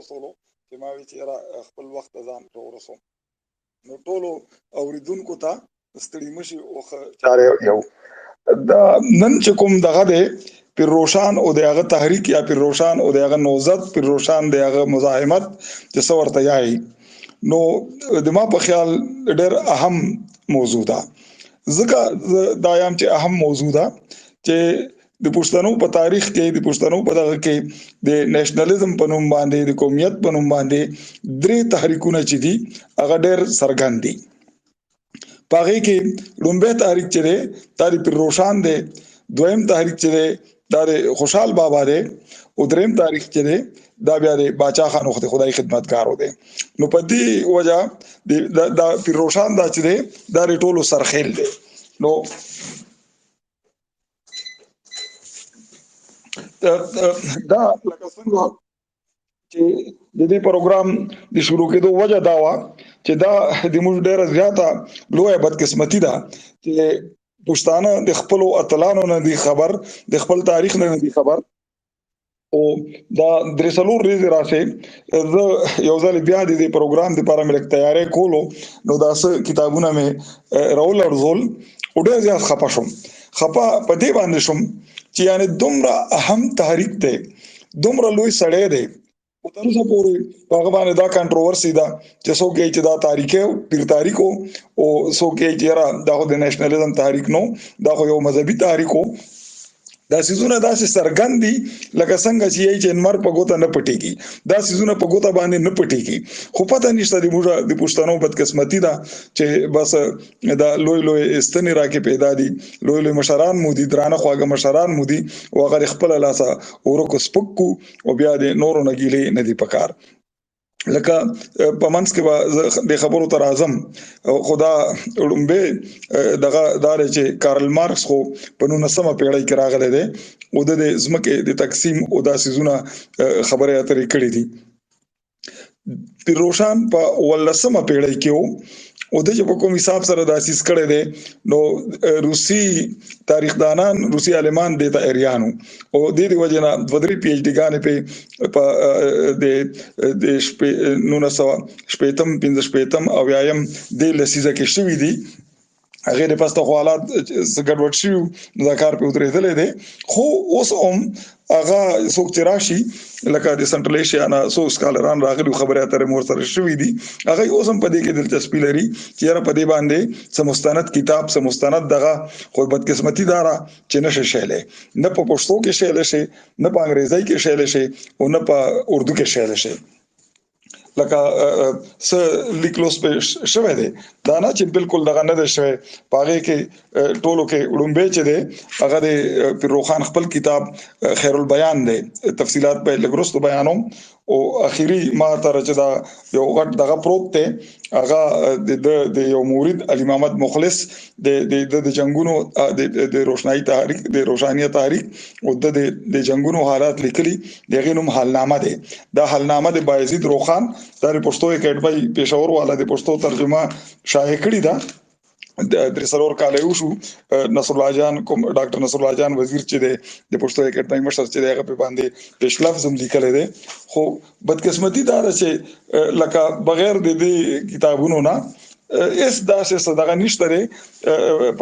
ورسولو چې ما وی چې یاره خپل وخت ته ځان ورسوم. نو ټولو اوریدونکو ته ستړي مشي او چاره یو. دا نن چې کوم دغه دی، پیر روشان او د هغه تحریک یا پیر روشان او د هغه نوزت، پیر روشان د هغه مزاحمت چې څه ورته یایي، نو د ما په خیال ډېر اهم موضوع ده. ځکه دا یم چې اهم موضوع ده چې د پښتنو په تاریخ کې، د پښتنو په دغه کې، د نېشنلیزم په نوم باندې، د قومیت په نوم باندې درې تحریکونه چې دي هغه ډېر څرګند دي. پاغه کې لومبه تحریک چې دی دا د پیر روشان دی، دویم تحریک چې دی دا د خوشحال بابا دی، او دریم تاریخ چې دی دا بیا د باچا خان وخت خدای خدمتګارو دی. نو په دې وجه د پیر روشان دا چې دی دا د ټولو سرخیل دی. نو دا لکه څنګه چې د دې پروګرام د شروع کېدو وجه دا و چې دا د موږ ډیره زیاته لویه بدقسمتي ده چې پښتانه د خپل اتلانو نه دي خبر، د خپل تاریخ نه دي خبر. او دا درې څلور ورځې راسي زه یو ځل بیا د دې پروګرام لپاره مې لږ تیاری کولو، نو دا څه کتابونه مې راولړزول او ډېر زیات خپه شوم. خپه په دې باندې شوم چې یعنی دومره اهم تحریک دی، دومره لوی سړی دی، او تر اوسه پورې په هغه باندې دا کنټروورسي ده چې څوک یې چې دا تاریخ پیر تاریخ او څوک یې چې یاره دا خو د نېشنلیزم تحریک نو، دا خو یو مذهبي تحریک. دا سيزونه داسې څرګند دي لکه څنګه چې یې چې نمر په ګوته نه پټيږي، دا سيزونه په ګوته باندې نه پټيږي. خو پته نشته، د موږ د پښتنو بدقسمتي ده چې بس دا لوی لوی استنې راکې پیدا دي، لوی لوی مشران مو دي، درانه خواږه مشران مو دي، او هغه خپل لاسه ورکو سپکو او بیا د نورو نګیلې نه دي پکار. لکه په منځ کې به د خبرو تر اعظم خدا لومبه دغه دار چې کارل مارکس خو په 19مه پیړۍ کې راغلی دی او د ځمکې د تقسیم او د سيزونه خبرې اترې کړې دي. پیر روشان په 18مه پیړۍ کې او د په کوم حساب سره د اساس کړی دی، نو روسي تاریخدانان، روسي عالمان د ته اریانو او د دې وجه نه دوه درې پی ایچ ډي ګانې په د د شپې 1900 15 او یایم د لسیزه کې شوې دي. هغه د پسته خو حالات ګډوډ شوي، دا کار په ودرېدلې دی. خو اوس هم هغه څوک چې راشي، لکه د سنټرل ایشیا نه څو سکالران راغلي، خبرې اترې مور سره شوې دي، هغه اوس هم په دې کې دلچسپي لري چې یاره په دې باندې څه مستند کتاب، څه مستند دغه. خو بدقسمتي داره چې نشه شیلې، نه په پښتو کې شیلې شي، نه په انګریزي کې شیلې شي، او نه په اردو کې شیلې شي. لکه څه لیکلوس په شوه دی، دا نه چې بالکل دغه نه دی شوی. پاغه کې ټولو کې وړومبه چې دی هغه د پیر روخان خپل کتاب خیر البیان دی، تفصيلات په لګرستو بیانوم. او اخیری ما تر چې دا یو غټ دغه پروت دی، هغه د د یو مورید علی محمد مخلص د د د جنگونو، د روشنايي تحریک، د روشانیه تحریک او د د جنگونو حالات لیکلي، دغه نوم حالنامه دی. دا حالنامه د بایزید روخان د پښتو اکیډمي پېښور والا د پښتو ترجمه شایع کړې ده، د درې څلور کاله یو شو. نصر الله جان کوم ډاکټر نصر الله جان وزیر چې دی د پښتو اکیډمي مشر چې دی، هغه په باندې پیش لفظ هم لیکلی دی. خو بدقسمتي دا ده چې لکه بغیر د دې کتابونو نه اس داسې څه دغه نشته دی.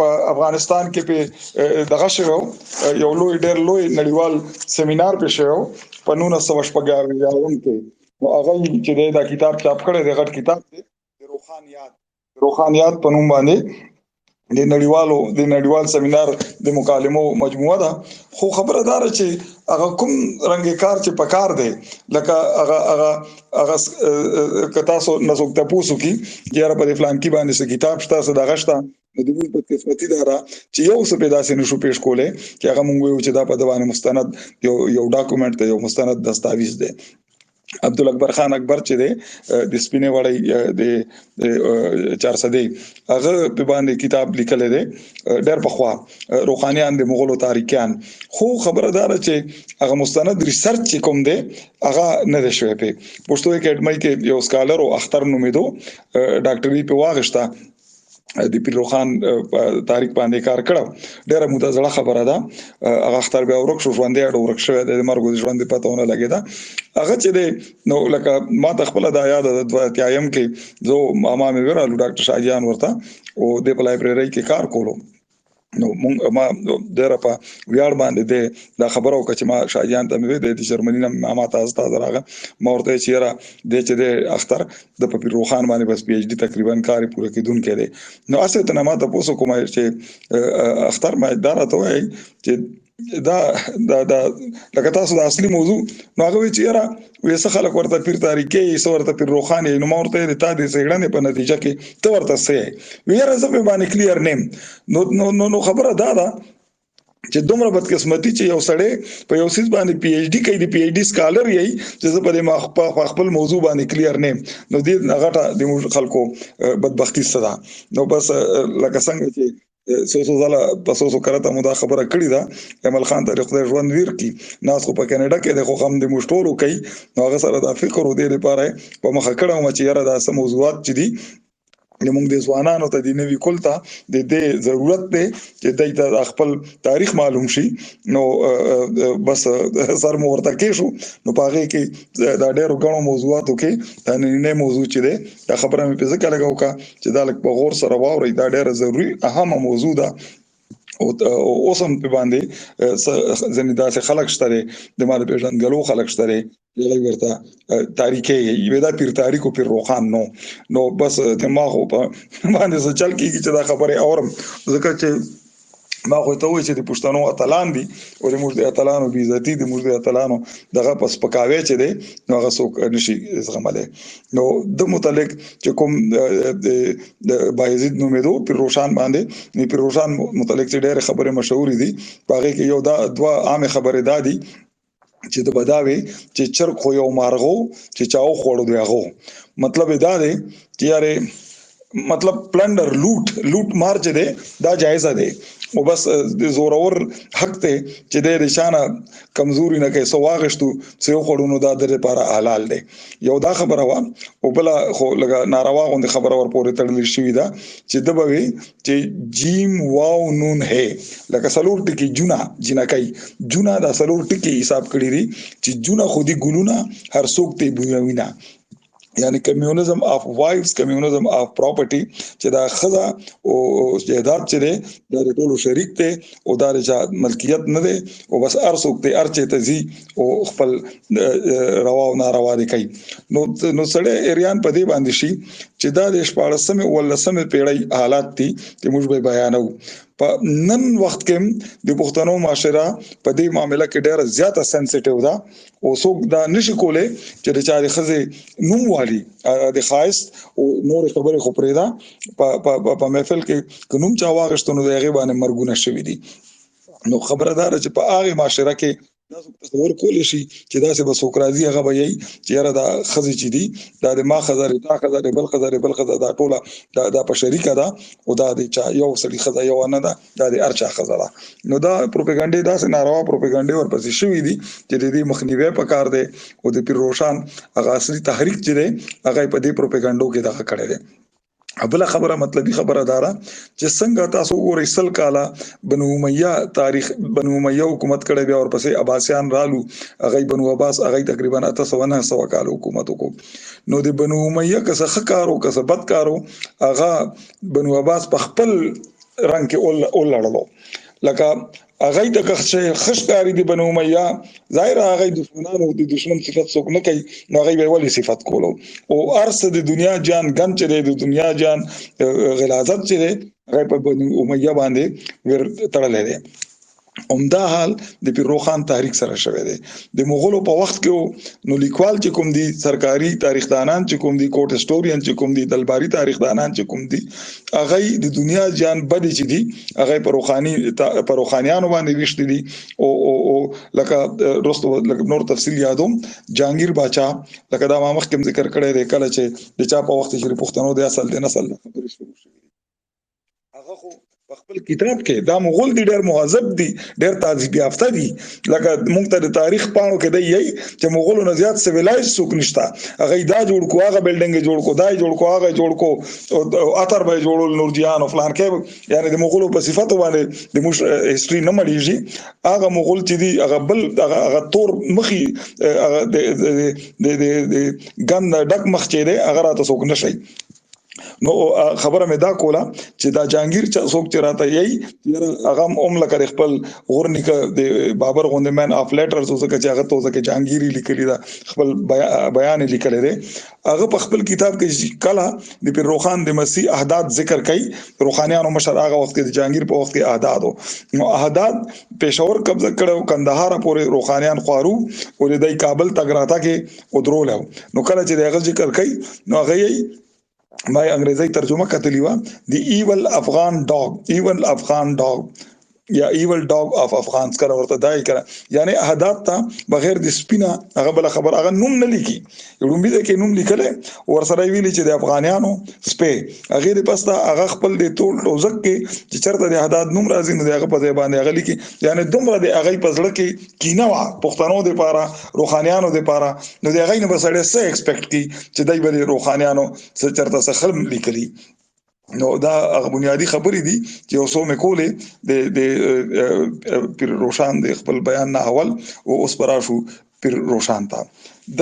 په افغانستان کې په دغه شوی یو لوی ډېر لوی نړیوال سیمینار په شوی په 1976 کې، نو هغه چې دا کتاب چاپ کړی دی، غټ کتاب دی، د روخان یاد، روخانیات په نوم باندې د نړیوالو د نړیوال سیمینار د مکالمو مجموعه ده. خو خبره دار چې هغه کوم رنګ کار چې پکار دی، لکه هغه هغه هغه که تاسو نسوک تاسو کی یاره په فلان کې باندې څه کتاب شته، څه دغه شته، نو د موږ بدقسمتي دا ده چې یو څه پیدا سي نشو پیش کولی چې هغه مونږ ویو چې دا په دوانه مستند یو یو ډاکومنټ دی، یو مستند دستاویز دی. عبدالاکبر خان اکبر چې دی د سپینې وړۍ د چارسدې، هغه په باندې کتاب لیکلی دی ډېر پخوا، روخانیان د مغولو تاریخیان. خو خبره دا ده چې هغه مستند ریسرچ چې کوم دی هغه نه دی شوی. په پښتو اکیډمۍ کې یو سکالر او اختر نومېدو، ډاکټري په واغشته. د پیر روخان تاریخ باندې کار کړو. ډیره موده زړه خبره ده، هغه اختر بیا ورک شو، ژوندې اړ ورک شوی د مرګ د ژوند پته ونه لګیدا. هغه چې دی نو لکه ما ته خپل دا یاد ده، 20 یم کې زه ماما مې ورالو ډاکټر شاهجان ورته او د په لایبرری کې کار کولو. نو مونږ ما ډیره په ویاړ باندې ده دا خبره وکړه چې ما شاهجان ته مې د جرمني نه ما ته تازه راغه، ما ورته چې یاره د چې د اختر د په پیر روخان باندې بس پی ایچ ډي تقریبا کار پوره کیدون کې دی. نو اصل ته ما ته پوسو کوم چې اختر ما دا راته وایي چې دا دا دا لکه تاسو د اصلي موضوع. نو هغه وی چې یاره وې څه خلک ورته پیر تاریکې، څه ورته پیر روخان. نو ما ورته د تا د څېړنې په نتیجه کې ته ورته څه وی؟ یاره زه په باندې کلیر نیم. نو نو نو خبره دا ده چې دومره بدقسمتي چې یو سړی په یو سیس باندې پی ایچ ډي کوي، د پی ایچ ډي سکالر یې، چې زه په دې ما خپل موضوع باندې کلیر نیم. نو دې غټه د موږ خلکو بدبختی څه ده. نو بس لکه څنګه چې څو څو ځله په څو څو کرته مو دا خبره کړې ده، ایمل خان ته خدای ژوند ویر کی، ناس خو په کینیډا کې د خو هم د موږ ټولو کوي. نو هغه سره دا فکر و دې لپاره په مخه کړه چې یاره دا سم موضوعات چې دي د موږ د ځوانانو ته، د نوي کول ته د دې ضرورت دی چې دای ته خپل تاریخ معلوم شي. نو بس سر مو ورته کې شو. نو پاغه کې دا ډېرو غنو موضوعاتو کې دا نننې موضوع چې ده، دا خبره مې په ځکه لګاو کا چې دا لک په غور سره واوري، دا ډېره ضروري اهمه موضوع ده. او اوس هم په باندې ځنې داسې خلک شته، د مال پیژندګلو خلک شته، هغه ورته تاریخي یو دا پیر تاریخ او پیر روخان. نو نو بس دماغ په باندې څه چل کیږي چې دا خبره اورم، ځکه چې ما خو ته وایي چې د پښتنو اتلان دي او د موږ د اتلانو بی عزتي، د موږ د اتلانو دغه پس پکاوي چې دی، نو هغه څوک نشي زغملی. نو د متعلق چې کوم د بایزید نومېدو پیر روشان باندې، نو پیر روشان متعلق چې ډېر خبرې مشهورې دي، په هغه کې یو دا دوه عامه خبرې دا دي چې د بداوي چې چرګ خو یو مارغو چې چاو خوړو دی. هغه مطلب دا دی چې یاره مطلب پلندر، لوټ لوټ مار چې دی دا جایزه دی او بس د زورور حق ته چې د شانه کمزوري نه کوي، سو واغشتو څه خوړو، نو دا د لپاره حلال دی. یو دا خبره وا او بل خو لګه ناروا غوندې خبره ور پورې تړل شوې ده چې د بوي چې جیم واو نون هي لکه سلور ټکی جونا جنکای جونا، دا سلور ټکی حساب کړی دي چې جونا خودي ګلونه هر څوک ته بویوینا، یعنی کمیونزم اف وایفز، کمیونزم اف پراپرټي، چې دا خزا او جیداد چې دی دا ټولو شریک دی او دا چې ملکیت نه دی او بس ارڅوک دی ارچه ته زی او خپل روا او ناروا دی کوي. نو نو سړی ایریان په دې باندې شي چې دا د 14مې او 18مې پیړۍ حالات دي چې موږ به بیانو. په نن وخت کې د پښتنو معاشره په دې معاملې کې ډېره زیاته سنسیټیو ده او څوک دا نشي کولای چې د چا د خزه نوم والی، د خاص او نور خبرې خو پرې ده، په محفل کې که نوم چا واغښتو نو د هغې باندې مرګونه شوي دي. نو خبره دا ده چې په هغه معاشره کې تاسو تصور کولی شي چې داسې به څوک راځي، هغه به یې چې یاره دا ښځې چې دي دا د ما ښځه دی، تا ښځه دی، بل ښځه دی، بل ښځه، دا ټوله دا په شریکه ده او دا د چا یو سړي ښځه یو نه ده، دا د هر چا ښځه ده. نو دا پروپاګاندا، داسې ناروا پروپاګاندا ورپسې شوې دي چې د دې مخنیوی پکار دی. او د پیر روشان هغه اصلي تحریک چې دی هغه په دې پروپاګاندا کې دغه کړی دی. بل خبره، مطلبي خبره دارا چې څنګه تاسو وګورئ 100 کاله بنو امیه تاریخ، بنو امیه حکومت کړی، بیا ورپسې عباسیان رالو، هغه بنو عباس هغه تقریبا 800 900 کال حکومت وکړو. نو د بنو امیه که څه ښه کارو که څه بد کارو، هغه بنو عباس په خپل رنگ کې اولړلو. لکه هغه د خشکاری دی بنو امیه، ظاهر هغه دشمنانو، د دشمن صفت څوک نه کوي، نو هغه به ولي صفت کولو؟ او ارس د دنیا جان ګن چې د دنیا جان غلاظت چې هغه په بنو امیه باندې ور تړلې دی. همدا حال د پیر روخان تحریک سره شوی دی د مغولو په وخت کې. نو لیکوال چې کوم دي، سرکاري تاریخدانان چې کوم دي، کوټ هیستورین چې کوم دي، دلباري تاریخدانان چې کوم دي، هغه د دنیا جان بدی چې دي هغه پر روخاني پر روخانیانو باندې ویشت دي. او او او لکه رستو لکه نور تفصیل یادوم، جهانگیر باچا لکه دا ما مخکې ذکر کړی دی، کله چې د چا په وخت چې پښتنو د اصل د نسل خبرې شروع شوې، هغه خو په خپل کتاب کې دا مغول دي، ډېر مهذب دي، ډېر تهذیب یافته دي. لکه موږ ته د تاریخ پاڼو کې دی یی چې مغولو نه زیات سیویلایز څوک نشته. هغه دا جوړ کو، هغه بلډینګ جوړ کو، دا جوړ کو، هغه جوړ کو، او اتر به جوړول نورجیان او فلان کې، یعنی د مغولو په صفاتو باندې د موږ هیستوري نه مړیږي. هغه مغول چې دي، هغه بل هغه تور مخي، هغه د د د ګند ډک مخ چې دی، هغه راته څوک نشي. نو خبره مې دا کوله چې دا جهانگیر چې څوک چې راته یی، هغه هم لکه خپل غورنیکه د بابر غوندې مین اف لیټرز، ځکه چې هغه ته ځکه جهانگیری لیکلی دا خپل بیان لیکلی دی. هغه په خپل کتاب کې کله د پیر روخان د مسیح احداد ذکر کوي، روخانیانو مشر هغه وخت کې د جهانگیر په وخت کې احداد نو احداد پېښور قبضه کړو، کندهار پورې روخانیان خوارو او د کابل تګراته کې ودرول. نو کله چې هغه ذکر کوي، نو هغه یې ما انګریزي ترجمه کتلی و، دی ایول افغان ډاګ، ایول افغان ډاګ یا ایول ډاګ اف افغان کله ورته دای کړه، یعنی اهداف ته بغیر د سپینه هغه بل خبر هغه نوم نه لیکي. لومبي د کې نوم لیکل ور سره ویلي چې د افغانانو سپه. هغه د پسته هغه خپل د ټول ټوزک کې چې چرته د اهداد نوم راځي، نو هغه په ځای باندې هغه لیکي. یعنی دومره د هغه په ځړه کې کینه وا پښتنو د پاره، روخانیانو د پاره، نو د هغه نه بسړې څه ایکسپیکټ کی چې دای به روخانیانو څه چرته څه خلم لیکلي. نو دا هغه بنیادی خبرې دي چې اوسو مې کولې د پیر روشان د خپل بیان نه اول. او اوس پر شو پیر روشان ته. د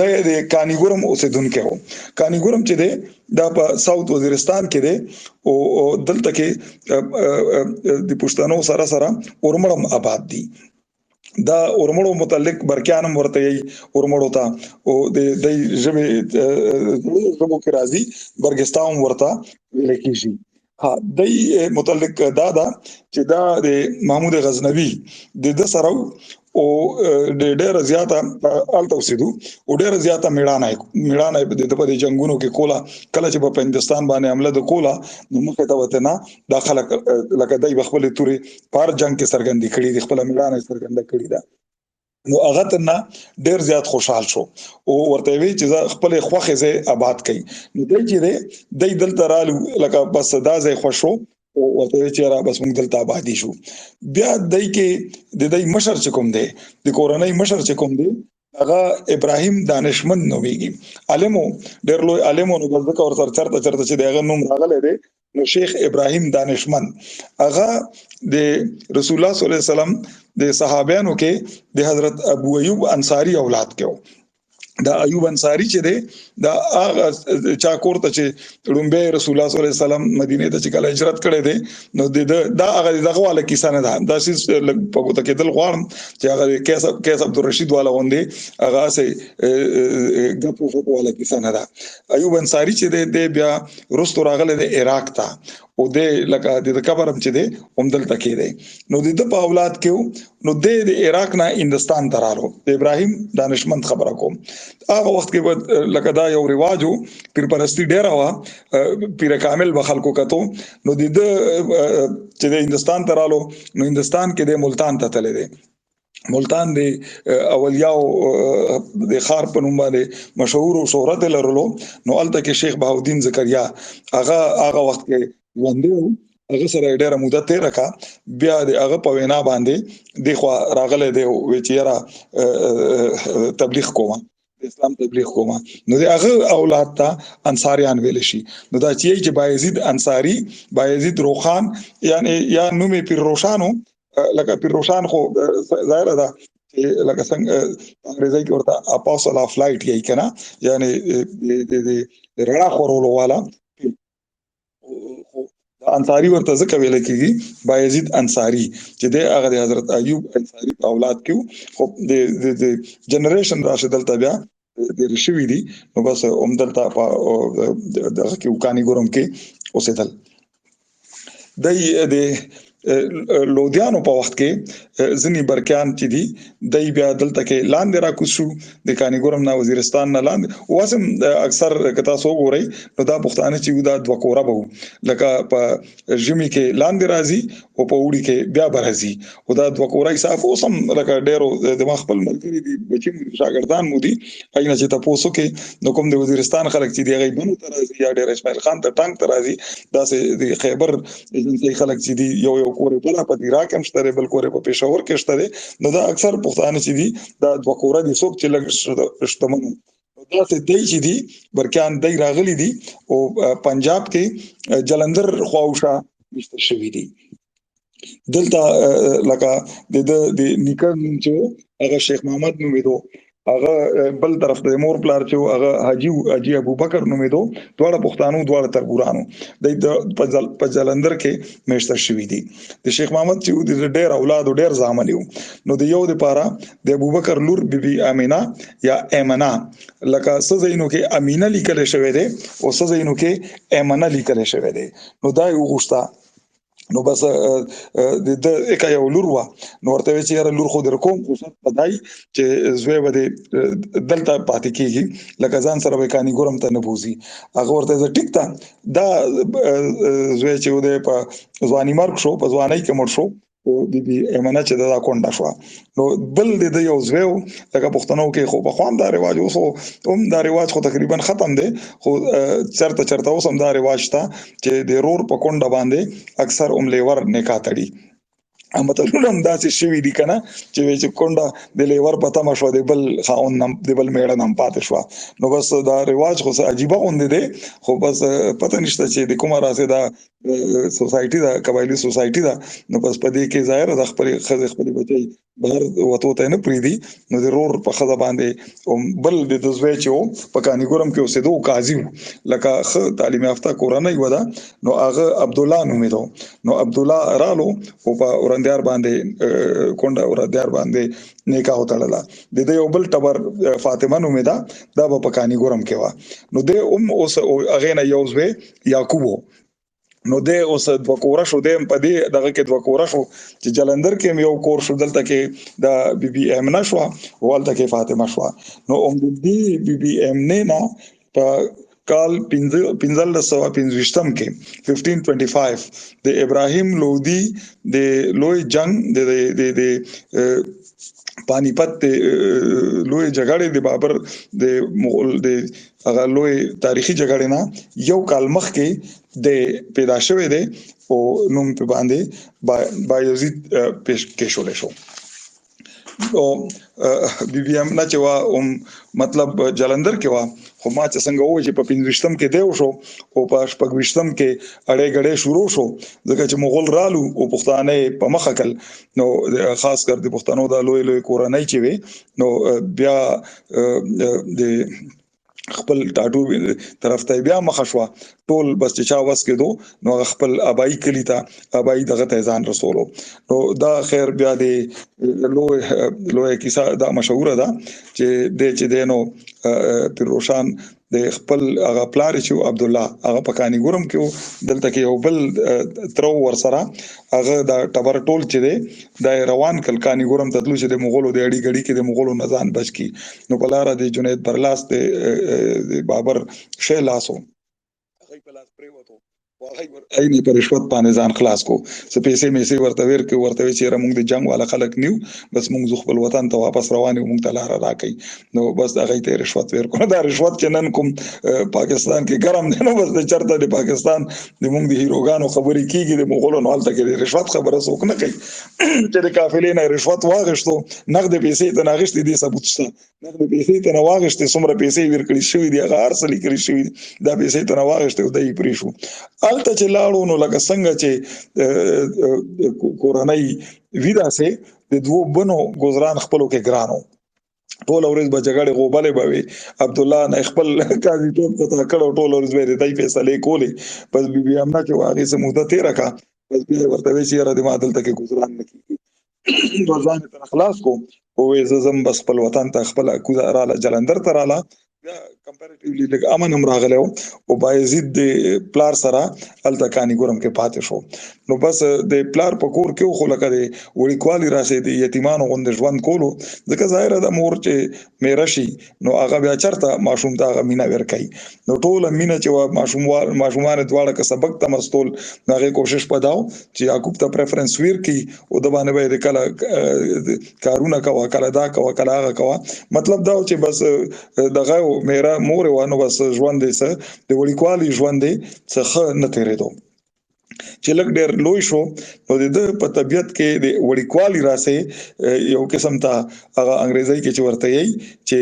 کانیګورم اوسیدونکو وو. کانیګورم چې دی، دا په ساوث وزیرستان کې دی، او دلته کې د پښتنو سره سره اورمړم آباد دي. دا اورمړو متعلق برکیانم ورته یي اورمړو ته، او د د ژبې ژبو کې راځي، برګستان ورته ویل کیږي. ها، د متعلق دا دا چې دا د محمود غزنوی د د سره او د ډېر زیاته الته اوسېدو، او ډېر زیاته میړانه د په جنگونو کې کولا. کله چې په هندستان باندې حمله د کولا، نو مخه ته وته نه دا خلک لکه دای بخپل توري پار جنگ کې سرګندې کړي دي، خپل میړانه سرګنده کړي ده. نو هغه ته نه ډیر زیات خوشحال شو او ورته وی چې خپل خوخه زه آباد کړي. نو دای چې دی دای دلته رالو، لکه بس دا ځای خوښ شو او ورته وی چې را بس موږ دلته آبادی شو. بیا دای کې د دای مشر چې کوم دی، د کورنۍ مشر چې کوم دی، هغه ابراهیم دانشمند نومېږي، عالمو، ډېر لوی عالمو. نو بس ځکه ورسره چرته چرته چې دغه نوم راغلی دی. نو شیخ ابراهیم دانشمند هغه د رسول الله صلی الله علیه وسلم د صحابیانو کې د حضرت ابو ایوب انصاری اولاد کې. دا ایوب انصاری چې دی، دا هغه چا کور ته چې لومبه رسول الله صلی الله علیه وسلم مدینه ته چې کله هجرت کړی دی، نو د دا هغه دغه والا کیسه نه ده. دا سیس په ګوته کېدل غواړم چې هغه کیس کیس عبدالرشید والا غوندي هغه سه غپ وفق والا کیسه نه ده. ایوب انصاری چې دی بیا رستو راغله د عراق ته، او د لکه د قبرم چې دی هم دلته کې دی. نو د په اولاد کې، نو د عراق نه هندستان ته رالو. د ابراهیم دانشمند خبره کوم. هغه وخت کې لکه دا یو رواج وو، پیر پرستی ډیره وا، پیر کامل به خلکو کتو. نو د چې د هندستان ته رالو، نو هندستان کې د ملتان ته تللی دی. ملتان دی اولیاء د خار په نوم باندې مشهور او شهرت لرلو. نو الته کې شیخ بهاءالدین زکریا هغه هغه وخت کې ژوندی وو، هغه سره ډیره موده تیر کا. بیا د هغه په وینا باندې د خو راغله دی و چې یاره تبلیغ کوم، د اسلام تبلیغ کوم. نو د هغه اولاد ته انصاریان ویل شي. نو دا چې بایزید انصاری، بایزید روخان، یعنی یا نومې پیر روشانو. لکه پیر روشان خو ظاهر ده چې لکه څنګه انګریزي کې ورته اپوسل اف لایټ یې کنه، یعنی د رڼا خورولو والا. خو انصاری ورته ځکه ویل کېږي بایزید انصاری چې د هغه د حضرت ایوب انصاری په اولاد کې. خو د د جنریشن راشه دلته بیا د شوی دي، نو بس هم دلته په دغه کې وکانی ګورم کې اوسېدل. د د لودیانو په وخت کې ځینې برکیان چې دي دای بیا دلته کې لاندې راکوز شو، د کانیګورم نه وزیرستان نه لاندې. واسم اکثر که تاسو وګورئ نو دا پښتانه چې دا دوه کوره به، لکه په ژمي کې لاندې راځي او په اوړي کې بیا برځي، او دا دوه کوره حساب اوس هم لکه ډیرو د ما خپل ملګري دي، بچي مو، شاګردان مو دي، هغه چې تاسو کې نو کوم د وزیرستان خلک چې دی هغه بنو ته راځي یا ډیر اسماعیل خان ته ټانک ته راځي. داسې د خیبر ایجنسي خلک چې دي یو یو کور په په دیرا کې هم شته، بل کور په پېښور کې شته. نو دا اکثر پښتانه چې دي دا دوه کوره دي، څوک چې لږ شتمن دا څه دی چې دي برکان دی راغلي دي او پنجاب کې جلندر خواوشا مشته شوی دي. دلته لکه د د نیکه نوم چې هغه شیخ محمد نومېدو، هغه بل طرف ته مور پلار چې هغه حاجی ابوبکر نومېدو، دواړه پښتانو، دواړه تربورانو د په جلندر کې میشته شوی دي. د شیخ محمد چې د ډېر اولاد او ډېر زامن یو، نو د یو د پاره د ابوبکر لور بیبي امینه یا ایمنه، لکه سزینو کې امینه لیکل شوی دی او سزینو کې ایمنه لیکل شوی دی، نو دا یو غوښته. نو بس د اکه یو لور وا، نو ورته چې یاره لور خو در کوم، خو شرط پدای چې زوی به دلته پاتې کیږي، لکه ځان سره به کانی ګورم ته نه بوزي. هغه ورته زه ټیک تا. دا زوی چې وده په ځواني مرګ شو، په ځواني کې مړ شو، او بی بی ایمنه چې دا کونډه شو. نو بل د یو زوی، لکه پښتنو کې خو په خوام دا رواج اوس هم دا رواج خو تقریبا ختم دی، خو چرته چرته اوس هم دا رواج شته چې د رور په کونډه باندې اکثر هم لیور نکاح تړي. متلونه هم داسې شوي دي کنه چې وی چې کونډه د لیور په تمه شو، د بل خاون نم د بل میړه نم پاتې شو. نو بس دا رواج خو څه عجیبه غوندې دی، خو بس پته نشته چې د کومه راسې دا سوسایټي ده، قبایلی سوسایټي ده. نو بس په دې کې ظاهر د خپل خزې خپل بچي بهر وته ته نه پریدي، نو د رور په خزه باندې بل د زوی چې په کانیګورم کې اوسېدو، قاضي، لکه خ تعلیم یافته کورنۍ وده، نو هغه عبد الله نومېدو. نو عبد الله رالو او په اورندیار باندې کونډه اورندیار باندې نکاح وتړله. د دې یو بل ټبر فاطمه نومېده، دا په کانیګورم کې و. نو د اوس هغه نه یو زوی یعقوب، نو د اوس دوه کوره شو، د په دې دغه کې دوه کوره شو چې جلندر کې یو کور شو، دلته کې د بی بی امنه شو، والته کې فاطمه شو. نو هم د دې بی بی امنه نه په کال 1525 کې 1525 د ابراهیم لودی د لوی جنگ د د د پانی پت د لوی جګړې، د بابر د مغول د هغه لوی تاریخي جګړې نه یو کال مخکې د پیدا شوې دی او نوم په باندې بایزید پیش کې شول شو. او بی بی ام نه چې وا مطلب جلندر کې وا، خو ما چې څنګه وای چې په 25م کې دیو شو او په 26م کې اړې غړې شروع شو، ځکه چې مغول رالو او پښتانه په مخه کل، نو خاص کر د پښتنو د لوی لوی کورنۍ چې وي، نو بیا د خپل ټاټوبي طرف ته بیا مخه شو. ټول بس چې چا وس کېدو نو هغه خپل ابایي کلی ته ابایي دغه ته ځان رسولو. نو دا خیر بیا د لوی لوی کیسه دا مشهوره ده چې د چې دینو پیر روشان د خپل هغه پلار چې عبد الله هغه په کانی ګورم کې، دلته کې یو بل ترو ور سره هغه د ټبر ټول چې دی د روان کل کانی ګورم ته تلو چې د مغولو د اړي غړي کې د مغولو نزان بچ کی. نو په لار د جنید برلاس د بابر شه لاسو هغه په لاس پریوتو، هغه عین په رشوت باندې ځان خلاص کو، څه پیسې میسې ورته ور کې ورته چې موږ د جنگ والا خلک نیو، بس موږ خپل وطن ته واپس روان یو، موږ ته لار راکې. نو بس هغه ته رشوت ور کو. دا رشوت چې نن کوم پاکستان کې ګرم دی، نو بس د چرته د پاکستان د موږ د هیروګانو خبرې کیږي د مغولو، نو هلته کې رشوت خبره څوک نه کوي. چې د قافلې نه رشوت واغښتو، نقد پیسې ته ناغشتې دي، ثبوت شته، نقد پیسې ته نه واغښتې، څومره پیسې ورکړې شوې دي، هغه هر څه لیکل شوی، دا پیسې ته نه واغښتې او دای پرې شو. الته چې لاړو نو لکه څنګه چې کورنۍ ویدا سه د دوو بنو گزاران خپلو کې ګرانو، ټول ورځ به جګړې غوبلې به وي. عبد الله نه خپل قاضي ټول پتا کړو، ټول ورځ به دای فیصله کولې. بس بی بی امنه چې واغې سه موده تیر کا، بس بیا ورته وی چې یاره د ما دلته کې گزاران نه کیږي، ځان ته خلاص کو او وې زم بس خپل وطن ته، خپل کوزه رااله، جلندر ته رااله. بیا کمپیریټیولی لږ امن هم راغلی او بایزید د پلار سره هلته کانی ګورم کې پاتې شو. نو بس د پلار په کور کې خو لکه د وړیکوالي راسي د یتیمانو غوندې ژوند کولو، ځکه ظاهره د مور چې میره شي نو هغه بیا چرته ماشوم ته هغه مینه ورکوي. نو ټوله مینه چې ماشومان دواړه که سبق ته مستول، نو هغې کوشش پداو چې یعقوب ته پریفرنس ورکړي او د باندې به د کله کارونه کوه، کله دا کوه، کله هغه کوه. مطلب دا چې بس دغه میره مور و، نو بس ژوند یې څه د وړیکوالي ژوند یې څه ښه نه تېرېدو. چې لږ ډېر لوی شو نو د ده په طبیعت کې د وړیکوالي راسي یو قسم ته هغه انګریزي کې چې ورته یي چې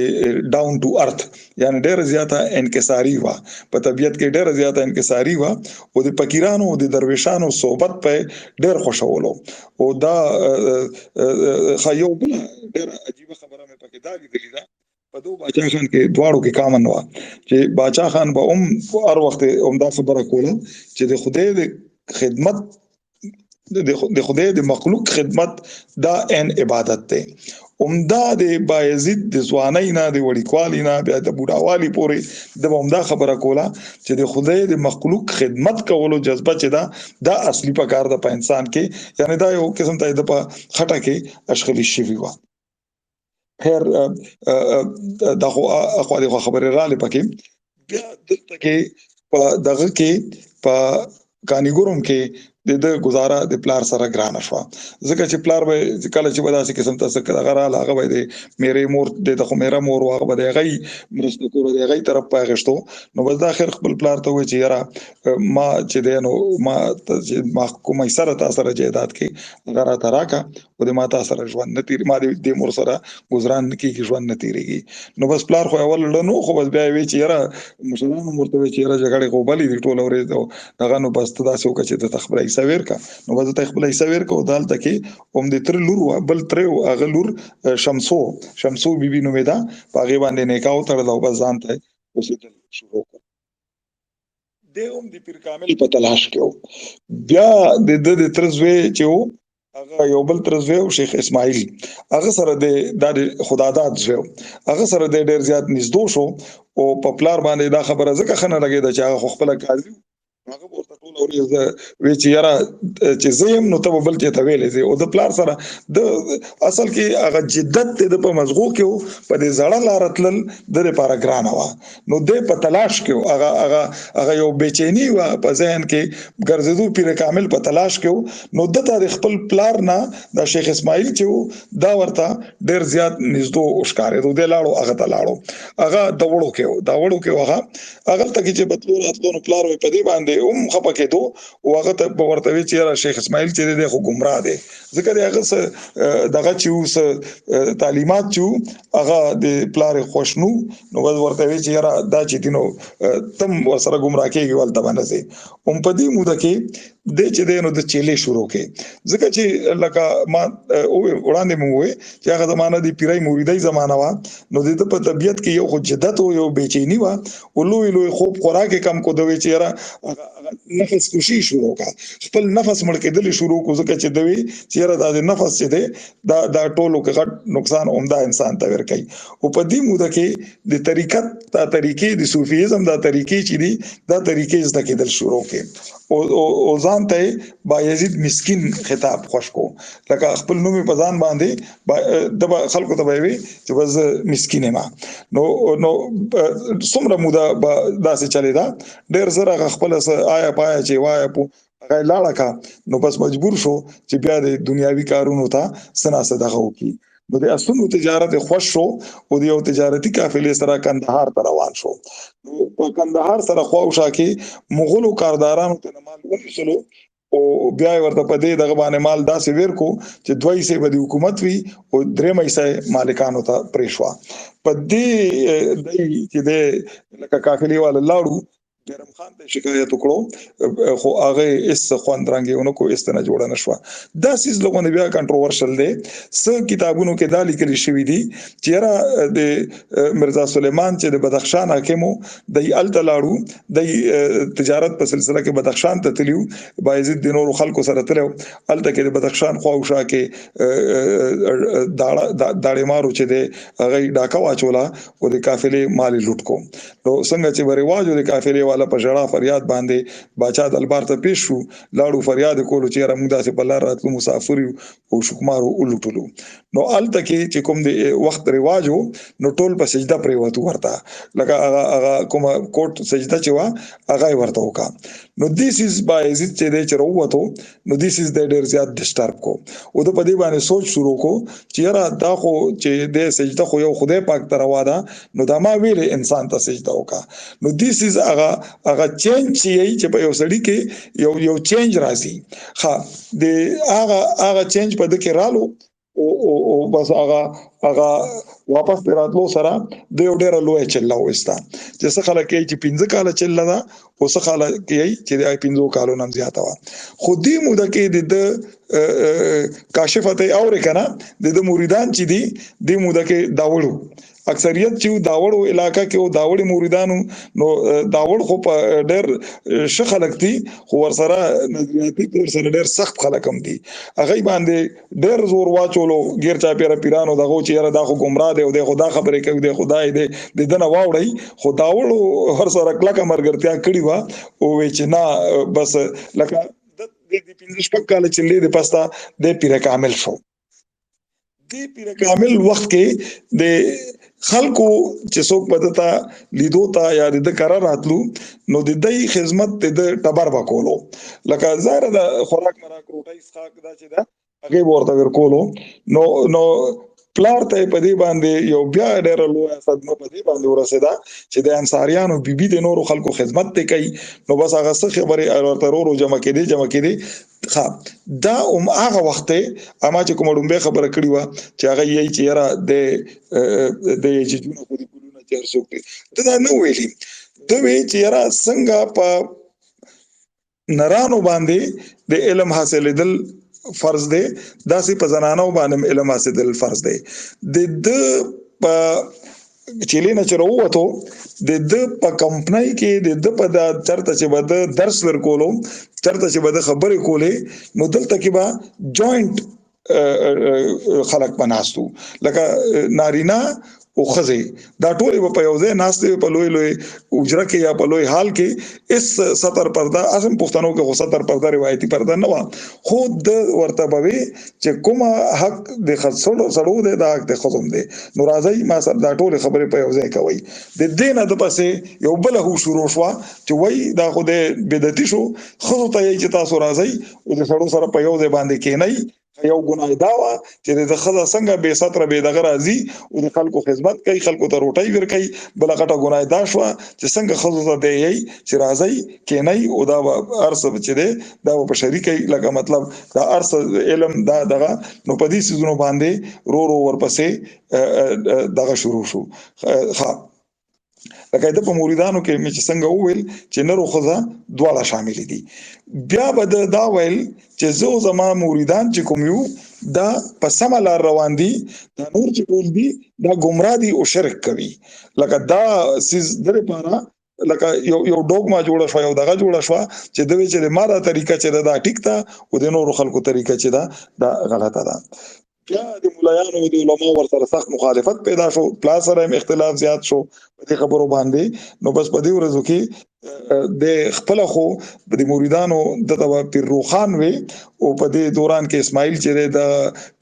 ډاون ټو ارث، یعنی ډېر زیاته انکساری وه په طبیعت کې، ډېر زیاته انکساری وه او د فقیرانو او د درویشانو صحبت په ډېر خوشولو. او دا یو بل ډېر عجیبه خبره مې پکې دا لیدلې ده، په دو باچا خان کې دواړو کې کامن وه چې باچا خان به هم هر وخت هم دا خبره کوله چې د خدای د خدمت، د خدای د مخلوق خدمت دا ان عبادت دی. عمده د بایزید د ځوانۍ نه، د وړیکوالي نه بیا د بوډاوالي پورې د عمده خبره کوله چې د خدای د مخلوق خدمت کولو جذبه چې دا دا اصلي پکار ده په انسان کې، یعنی دا یو قسم ته د په خټه کې اشغلی شوی و. خیر، دا خو اخوا دې خبرې رااله پکې. بیا دلته کې په دغه کې په کانیګورم کې د د گزاره د پلار سره ګرانه شو، ځکه چې پلار به کله چې به داسې قسم ته څه دغه رااله، هغه به د میرې مور د خو میره مور، هغه به د غي مرسته کوله، د غي طرف په غشتو. نو بس د اخر خپل پلار ته وای چې یاره ما چې دی نو ما چې ما کومه سره تا سره جیداد کې هغه را تراکا او د ما تا سره ژوند نه تیر، ما د مور سره گزاران نه کیږي، ژوند نه تیریږي. نو بس پلار خو اول لنو، خو بس بیا وی چې یاره مشرانو ورته وی چې یاره جګړې خو بلې دي ټول ورځ دغه، نو بس ته داسې وکړه چې ته خپل حصہ ورکا. نو بس ته خپل حصہ ورکا او دالته کې هم د تر لور بل تر هغه لور شمسو، شمسو بیبي نومې ده، په هغې باندې نکاح وتړله او بس ځان ته اوسېدل شروع کړ. دی هم د پیر کامل په تلاش کې و. بیا د ده د تره زوی چې و، هغه یو بل تر زوی شیخ اسماعیل، هغه سره د د خداداد زوی، هغه سره د ډیر زیات نږدې شو او په پلار باندې دا خبره ځکه خنه لګیده چې هغه خو خپل قاضي، هغه ورته ټول ورځ وی چې یاره چې زه یم نو ته بل چې ته ویلې زه. او د پلار سره د اصل کې هغه جدت د په مزغو کې په دې زړه لار تلل د لپاره ګرانه و، نو د په تلاش کې هغه هغه هغه یو بېچینی و په ذهن کې ګرځېدو، پیر کامل په تلاش کې. نو دته د خپل پلار نه د شیخ اسماعیل چې دا ورته ډیر زیات نږدې وښکارېدو، د لاړو هغه ته لاړو، هغه د وړو کې دا وړو کې هغه هغه ته کې چې بتلو راتلو نو پلار په دې باندې هم خپه کېدو او هغه ته به ورته وی چې یاره شیخ اسماعیل چې دی خو گمراه دی، ځکه د هغه څه دغه چې اوس تعلیمات چې هغه د پلار خوشنو، نو بس ورته وی چې یاره دا چې دینو تم ورسره گمراه کېږي ولته باندې ځي. هم په دې موده کې د چې دی نو د چیلې شروع کې، ځکه چې لکه ما او وړاندې مو وې چې هغه زمانہ د پیرای مریدای زمانہ وا، نو د په طبیعت کې یو خو جدت او یو بېچینی وا او لوی لوی خوب خوراک کم کو دوی چې یاره نفس کشي شروع کا، خپل نفس مړ کېدل شروع کو، ځکه چې دوی چې یاره دا د نفس چې دی دا دا ټولو کې غټ نقصان عمده انسان ته ور کوي. او په دې موده کې د طریقت دا طریقې، د صوفیزم دا طریقې چې دي دا طریقې زده کېدل شروع کې او ځان ته بایزید مسکین خطاب خوش کو، لکه خپل نوم په ځان باندې د خلکو ته وی چې بس مسکین ما. نو نو څومره موده به داسې چلی دا ډېر زره خپل آیا پایا چې وایا په هغه لاړه کا، نو بس مجبور شو چې بیا د دنیاوي کارونو ته سنا څه دغه وکي. نو د اسونو تجارت خوش شو او د یو تجارتي قافلې سره کندهار ته روان شو. نو په کندهار سره خواوشا کې مغولو کاردارانو ته مال ونیسلو او بیا ورته په دې دغه باندې مال داسې ور کو چې دوه حصے به د حکومت وي او درې حصے مالکانو ته پرې شو. په دې چې د لکه قافلې والا لاړو بیرم خان ته شکایت وکړو، خو هغه اس خوند رنګ ونه کو، اس نه جوړ نه شو. دا سیز لغونه بیا کنټروورشل دی. څه کتابونو کې دا لیکل شوی دی چې را د مرزا سلیمان چې د بدخشان حاکمو د الته لاړو، د تجارت په سلسله کې بدخشان ته تلیو، بایزید د نورو خلکو سره تلو. الته کې د بدخشان خواوشا کې داړې مارو چې د هغه ډاکه واچوله او د قافلې مال لوټ کو. نو څنګه چې رواج د قافلې والا په ژړا فریاد باندې باچا دلبار ته پیش شو، لاړو فریاد کولو چې را موږ داسې په لار راتلو، مسافر یو او شکمارو ولوټلو. نو الته کې چې کوم د وخت رواج وو، نو ټول په سجده پریوتو ورته، لکه هغه هغه کوم کوټ سجده چې وا هغه ورته وکا. نو دیس از بایزید چې د چروته، نو دیس از د ډیر زیات ډیسټرب کو او د په دې باندې سوچ شروع کو چې یاره دا خو چې د سجده خو یو خدای پاک ته روا ده، نو دا ما ویلې انسان ته سجده وکا. نو دیس از هغه هغه چینج چې په یو سړي کې یو یو چینج راځي. ها، د هغه هغه چینج په دې کې رالو او او او بس هغه هغه واپس راتلو سره د یو ډیره لوی چله وستا چې څه خلک کوي چې 5 کاله چله ده او څه خلک کوي چې د 5 کالو نم زیاته وا. خو دې موده کې د کاشفته اور کنه د مریدان چې دي، د موده کې داوړو اکثریت چې داوړو علاقہ کې او داوړي مریدانو، نو داوړ خو په ډېر ښه خلک دي، خو ورسره نظریاتي تور سره ډېر سخت خلک هم دي. هغه باندې ډېر زور واچولو غیر چا پیر پیرانو دغه چې یاره دا خو گمراه دی او د خدا خبرې کوي، د خدای دی د دنه واوړی. خو داوړو هر سره کلکه مرګرتیا کړی و او وی چې نه، بس لکه د 15 شپږ کال چې لې د پستا د پیر کامل شو. د پیر کامل وخت کې د خلکو چې څوک بدتا لیدو ته یا د قرار راتلو، نو د دې خدمت د ټبر وکولو، لکه زاره د خوراک مراک روټۍ څخاک دا چې دا هغه ورته ورکولو. نو نو پلار ته په دې باندې یو بیا ډېر لوی صدمه په دې باندې ورسېده چې د انصاریانو بیبي د نورو خلکو خدمت ته کوي. نو بس هغه څه خبرې ورته ورو جمع کېدې جمع کېدې. ښه، دا هم هغه وخت اما چې کوم ډومبه خبره کړې و چې هغه یې چې یاره د د چې جون خو دې ګلونه چې هر څوک دی، دا نه ویلي دوی چې یاره څنګه په نرانو باندې د علم حاصلېدل فرض دی، داسې په زنانو باندې علم حاصلېدل فرض دی. د د په چیلې نه چې وروته د د په کمپنۍ کې د د په د چرته چې به د درس ورکولو، چرته چې به د خبرې کولې، نو دلته کې به جوائنټ خلک بناستو، لکه نارینا او خزه دا ټول په یو ځای ناشته په لوی لوی اجره کې یا په لوی حال کې. اس ستر پرده اسم پښتنو کې خو ستر پرده روایتي پرده نه و، خو د ورته بوي چې کومه حق د خسړو سړو دی دا حق د خزم دی، نو راځي ما سره دا ټول خبرې په یو ځای کوي. د دینه د پسې یو بل هو شروع شو چې وای دا خو د بدعتي شو، خزو ته یې چې تاسو راځي او د سړو سره په یو ځای باندې کېنئ. یو ګناه دا وه چې د خزه څنګه بے ستره بے دغه راځي او د خلکو خدمت کوي، خلکو ته روټۍ ورکوي. بل غټه ګناه دا شوه چې څنګه خزو ته دی چې راځي کینی او دا ارسه چې دی دا په شریکي، لکه مطلب دا ارسه علم دا دغه. نو په دې سيزونو باندې رو رو ورپسې دغه شروع شو. ها، لکه د په مریدانو کې مې چې څنګه وویل چې نر او ښځه دواړه شامل دي. بیا به دا ویل چې زه زما مریدان چې کوم یو دا په سمه لار روان دي، دا نور چې ټول دي دا ګمراه دي او شرک کوي. لکه دا سیز د لپاره لکه یو یو ډوګما جوړه شو، یو دغه جوړه شو چې دوی چې ما دا طریقه چې دا ټیک ده او د نورو خلکو طریقه چې دا دا غلطه ده. بیا د مولایانو د علماء ورسره سخت مخالفت پیدا شو، پلا سره هم اختلاف زیات شو په دې خبرو باندې. نو بس په دې ورځو کې د خپل خو د مریدانو د پیر روخان وی او په دې دوران کې اسماعیل چې د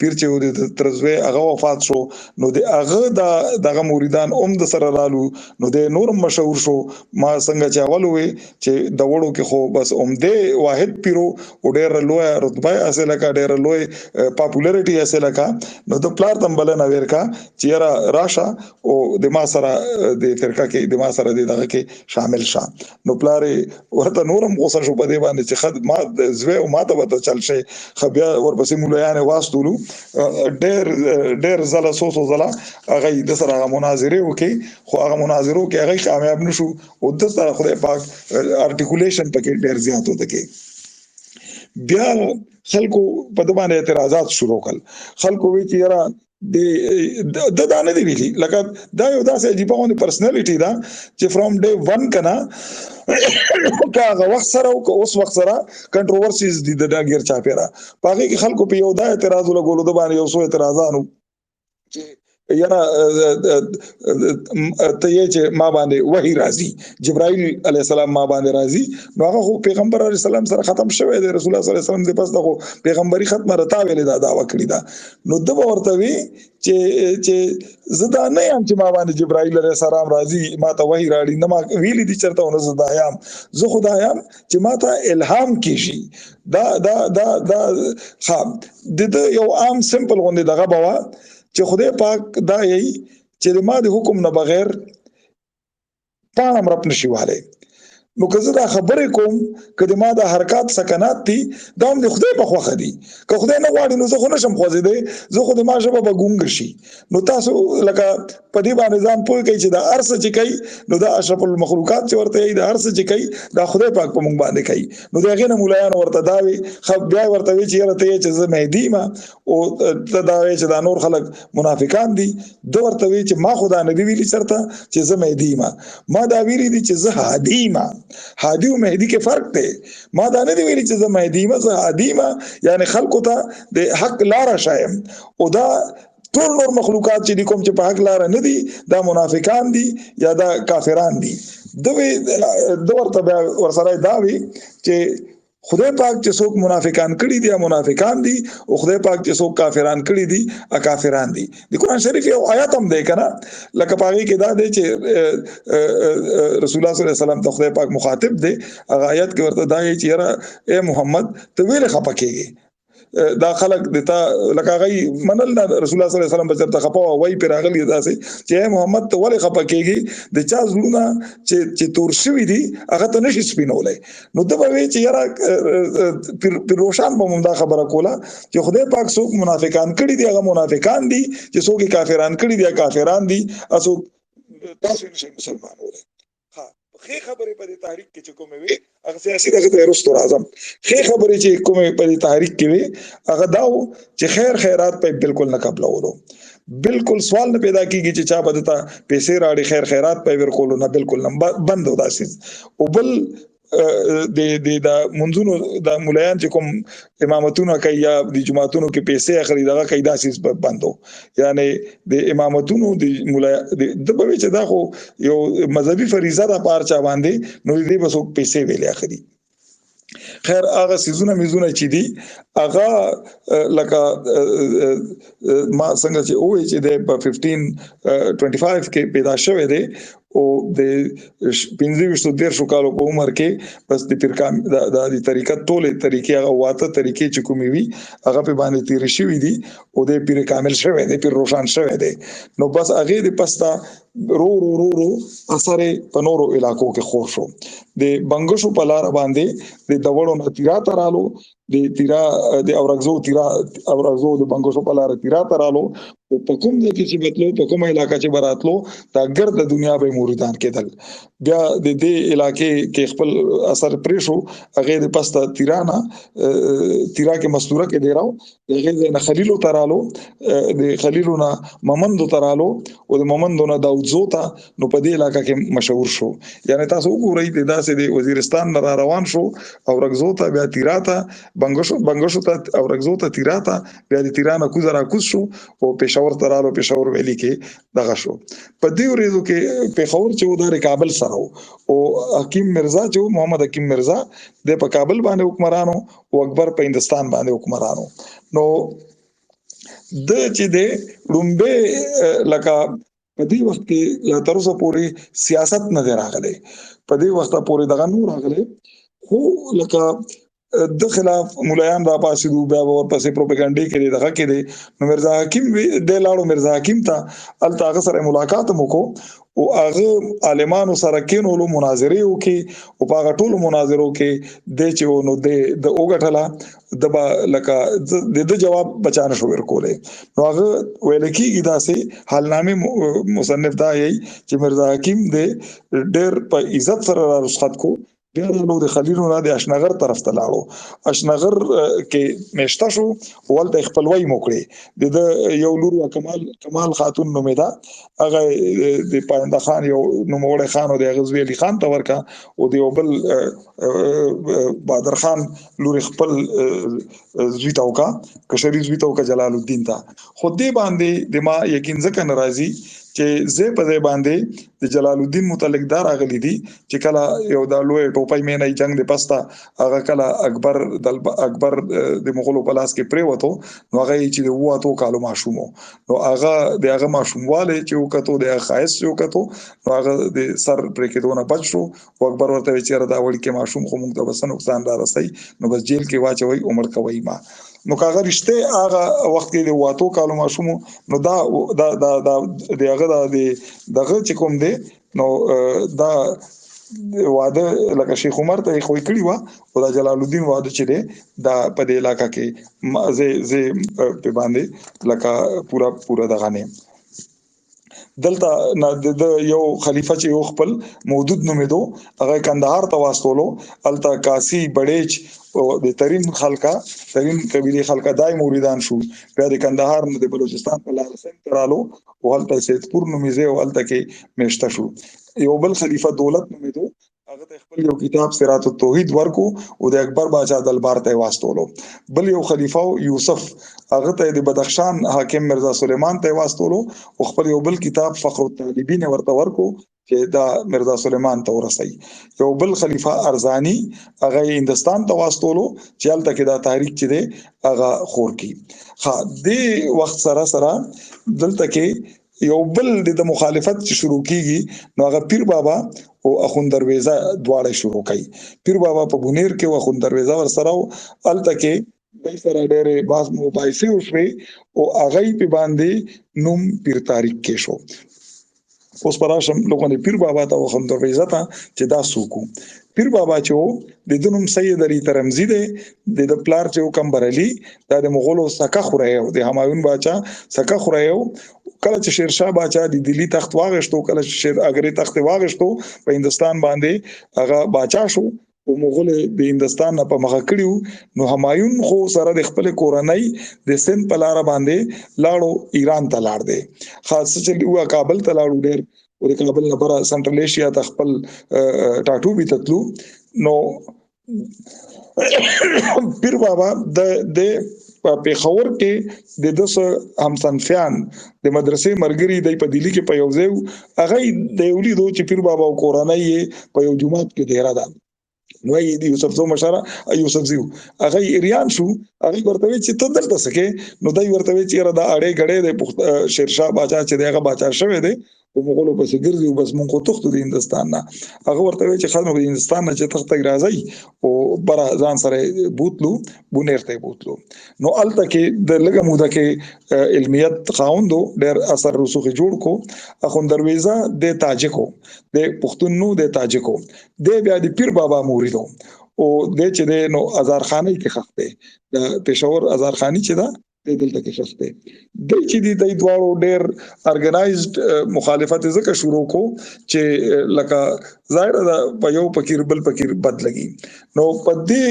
پیر چې د ترزوی هغه وفات شو، نو د هغه د دغه مریدان هم د سره رالو، نو د نور مشهور شو. ما څنګه چې اول وی چې د وړو کې خو بس هم د واحد پیرو او ډېر لوی رتبه حاصله کا، ډېر لوی پاپولریټي حاصله کا. نو د پلار تم بلنه ورکا چې یاره راشه او د ما سره د فرقه کې د ما سره د دغه کې شامل شه. نو پلار ورته نورم غوسه شو په دې باندې چې خد ما زوی او ما ته به چل شي. خو بیا ورپسې مولایان واستولو، ډېر ډېر زله، سو سو زله هغه د سره هغه مناظره وکي، خو هغه مناظرو کې هغه کامیاب نشو. او د سره خدای پاک ارټیکولیشن پکې ډېر زیات وته کې. بیا خلکو په دې باندې اعتراضات شروع کړل. خلکو وی چې یاره د د دا نه دی ویلي، لکه دا یو داسې عجیبه غوندې پرسنالټي ده چې فرام ډے 1 کنه، که هغه وخت سره او که اوس وخت سره کنټروورسیز دي د ډاګیر چاپیرا. پاګه کې خلکو په یو دا اعتراض لګولو د باندې، یو څو اعتراضانو چې یاره ته یې چې ما باندې وحی راځي، جبرائیل علی السلام ما باندې راځي، نو هغه خو پیغمبر علی السلام سره ختم شوی دی، رسول الله صلی الله علیه وسلم دې پس دغه پیغمبري ختمه رتا ویلې دا داوا کړی دا. نو د ورته وی چې زه دا نه یم چې ما باندې جبرائیل علی السلام راځي، ما ته وحی راړي، نه ما ویلې دي چرته ونه. زه دا یم، زه خدا یم چې ما ته الهام کیږي. دا دا دا دا خام د یو عام سمپل غوندې دغه بوا چې خدای پاک دا یی چې ما د حکم نه بغیر پاڼه مرپ نشي والي، نو که زه دا خبرې کوم، که د ما د حرکات سکنات دي، دا هم د خدای په خوښه دي. که خدای نه غواړي نو زه خو نشم خوځېدی، زه خو د ما ژبه به ګونګ شي. نو تاسو لکه په دې باندې ځان پوه کړئ چې دا ارسه چې کوي، نو دا اشرف المخلوقات چې ورته یې دا ارسه چې کوي، دا خدای پاک په مونږ باندې کوي. نو د هغې نه مولایان ورته دا وي، خو بیا ورته وی چې یاره ته چې زه مهدي ما او ته دا وی چې دا نور خلک منافقان دي. د ورته وی چې ما خدا نه دی ویلي چرته چې زه مهدي ما، ما دا ویلي دي چې زه هادي ما. هادي او مهدي کې فرق دی. ما دا نه دی ویلي چې زه مهدي ما، زه هادي ما، یعنی خلکو ته د حق لار شایم، او دا ټول نور مخلوقات چې دي کوم چې په حق لار نه دي، دا منافقان دي یا دا کافران دي. دوی د ورته ورسره دا وی چې خدای پاک چې څوک منافقان کړي دي منافقان دي، او خدای پاک چې څوک کافران کړي دي کافران دي. د قران شریف یو آیات هم دی کنه، لکه پاګه کې دا دی چې رسول الله صلی الله علیه وسلم ته خدای پاک مخاطب دی. هغه آیات کې ورته دا چې یاره اے محمد، ته ویل خپه کېږي دا خلک د تا لکه غي منل نه، رسول الله صلی الله علیه وسلم بچرته خپه وای پر راغلی داسې چې محمد ته ولې خپه کېږي؟ د چا زړونه چې تور شوی دي هغه ته نشي سپینولای. نو د به چې یاره پیر روشان به موږ دا خبره کوله چې خدای پاک څوک منافقان کړي دي هغه منافقان دي، چې څوک کافران کړي دي کافران دي، اسو تاسو نشئ مسلمانولای. ښې خبرې په دې تحریک کې چې کومې وي، هغه سیاسي دغه ته وروسته راځم. ښې خبرې چې کومې په دې تحریک کې وي، هغه دا و چې خیر خیرات په بالکل نه قبلولو، بالکل سوال نه پیدا کیږي چې چا به دته پیسې راړي، خیر خیرات په ورکولو نه، بالکل نه بند وداسي. او بل د د د منځونو د مولایان چې کوم امامتونه کوي یا د جماعتونو کې پیسې اخلي دغه کوي، داسې بندو. یعنی د امامتونو د مولا د به چې دا خو یو مذهبي فریضه ده پارچا باندې، نو دې به څوک پیسې ویلې اخلي. خیر هغه سيزونه میزونه چې دي هغه لکه ما څنګه چې وې چې د 1525 کې پیدا شوه دی، او د 25 دیرشو کالو په عمر کې بس د پیرکام د طریقت ټوله طریقې هغه واته طریقې چې کومې وي هغه په باندې تیر شوی دي، او د پیر کامل شوی دی، پیر روشان شوی دی. نو بس هغه د پستا رو رو رو رو اثر په نورو علاقو کې خور شو. د بنګشو په لار باندې د دوړو نه تیرا ترالو، د تیرا د اورګزو تیرا اورګزو د بنګشو په لار تیرا ترالو، او په کوم ځای کې چې بتلو، په کومه علاقه چې براتلو، دا ګرد دنیا به موریدان کېدل. بیا د دې علاقې کې خپل اثر پرې شو. هغه د پستا تیرانا تیرا کې مستوره کې دی راو، هغه د خلیلو ترالو، د خلیلو نه ممندو ترالو، او د ممندو نه داودزو ته. نو په دې علاقه کې مشهور شو. یعنی تاسو وګورئ د داسې د وزیرستان نه روان شو او رګزو ته، بیا تیرا ته، بنګشو ته، او رګزو ته، تیرا ته، بیا د تیرا نه کوز را کوز شو او پېښور ته رالو. پېښور ویلي کې دغه شو. په دې ورځو کې پېښور چې و د کابل سره او حکیم مرزا چې محمد حکیم مرزا د په کابل باندې حکمرانو او اکبر په هندستان باندې حکمرانو. نو د چې د لومبه لکه په دې وخت کې لا تر اوسه پورې سیاست نه دی راغلی، په دې وخت پورې دغه نور راغلی، خو لکه د خلاف مولایان را پاسېدو، بیا ورپسې پروپاګاندا کړي دغه کې دي. نو مرزا حکیم د لاړو مرزا حکیم ته، الته هغه سره ملاقات وکړو او هغه عالمانو سره کینولو، مناظره وکي او په هغه ټولو مناظرو کې د چې نو د وګټله، د با لکه د جواب بچانه شو ورکولې. نو هغه ویل کیږي داسې حالنامه مصنف دا یی چې مرزا حکیم د ډېر په عزت سره را رخصت کو. بیا نو د خلیلو نه د اشنغر طرف ته لاړو، اشنغر کې مشته شو، ولته خپلوي موکړي. د یو لور کمال خاتون نومې ده، هغه د پاینده خان یو نوموړی خان او د غزوی علي خان ته ورکا، او د یو بل بادر خان لور خپل زوی ته وکا، کشری زوی ته وکا، جلال الدین ته. خو دې باندې د ما یقین ځکه ناراضي چې زه په دې باندې د جلال الدین متعلق دا راغلي دي چې کله یو د لوی ټوپۍ مینه جنگ د پستا هغه کله اکبر د اکبر د مغولو په لاس کې پریوتو، نو هغه چې د واتو کالو ماشومو، نو هغه د هغه ماشومواله چې وکړو، د خایس چې وکړو، نو هغه د سر پرې کېدونه بچ شو. او اکبر ورته چې دا وړي کې ماشوم خو موږ ته بس نقصان را رسي، نو بس جیل کې واچوي، عمر کوي ما. نو کاغه رشته هغه وخت کې د واتو کالو ماشوم، نو دا دا دا دا د هغه د دغه چې کوم دی، نو دا واده لکه شیخ عمر ته خو کړی و، او دا جلال الدین واده چې دی دا په دې علاقې کې زه زه په باندې لکه پورا پورا دغه نه. دلته د یو خلیفہ چې یو خپل مودود نومېدو، هغه کندهار ته واستولو. الته کاسی بړیچ د ترین خلکا، ترین قبيله خلکا دای موریدان شو. بیا د کندهار نه د بلوچستان په لار سند ترالو او هلته سیدپور نومې ځای او هلته کې میشته شو. یو بل خلیفہ دولت نومېدو، هغه ته خپل یو کتاب صراط التوحید ورکو او د اکبر باچا دلبار ته واستولو. بل یو خلیفہ یوسف، هغه ته د بدخشان حاکم مرزا سلیمان ته واستولو او خپل یو بل کتاب فخر الطالبین ورته ورکو چې دا مرزا سلیمان ته ورسي. یو بل خلیفہ ارزانی، هغه هندستان ته واستولو چې هلته کې دا تحریک چې دی هغه خور کی. ها، د وخت سره سره دلته کې یو بل د مخالفت چې شروع کیږي، نو هغه پیر بابا او اخوند درویزه دواړه شروع کړي. پیر بابا په بونیر کې او اخوند درویزه ور سره، الته کې د سره ډېرې باز مباحثې وشوې او هغه په باندې نوم پیر تاریخ کې شو. اوس پراشم لوګونه پیر بابا ته او اخوند درویزه ته چې دا سوکو. پیر بابا چې وو، د دنوم سید علي ترمزی دی. د پلار چې کمبر علي، دا د مغولو سکه خورایو، د همایون باچا سکه خورایو. کله چې شیرشاه باچا د دلی تخت واغشتو، کله چې شیر اګری تخت واغشتو، په هندستان باندې هغه باچا شو او مغول د هندستان نه په مخه کړیو، نو همایون خو سره د خپل کورنۍ د سند په لار باندې لاړو، ایران ته لاړ دی، خاص چې و کابل ته لاړو ډیر، او د کابل نه بره سنټرل ایشیا ته خپل ټاټوبي ته تلو. نو پیر بابا د د په پیښور کې د دس همصنفیان، د مدرسې مرګري د په دلی کې په یو ځای، هغه د یو لیدو چې پیر بابا او کورنۍ په یو جومات کې دیره ده. نو یې د یوسف زو مشره یوسف زیو هغه ایریان شو، هغه ورته وی چې ته دلته سکه؟ نو دای ورته وی چې را دا اړې غړې د شیرشاه باچا چې دغه باچا شوی دی او مغولو پسې ګرځي، او بس مونږ خو تختو د هندستان نه. هغه ورته وی چې خلک د هندستان نه چې تخت راځي، او بر ځان سره بوتلو، بونیر ته بوتلو. نو الته کې د لګه موده کې علمیت خاوندو ډېر اثر رسوخ جوړ کو. اخوند درویزه د تاجکو، د پښتون نو د تاجکو د بیا د پیر بابا موریدو، او د چې د نو ازارخانه کې خخ دی، د پېښور ازارخانی چې ده دلته کې شخص دی. د چې دی د دواړو ډیر ارګنایزډ مخالفت ځکه شروع کو چې لکه ظاهر ده په یو پکیر بل پکیر بد لګي. نو په دې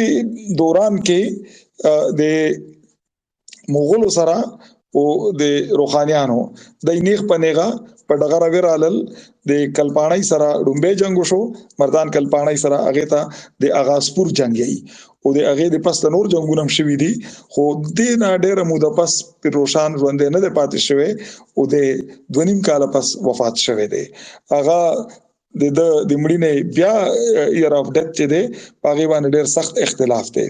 دوران کې د مغولو سره او د روخانیانو د نیغ په نیغه په ډغره ورالل، د کلپاڼۍ سره ډومبه جنگ وشو، مردان کلپاڼۍ سره، هغه ته د اغاسپور جنگ یي، او د هغه د پس د نور جنگونه هم شوي دي. خو د نه ډیره موده پس پیر روشان ژوند نه دی پاتې شوی، او د 2.5 کاله پس وفات شوی دی. هغه د د مړینې بیا ایر اف ډیت چې دی په هغه باندې ډیر سخت اختلاف دی.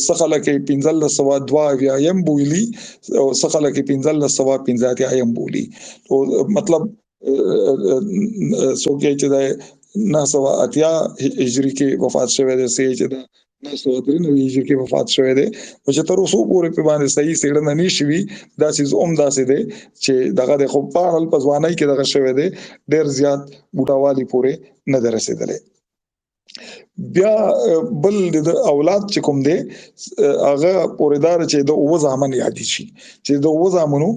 څه خلک 1572 بولی او څه خلک 1585 بولی. او مطلب څوک چې د 980 هجری کې وفات شوی دی، سي چې دا 993 هجری کې وفات شوی دی. نو چې تر اوسه پورې په باندې صحیح څېړنه نه شوي، دا څیز هم داسې دی چې دغه د خو په په ځوانۍ کې دغه شوی دی، ډېر زیات بوټاوالي پورې نه دی رسېدلی. بیا بل د اولاد چې کوم دی هغه پورې دار چې د اوه زامن یاد شي، چې د اوه زامنو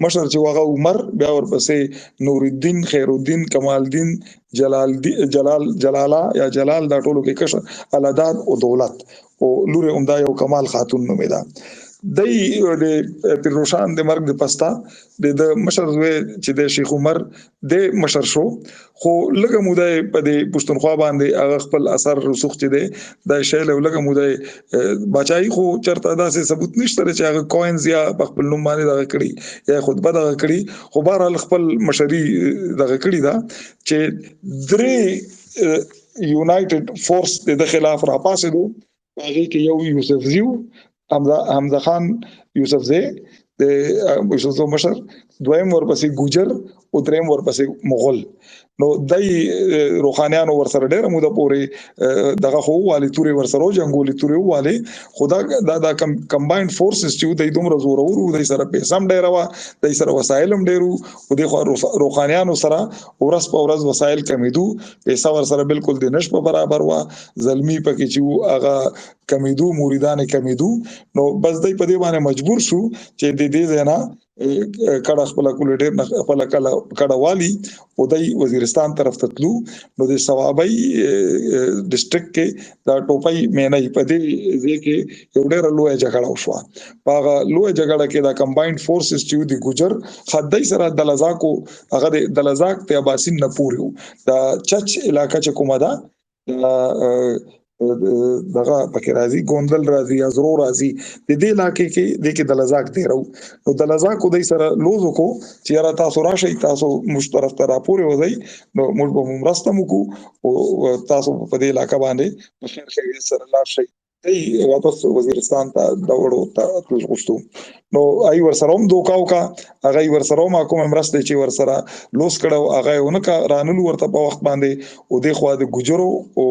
مشر چې هغه عمر، بیا ورپسې نور الدین، خیر الدین، کمال الدین، جلال جلال جلالا یا جلال، دا ټولو کې کشر الاداد او دولت او لور هم دا یو کمال خاتون نومې ده. دی د پیروشان د مرګ د پستا د مشر زوی چې د شیخ عمر د مشر شو، خو لږه موده په دې پښتونخوا باندې هغه خپل اثر رسوخ چې دی د شیل او لږه موده بچای، خو چرته داسې ثبوت نشته چې هغه کوینز یا په خپل نوم باندې دغه کړی یا خطبه دغه کړی، خو بهرحال خپل مشري دغه کړی دا چې درې یونایټډ فورس د خلاف راپاسېدو. هغه کې یو یوسف زیو، حمزه خان یوسف زی د یوسف مشر، دویم ورپسې ګوجر او دریم ورپسې مغول. نو دای روخانیانو ورسره ډیره موده پورې دغه خو والي توري ورسره جنگولي توري والي، خدا دا دا کمباینډ فورسز چې د دومره زورور وو، د سره پیسې هم ډیره وا، د سره وسایل هم ډیرو، او د روخانیانو سره ورځ په ورځ وسایل کمیدو، پیسې ور سره بالکل د نش په برابر وا، زلمی پکې چې هغه کمیدو، مریدان کمیدو. نو بس دای په دې باندې مجبور شو چې د دې زینا کډه خپل کول ډیر خپل کله کډه والی او دای وزیرستان طرف ته تلو. نو د ثوابي ډیسټریکټ کې دا ټوپۍ مینې په دې ځای کې یو ډیر لوی جګړه وشوه. په هغه لوی جګړه کې دا کمباینډ فورسز چې د ګجر خدای سره د لزاکو هغه د لزاک ته اباسین نه پوریو دا چچ علاقه چې کومه ده دغه پکې راځي، ګوندل راځي، ازرو راځي، د دې علاقې کې د کې د لزاک دی راو. نو د لزاک د سره لوزو کو چې یاره تاسو راشئ، تاسو موږ طرف ته راپورې وځئ، نو موږ به مرسته وکړو او تاسو په دې علاقه باندې په خیر خیر سره لاړ شئ. دی واپس وزیرستان ته د وړو ته غوښتو، نو ای ور سره هم دوکا وکا، هغه ور سره هم کوم مرسته چې ور سره لوس کړو هغه ونکا رانلو ورته په وخت باندې. او د خو د ګجرو او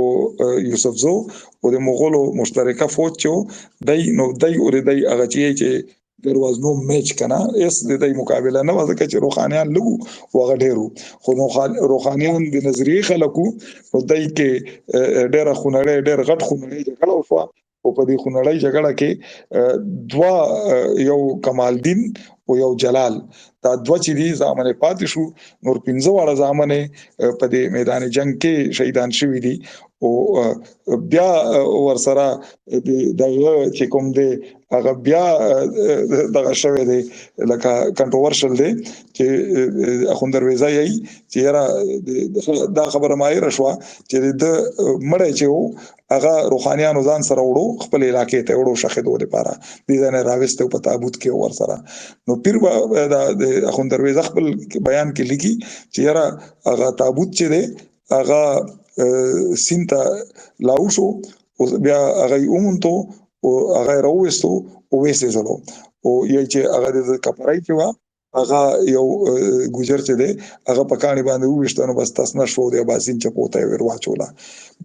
یوسفزو او د مغولو مشترکه فوج چې دای، نو دای او دای هغه چې there was no match کنه، اس د دې مقابله نه ځکه چې روخانیان لګو وغه ډیرو، خو روخانیان د نظریه خلکو. نو دای کې ډیره خونړۍ، ډیر غټ خونړۍ جګړه وشوه، او په دې خونړۍ جګړه کې دوا یو کمال دین او یو جلال، دا دوه چې دي زامن پاتې شو، نور پنځه واړه زامن په دې میدان جنگ کې شهیدان شوي دي. او بیا ورسره دغه چې کوم دی هغه بیا دغه شوی دی، لکه کنټروورشل دی چې اخوند درویزه یې چې یاره دا خبره ما یې رشوه چې د مړی چې وو هغه روحانیانو ځان سره وړو خپل علاقې ته وړو شخیدو لپاره، دې ځای نه راوسته په تابوت کې ور سره. نو پیر د اخوند درویزه خپل بیان کې لیکي چې یاره هغه تابوت چې دی هغه سین ته لاو شو، او بیا هغه یې وموندو او هغه یې راوویستو او ویې سېزلو، او یې چې هغه د کپرای چې وه هغه یو ګجر چې دی هغه په کاڼي باندې وویشته، نو بس تس نه شو، د اباسین چپو ته یې ور واچوله.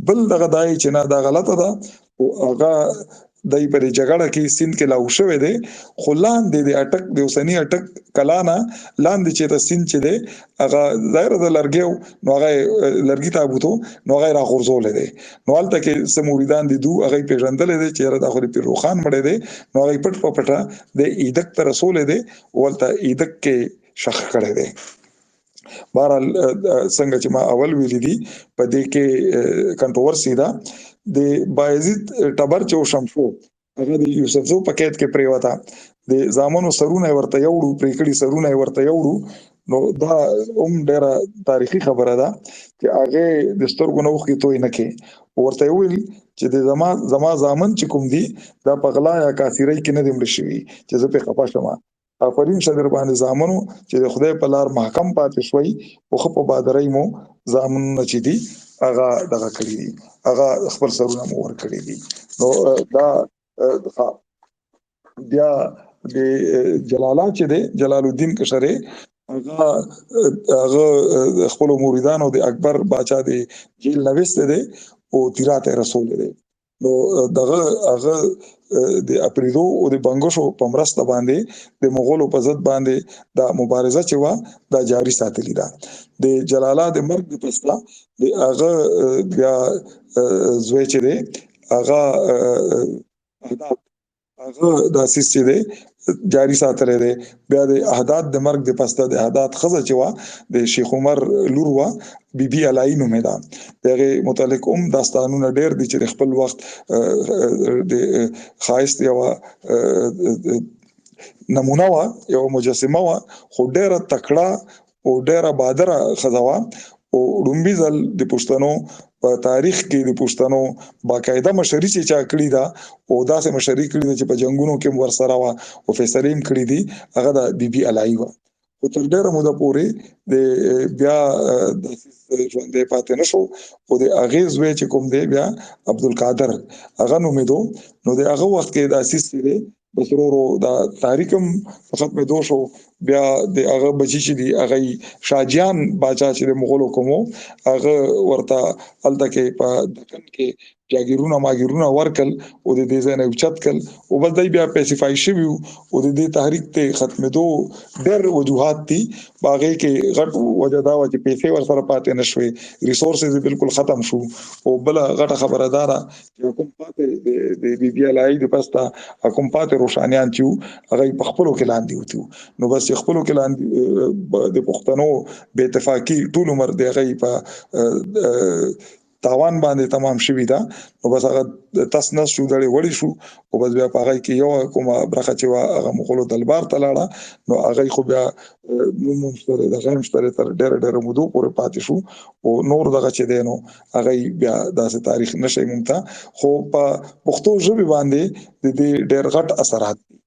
بل دغه دای چې نه دا غلطه ده، او هغه دای په جګړه کې سیند کې لاو شوی دی، خو لاندې د اټک د اوسنی اټک کلانا لاندې چې ته سیند چې دی هغه ظاهر د لرګیو، نو هغه لرګي تابوتو، نو هغه را غورځولې دی. نو هلته کې څه مریدان دي دو هغه پیژندلې دی چې یاره دا خو د پیر روښان مړی دی، نو هغه پټ په پټه د ایدک ته رسولې دی، ولته ایدک کې شخ کړی دی. بهرحال څنګه چې ما اول ویلي دي په دې کې کنټروورسي ده. د بایزید ټبر چې شمشو هغه د یوسفزو په قید کې پریوته، د زامنو سرونه ورته یوړو، پرې کړي سرونه ورته یوړو. نو دا هم ډیره تاریخي خبره ده چې هغه د سترګو نه اوښکې توی نه کړي، ورته ویل چې د زما زامن چې کوم دي دا په غلا یا کاسیرۍ کې نه دي مړ شوي چې زه پرې خفه شم. آفرین شه در باندې زامنو چې د خدای په لار محکم پاتې شوي او خو په بادرۍ مو زامنونه چې دي هغه دغه کړی دي، هغه خپل سرونه مو ور کړی دي. نو دا بیا د جلالا چې دی، جلال الدین کشره هغه هغه خپل مریدانو د اکبر باچا دی جیل نويسته دی او تیرا ته رسول دی. نو دغه هغه د اپریدو او د بنګشو په مرسته باندې د مغولو په ضد باندې دا مبارزه چې وه دا جاری ساتلی ده. د جلاله د مرګ د پسته د هغه بیا زوی چې دی هغه اهداف هغه د اساس چې دی جاری ساتلی دی. بیا د احداد د مرګ د پسته د احداد خزه چې وه د شیخ عمر لور وه، بی بی علای نومې ده، دغه متعلق هم داستانونه ډېر دي چې د خپل وخت د خایست یو نمونه وه، یو مجسمه وه، خو ډېره تکړه او ډېره بادره ښځه وه. او لومبي ځل د پښتنو په تاریخ کې د پښتنو باقاعده مشري چې چا کړې ده او داسې مشري کړې ده چې په جنگونو کې ورسره وه او فیصلې هم کړې دي، هغه د بی بی علای وه. خو تر ډېره موده پورې د بیا د ژوندی پاتې نه شو. او د هغې زوی چې کوم دی بیا عبدالقادر هغه نومېدو، نو د هغه وخت کې د اسیس چې دی بس ورو ورو دا تحریک هم په ختمېدو شو. بیا د هغه بچی چې دی هغه شاجیان باچا چې د مغولو کومو هغه ورته هلته کې په دکن کې جاګیرونه ماګیرونه ورکل او د دې ځای نه اوچت کړ او بس دی بیا پیسیفای شوي او د دې تحریک ته ختمېدو ډېر وجوهات دي. په هغې کې غټ وجه دا وه چې پیسې ورسره پاتې نه شوې، ریسورسز بالکل ختم شو. او بله غټه خبره دا ده چې کوم پاتې د بي بي علای د پسته کوم پاتې روشانیان چې وو هغه په خپلو کې لاندې وتي. نو بس خپلو کې لاندې د پښتنو بې اتفاقي ټول عمر د هغې په تاوان باندې تمام شوی دا. نو بس هغه تس نس شو، دړې وړې شو او بس بیا په هغه کې یو کومه برخه چې وه هغه مغولو دلبار ته لاړه. نو هغه خو بیا نوم هم شته دی، دغه هم شته دی، تر ډېره ډېره مودو پورې پاتې شو. او نور دغه چې دی نو هغه بیا داسې تاریخ نشي مونږ ته، خو په پښتو ژبې باندې د دې ډېر غټ اثرات دي.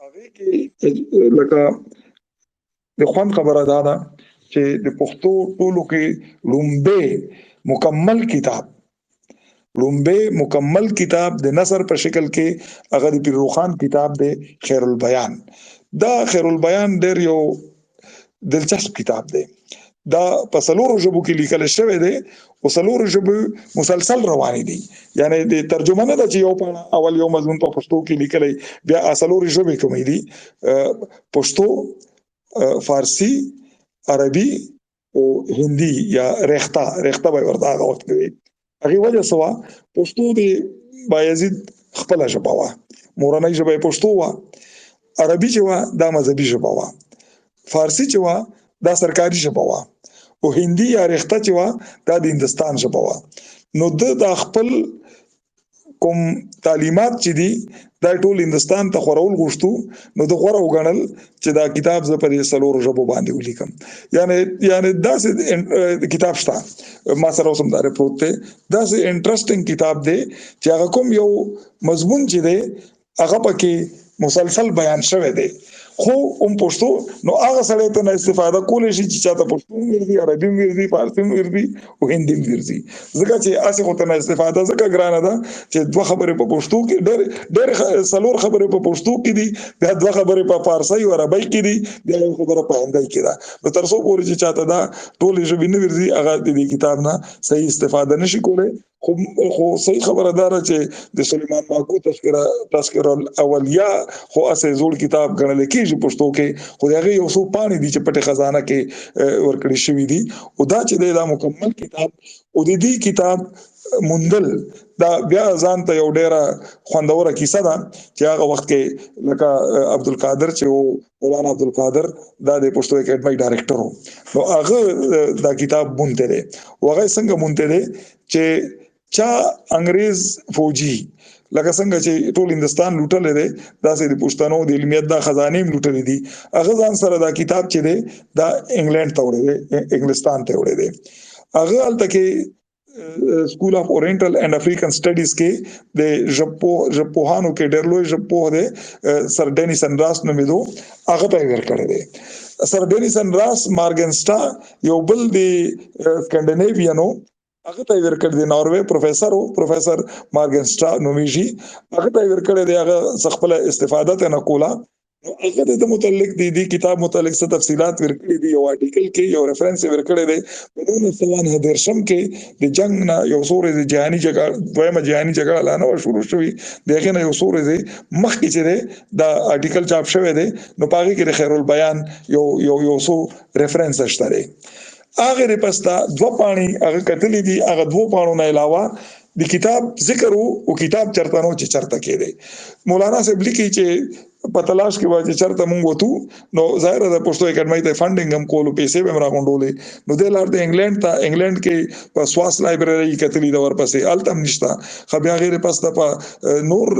هغې کې لکه د خوند خبره دا ده چې د پښتو ټولو کې لومبی مکمل کتاب، لومبی مکمل کتاب د نثر په شکل کې هغه د پیر روخان کتاب دی خیر البیان. دا خیر البیان ډېر یو دلچسپ کتاب دی. دا په څلورو ژبو کې لیکل شوی دی او څلورو ژبو مسلسل روانې دي، یعنی د ترجمه نه ده چې یو پاڼه اول یو مضمون په پښتو کې لیکلی بیا څلورې ژبې کومې دي، پښتو، فارسی، عربي او هندي یا رخته، رخته به ورته هغه وخت کې وي. هغې وجه څه وه؟ پښتو د بایزید خپله ژبه وه، مورنۍ ژبه یې پښتو وه. عربي چې وه دا مذهبي ژبه وه، فارسی چې وه دا سرکاري ژبه وه، او هندي یا رخته چې وه دا د هندوستان ژبه وه. نو ده دا خپل کوم تعلیمات چې دي دا ټول هندوستان ته خورول غوښتو، نو د غوره وګڼل چې دا کتاب زه په دې څلورو ژبو باندې ولیکم. یعنی داسې کتاب شته ما سره اوس هم دا پروت دی، داسې انټرېسټینګ کتاب دی چې هغه کوم یو مضمون چې دی هغه پکې مسلسل بیان شوی دی، خو هم پښتو. نو هغه سړی ته نه استفاده کولی شي چې چاته پښتو هم ورځي، عربي هم ورځي، فارسي هم ورځي او هندي هم ورځي، ځکه چې هسې خو ته نه استفاده ځکه ګرانه ده چې دوه خبرې په پښتو کې ډېر ډېر څلور خبرې په پښتو کې دي، بیا دوه خبرې په فارسي او عربۍ کې دي، بیا یو خبره په هندۍ کې ده. نو تر څو پورې چې چاته دا ټولې ژبې نه ورځي هغه د دې کتاب نه صحیح استفاده نشي کولی. خو صحیح خبره دا ده چې د سلیمان ماکو تذکره الاولیا خو هسې زوړ کتاب ګڼل کېږي پښتو کې، خو د هغې یو څو پاڼې دي چې پټې خزانه کې ورکړې شوي دي. او دا چې دی دا مکمل کتاب او د دې کتاب موندل دا بیا ځان ته یو ډیره خوندوره کیسه ده چې هغه وخت کې لکه عبدالقادر چې وو، مولانا عبدالقادر دا د پښتو اکیډمۍ ډایریکټر وو، نو هغه دا کتاب مونته دی. او هغه څنګه مونته دی چې چا انګريز فوجي لکه څنګه چې ټول هندستان لوټلې دی داسې د پښتنو د علمیت دا خزانې هم لوټلې دي. هغه ځان سره دا کتاب چې دی دا انګلند ته وړی دی، انګلستان ته وړی دی. هغه هلته کې سکول اف اورینټل اینډ افریقن سټډیز کې د ژبپوهانو کې ډېر لوی ژبپوه دی سر ډینیسن راس نومېدو، هغه ته یې ورکړی دی. سر ډینیسن راس مارګنسټا یو بل دی سکانډینیوینو هغه ته یې ورکړی دی، ناروې پروفیسور و، پروفیسور مارګنسټا نومېږي، هغه ته یې ورکړی دی. هغه څه خپله استفاده ته نه کوله. نو هغه د متعلق دی دی کتاب متعلق څه تفصيلات ورکړي دي، یو آرټیکل کې یو ریفرنس ورکړی دی. په 1939 کې د جنگ نه یو څو ورځې، جهاني جګړه، دویمه جهاني جګړه لا نه وه شروع شوې، د هغې نه یو څو ورځې مخکې چې دی دا آرټیکل چاپ شوی دی. نو په هغې کې د خیرالبیان یو یو یو څو ریفرنس شته دی. هغه د پستا دوه پاڼې هغه کتلې دي، هغه دوه پاڼو نه علاوه د کتاب ذکر او کتاب چرته نو چې چرته کې دی. مولانا صاحب لیکي چې په تلاش کې وای چې چرته مونږ وتو، نو ظاهر ده پښتو اکیډمي ته فندینګ هم کولو، پیسې به راغونډولې. نو د لار د انګلند ته، انګلند کې په سواس لایبرری کتلی دا ورپسې التم نشتا. خو بیا غیر پس ته په نور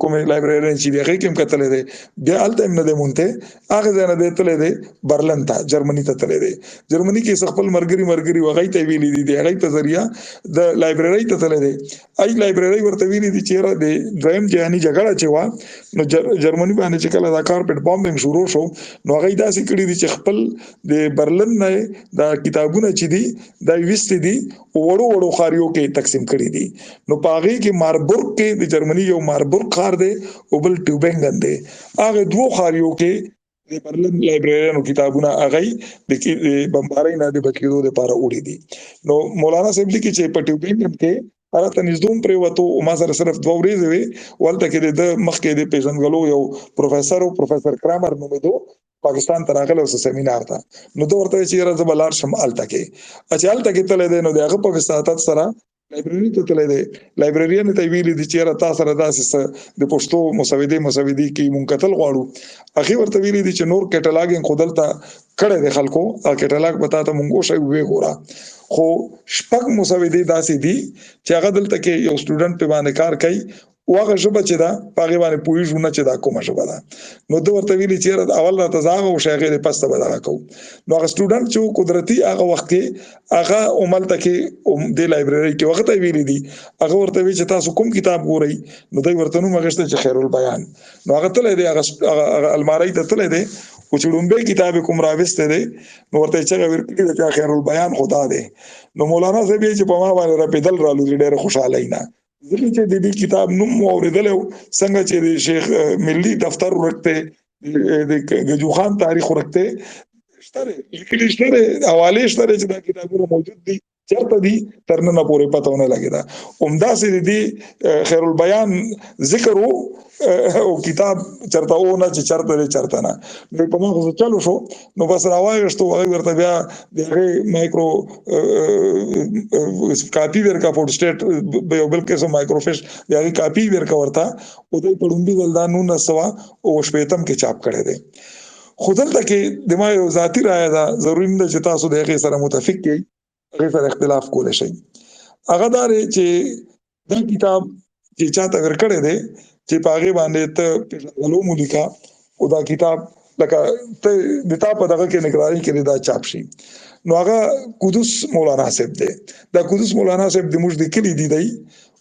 کومې لایبرری چې دی هغه کې هم کتلې دی، بیا التم نه دی مونته. هغه ځای نه دی تللی دی برلن ته، جرمني ته تللی دی. جرمني کې خپل مرګري وغی ته ویلي دي، دی هغه په ذریعہ د لایبرری ته تللی دی. ای لایبرری ورته ویلي دي چې د دویم جهاني جګړه چې وا، نو جرمني باندې چې کله دا کارپټ بامبینګ شروع شو، نو هغه داسې کړی دي چې خپل د برلن نه دا کتابونه چې دي دا وستي دي، وړو وړو ښاریو کې تقسیم کړي دي. نو پاغي کې ماربورګ کې، د جرمني یو ماربورګ ښار دی او بل ټیوبنګن دی، هغه دوو ښاریو کې د برلن لایبرریانو کتابونه هغه د بمبارۍ نه د بچ کېدو لپاره وړي دي. نو مولانا صاحب لیکي چې په ټیوبنګن کې هغه ته نږدې پریوتو او ما سره صرف دوه ورځې وي. ولته کې د مخکې د پیژندګلو یو پروفیسور، پروفیسور کرامر نومېدو، پاکستان ته راغلی اوس سیمینار ته. نو دا ورته چې یاره زه به لاړ شم هلته کې، چې هلته کې تللی دی، نو د هغه په وساطت سره لایبرری ته تللی دی. لایبرریان ته ویلي دي چې یاره تا سره داسې څه د پښتو مسودې کې مونږ کتل غواړو. هغې ورته ویلي دي چې نور کیټلاګینګ خو دلته کړی دی خلکو، کیټلاګ به تا ته مونږ وښیو، ویې ګوره، خو شپږ مسودې داسې دي چې هغه دلته کې یو سټوډنټ په باندې کار کوي، او هغه ژبه چې ده په هغې باندې پوهېږو نه چې دا کومه ژبه ده. نو ده ورته ویلي چې یاره اول راته زه هغه وښیه، هغې پس ته به دغه کوو. نو هغه سټوډنټ چې قدرتي هغه وخت کې هغه هملته کې دې لایبرري کې وخت ویلي دي، هغه ورته وی چې تاسو کوم کتاب ګورئ؟ نو دوی ورته نوم اخیستی چې خیرالبیان. نو هغه تللی دی، هغه المارۍ ته تللی دی، او چې ړومبی کتاب یې کوم راویستی دی، نو ورته یې چغه ورکړې ده چې خیرالبیان خدا دی. نو مولانا صاحب یې چې په ما باندې رپېدل رالوځي ډېره خوشحالۍ نه، ځکه چې د دې کتاب نوم مو اورېدلی، څنګه چې د شیخ ملي دفتر ورک دی، د ګجو خان تاریخ ورک دی، شته دی، لیکلي شته دی، حوالې شته دی چې دا کتابونه موجود دي، چرته دي تر ننه پورې پته ونه لګېده. همداسې د دې خیرالبیان ذکر و او کتاب چرته و نه چې چرته دی چرته نه. نو په ما خو چلو شو، نو بس راواغېستو. هغه ورته بیا د هغې مایکرو کاپي ورکړه، فوټو سټیټ به یو بل قسم مایکروفیش د هغې کاپي ورکړه ورته، او دوی په ړومبي ځل دا 1960 کې چاپ کړی دی. خو دلته کې د ما یو ذاتي رایه ده، ضروري نه ده چې تاسو د هغې سره متفق یئ، هغې سره اختلاف کولی شئ. هغه دا دی چې دا کتاب چې چاته ورکړی دی چې په هغې باندې ته پېژندګلو مو لیکه، او دا کتاب لکه ته د تا په دغه کې نګراني کې دا چاپ شي، نو هغه قدوس مولانا صاحب دی. دا قدوس مولانا صاحب د موږ د کلي دی دی،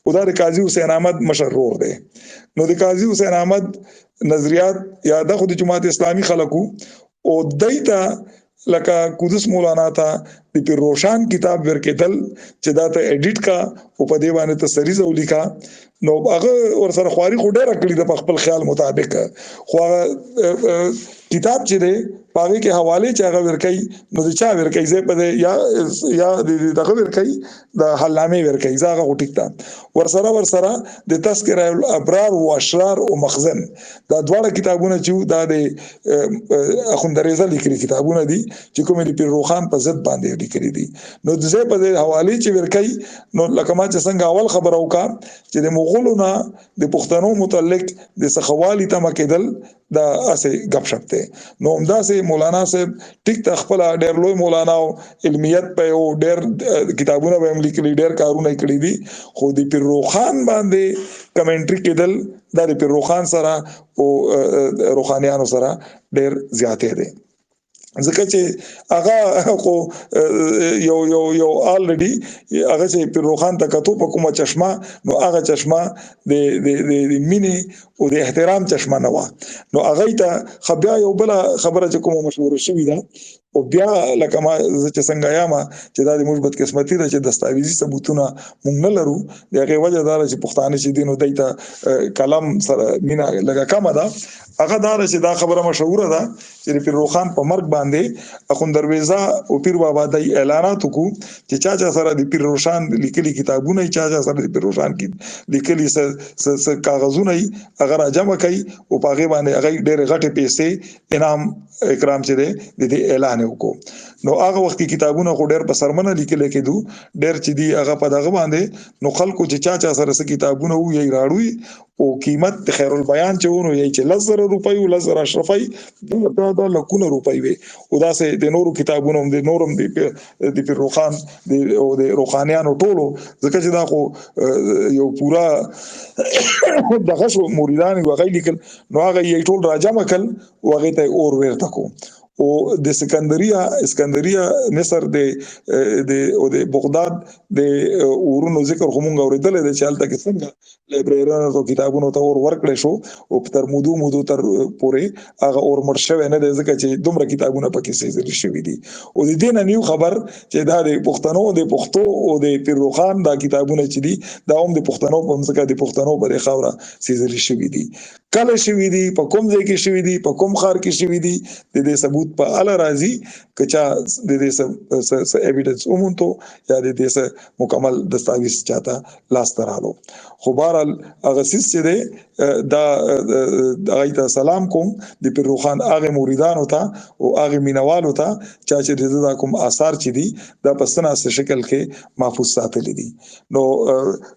او دا د قاضي حسین احمد مشر ورور دی. نو د قاضي حسین احمد نظریات یا د خو د جماعت اسلامي خلکو، او دای ته لکه قدوس مولانا ته د پیر روشان کتاب ورکېدل چې دا ته ایډیټ کا او په دې باندې ته سریزه ولیکا، نو هغه ورسره خواري خو ډېره کړې ده په خپل خیال مطابق، خو هغه کتاب چې دی په هغې کې حوالې چې هغه ورکوي، نو د چا ورکوي ځای په دی یا دغه ورکوي، د حلامې ورکوي، زه هغه خو ټیک ده. ورسره د تذکره الابرار و اشرار او مخزن دا دواړه کتابونه چې دا د اخوندریزه لیکلي کتابونه دي چې کوم د پیر روښان په ضد باندې لیکلي دي، نو د ځای په ځای حوالې چې ورکوي، نو لکه ما چې څنګه اول خبره وکړه چې د مغولو نه د پښتنو متعلق د سخوالي تمه کېدل دا اسې غب شپ دی. نو همداسې مولانا صاحب ټیک ته خپل ډېر لوی مولانا او علمیت په یو ډېر کتابونه به هم لیکلي، ډېر کارونه یې کړي دي، خو د پیر روښان باندې کمنټري کېدل دا د پیر روښان سره او روښانیانو سره ډېر زیاتې دی، ځکه چې هغه خو یو یو یو الریډي هغه چې پیر روښان ته کتو په کومه چشمه، نو هغه چشمه د د د مینې او د احترام چشمه نه وه. نو هغه ته خو بیا یو بل خبره چې کومه مشهوره شوې ده، او بیا لکه ما زه چې څنګه یم چې دا د موږ بدقسمتي ده چې دستاویزي ثبوتونه موږ نه لرو. د هغې وجه دا ده چې پښتانه چې دي نو دوی ته قلم سره مینه لږه کمه ده. هغه دا ده چې دا خبره مشهوره ده چې د پیر روښان په مرګ باندې اخوند درویزه او پیر بابا دای اعلانات وکړو چې چا چا سره د پیر روښان لیکلي کتابونه، چا چا سره د پیر روښان کې لیکلي څه کاغذونه، هغه را جمع کوي او په هغې باندې هغه ډېرې غټې پیسې انعام اکرام چې دی د دې اعلان وکړو. نو هغه وخت کې کتابونه خو ډېر په سرمنه لیکل کېدو، ډېر چې دی هغه په دغه باندې، نو خلکو چې چا چا سره څه کتابونه وو یې راړوي او قیمت د خیر البیان چې ونو یې چې 10,000 روپۍ او 10,000 اشرفۍ دا دا لکونه روپۍ وي. او داسې د نورو کتابونو هم د نورم د پیر روښان د او د روښانیانو ټولو، ځکه چې دا خو یو پورا دغه شو مریدان وغی لیکل، نو هغه یې ټول راجمع کړ او هغه ته اور ورته کو. او د سکندریه اسکندریه مصر د د او د بغداد د اورونو ذکر خو مونږ اورېدلی دی چې هلته کې څنګه لایبرېرانو ته کتابونو ته اور ورکړی شو او تر مودو مودو تر پورې هغه اور مړ شوی نه دی، ځکه چې دومره کتابونه پکې سېځل شوي دي. او د دې نه نیو خبر چې دا د پښتنو د پښتو او د پیر روښان دا کتابونه چې دي دا هم د پښتنو په مځکه د پښتنو په خاوره سېځل شوي دي. کله شوي دي، په کوم ځای کې شوي دي، په کوم ښار کې شوي دي، د دې ثبوت په اله راځي که چا د دې څه ایویډنس وموندو یا د دې څه مکمل دستاویز چاته لاس ته رالو. خو بهرحال هغه څیز چې دی دا هغه ته سلام کوم د پیر روښان هغه مریدانو ته او هغه مینوالو ته چا چې د ده دا کوم آثار چې دي دا په څه ناڅه شکل کې محفوظ ساتلي دي. نو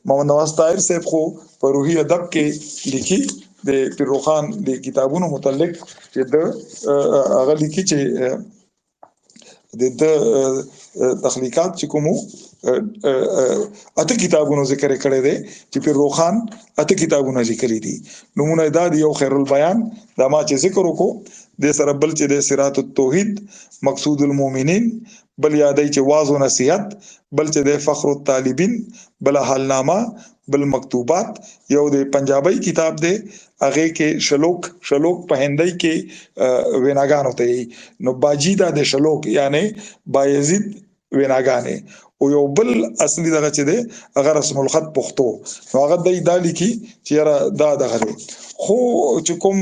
محمد نواز طاهر صاحب خو په روحي ادب کې لیکي د پیر روښان د کتابونو متعلق چې د هغه لیکي چې د ده تخلیقات چې کومو اته کتابونو ذکر کړی دی چې پیر روښان اته کتابونه لیکلي دي. نمونه دا دی، یو خیر البیان دا ما چې ذکر وکړو، د سره بل چې د صراط التوحید، مقصود المؤمنین، بل یادی چې واعظ و نصیحت، بل چې د فخر الطالبین، بل حالنامه، بل مکتوبات، یو د پنجابی کتاب دی هغه کې شلوک، شلوک په هندۍ کې ویناګانو ته، نو باجی دا د شلوک یعنی بایزید ویناګانې. او یو بل اصلي دغه چې دی هغه رسم الخط پښتو، نو هغه دی دا لیکي چې یاره دا دغه دی. خو چې کوم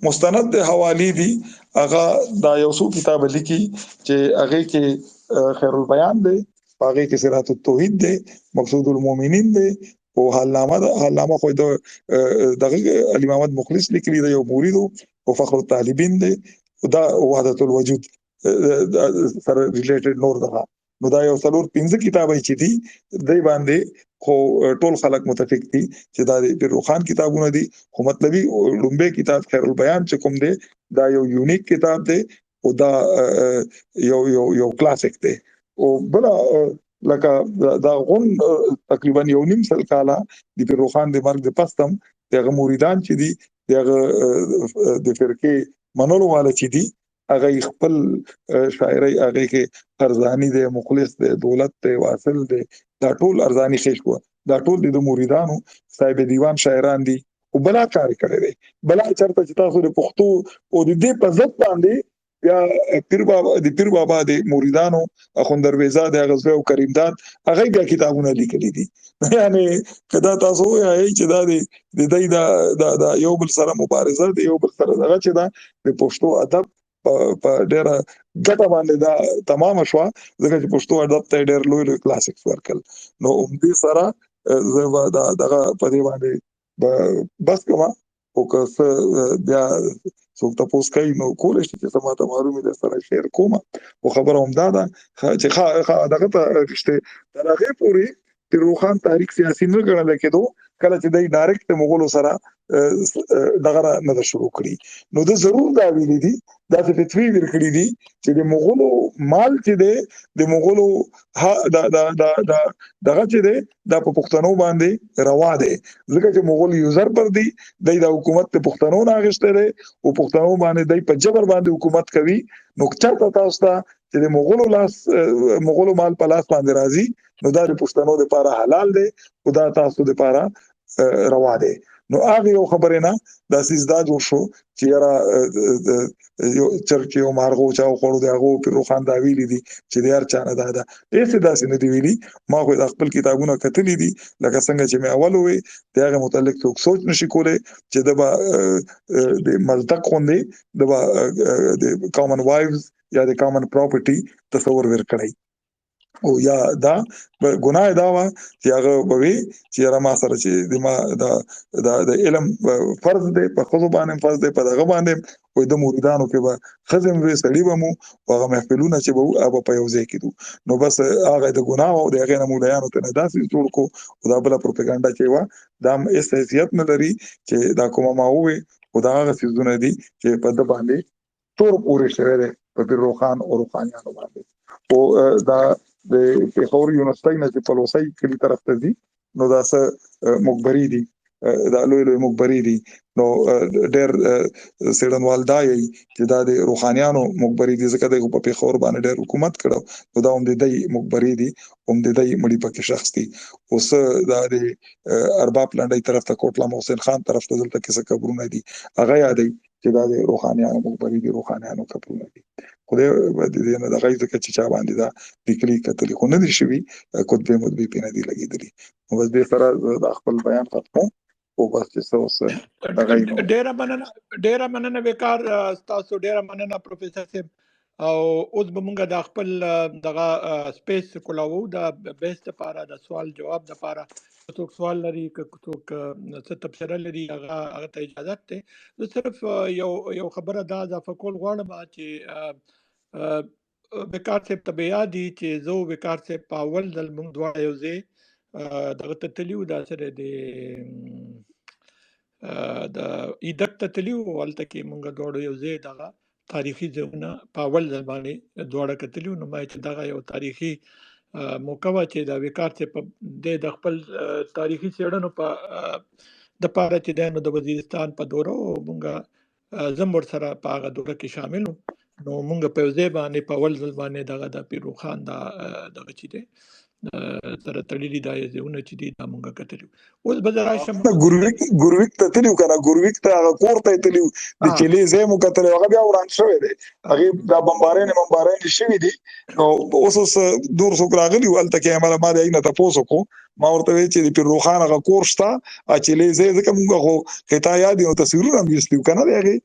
مستند د حوالې دي هغه دا یو څو کتاب لیکي چې هغه کې خیر البیان دی، هغه کې صراط التوحید دی، مقصود المؤمنین دی او حالنامه ده. حالنامه خو د دغه علی محمد مخلص لیکلی دی، یو مرید او فخر الطالبین دی، دا وحدت الوجود سره ریلیټډ نور دغه. نو دا یو څلور پنځه کتابه چې دي دی باندې خو ټول خلک متفق دي چې دا د پیر روښان کتابونه دي. خو مطلبي لومبه کتاب خیر البیان چې کوم دی دا یو یونیک کتاب دی او دا یو یو یو کلاسیک دی. او بل لکه دا غون تقریبا 1.5 کاله د پیر روښان د مرګ د پستم دغه مریدان چې دي دغه د فرقې منلو والا چې دي هغه خپل شاعري هغه کې ارزانی دی، مخلص دی، دولت دی، واصل دی، دا ټول ارزانی خېش کو، دا ټول د مریدانو صاحب دیوان شاعران دي. او بلا کار کړی دی، بلا چرته چې تاسو د پښتو او د دې په ضد باندې یا پیر بابا د پیر بابا د مریدانو اخوند درویزه د غزوه او کریمداد هغه بیا کتابونه لیکلي دي. یعنی کدا تاسو وایئ چې دا د دې دا دا یو بل سره مبارزه دی، یو بل سره دغه چې دا د پښتو ادب په ډیره ګټه باندې دا تمام شوه، ځکه چې پښتو ادب ته ډیر لوی لوی کلاسیکس ورکل. نو همدې سره زه به دا دغه په دې باندې بس کوم، او که څه بیا څوک تپوس کوي نو کولی شي چې زما ته معلومې در سره شیر کوم. خو خبره هم دا ده چې دغه ته رښتې تر هغې پورې د روښان تحریک سیاسي نه ګڼل کېدو کله چې دی ډایرکټ د مغولو سره دغه نه ده شروع کړي. نو ده ضرور دا ویلي دي، داسې فتوی ورکړي دي چې د مغولو مال چې دی د مغولو دا دا دا دا دغه چې دی دا په پښتنو باندې روا دی، ځکه چې مغول یوزر پر دی، دی دا حکومت د پښتنو نه اخیستی دی او پښتنو باندې دی په جبر باندې حکومت کوي. نو چرته تاسو ته چې د مغولو لاس مغولو مال په لاس باندې راځي نو دا د پښتنو لپاره حلال دی او دا تاسو لپاره روا دی. نو هغه یو خبره نه دا سیز دا جوړ شو چې یاره یو چرګ چې یو مارغه چا وخوړو، د هغو پیر روښان دا ویلي دي چې د هر چا نه دا ده، هېڅ داسې نه دي ویلي. ما خو د خپل کتابونه کتلي دي، لکه څنګه چې مې اول ووی، د هغې متعلق څوک سوچ نشي کولی چې د به د مزدک غوندې د به د کامن وایفز یا د کامن پراپرټي تصور ورکړی. او یا دا ګناه دا وه چې هغه به وي چې یاره ما سره چې د ما د د علم فرض دی، په ښځو باندې فرض دی، په دغه باندې. وایي د مریدانو کې به ښځې هم وې، سړي به مو، هغه محفلونه چې به وو هغه به په یو ځای کې دو. نو بس هغه د ګناه او د هغې نه مولایانو ته نه داسې جوړ کو. او دا بله پروپاګاندا چې وه دا هم هېڅ حیثیت نه لري چې دا کومه ما ووې. خو دا هغه څیزونه دي چې په ده باندې تور پورې شوی دی، په پیر روښان او روښانیانو باندې. او دا د پېښور یونیورسټۍ نه چې پلوسۍ کلي طرف ته ځي، نو دا څه مقبرې دي، دا لوی لوی مقبرې دي. نو ډېر څېړنوال دا یي چې دا د روښانیانو مقبرې دي، ځکه دغه په پېښور باندې ډېر حکومت کړو. نو دا هم د دی مقبرې دي، هم د دی مړي پکې شخص دي. اوس دا د ارباب لنډۍ طرف ته، کوټله محسن خان طرف ته دلته کې څه قبرونه دي، هغه یادوي چې دا د روښانیانو مقبرې دي، روښانیانو قبرونه دي. خدای به د دې نه دغه، ځکه چې چا باندې دا لیکلي کتلي خو نه دي شوي، کتبې مطبې پې نه دي لګېدلي. نو بس دې سره دا خپل بیان ختمو او بس چې څه اوس دغه. ډیره مننه، ډیره مننه وقار، تاسو ډیره مننه پروفیسور صاحب. او اوس به مونږ د خپل دغه سپیس کولاوو د بحث لپاره، د سوال جواب لپاره. څوک سوال لري، که څوک څه تبصره لري، هغه ته اجازه ده. زه صرف یو خبره دا اضافه کول غواړم چې وقار صاحب ته به یاد دي چې زه وقار صاحب په اول ځل مونږ دواړه یو ځای دغه ته تللي وو، دا سره د د ایدک ته تللي وو. هلته کې مونږ دواړو یو ځای دغه تاریخي ځایونه په اول ځل باندې دواړه کتلي وو. نو ما چې دغه یو تاریخي موقع وه چې د وقار صاحب د خپل تاریخي څېړنو په د پاره چې دی، نو د وزیرستان په دوره مونږ زم ورسره په هغه دوره کې شامل وم. نو مونږ په یو ځای باندې په اول ځل باندې دغه د پیر روښان دا دغه چې دی سره تړلي دا ځایونه چې دي، دا مونږ کتلي. اوس به زه راشم. ګورویک ته تللی کنه؟ ګورویک ته هغه کور ته تللی، د چلی ځای مو کتل، هغه بیا وران شوی دی، هغه دا بمبارین شوی دي. نو اوس اوس دور څوک راغلی هلته کې، عمله ما د نه تاسو کو، ما ورته وی چې د پیر روښان هغه کور شته چلی ځای، ځکه مونږ خو کته یاد نو تصویرونه هم ویستي کنه دی هغه.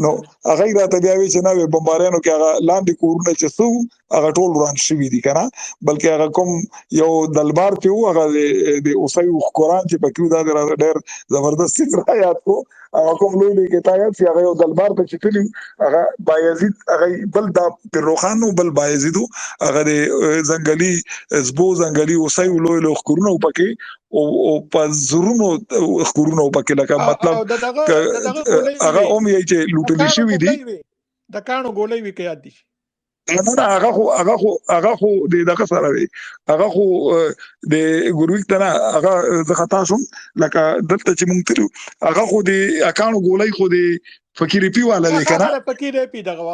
نو هغه راته بیا وی چې نه، بمباریانو کې هغه لاندې کورونه چې څو هغه ټول وران شوي دي کنه، بلکې هغه کوم یو دلبار چې وو، هغه د اوسې قرآن چې پکې، دا ډېر زبردست را یاد کو، هغه کوم لوی لوی کتاب چې هغه یو دلبار ته چې تللی، هغه بایزید، هغه بل دا پیر روښان نو بل بایزید، هغه د ځنګلي زبو، ځنګلي اوسې لوی لوی ښکرونه پکې او په زرونو ښکرونه پکې، لکه مطلب هغه هم یې چې لوټلی شوی دي. د کانو ګولۍ وی کې یاد دي؟ نه نه، هغه خو د دغه سره وی، هغه خو د ګورویک ته نه، هغه زه خطا شوم. لکه دلته چې مونږ تلو، هغه خو د اکانو ګولۍ خو د فقیر پی والا دی کنه؟ فقیر پی دغه.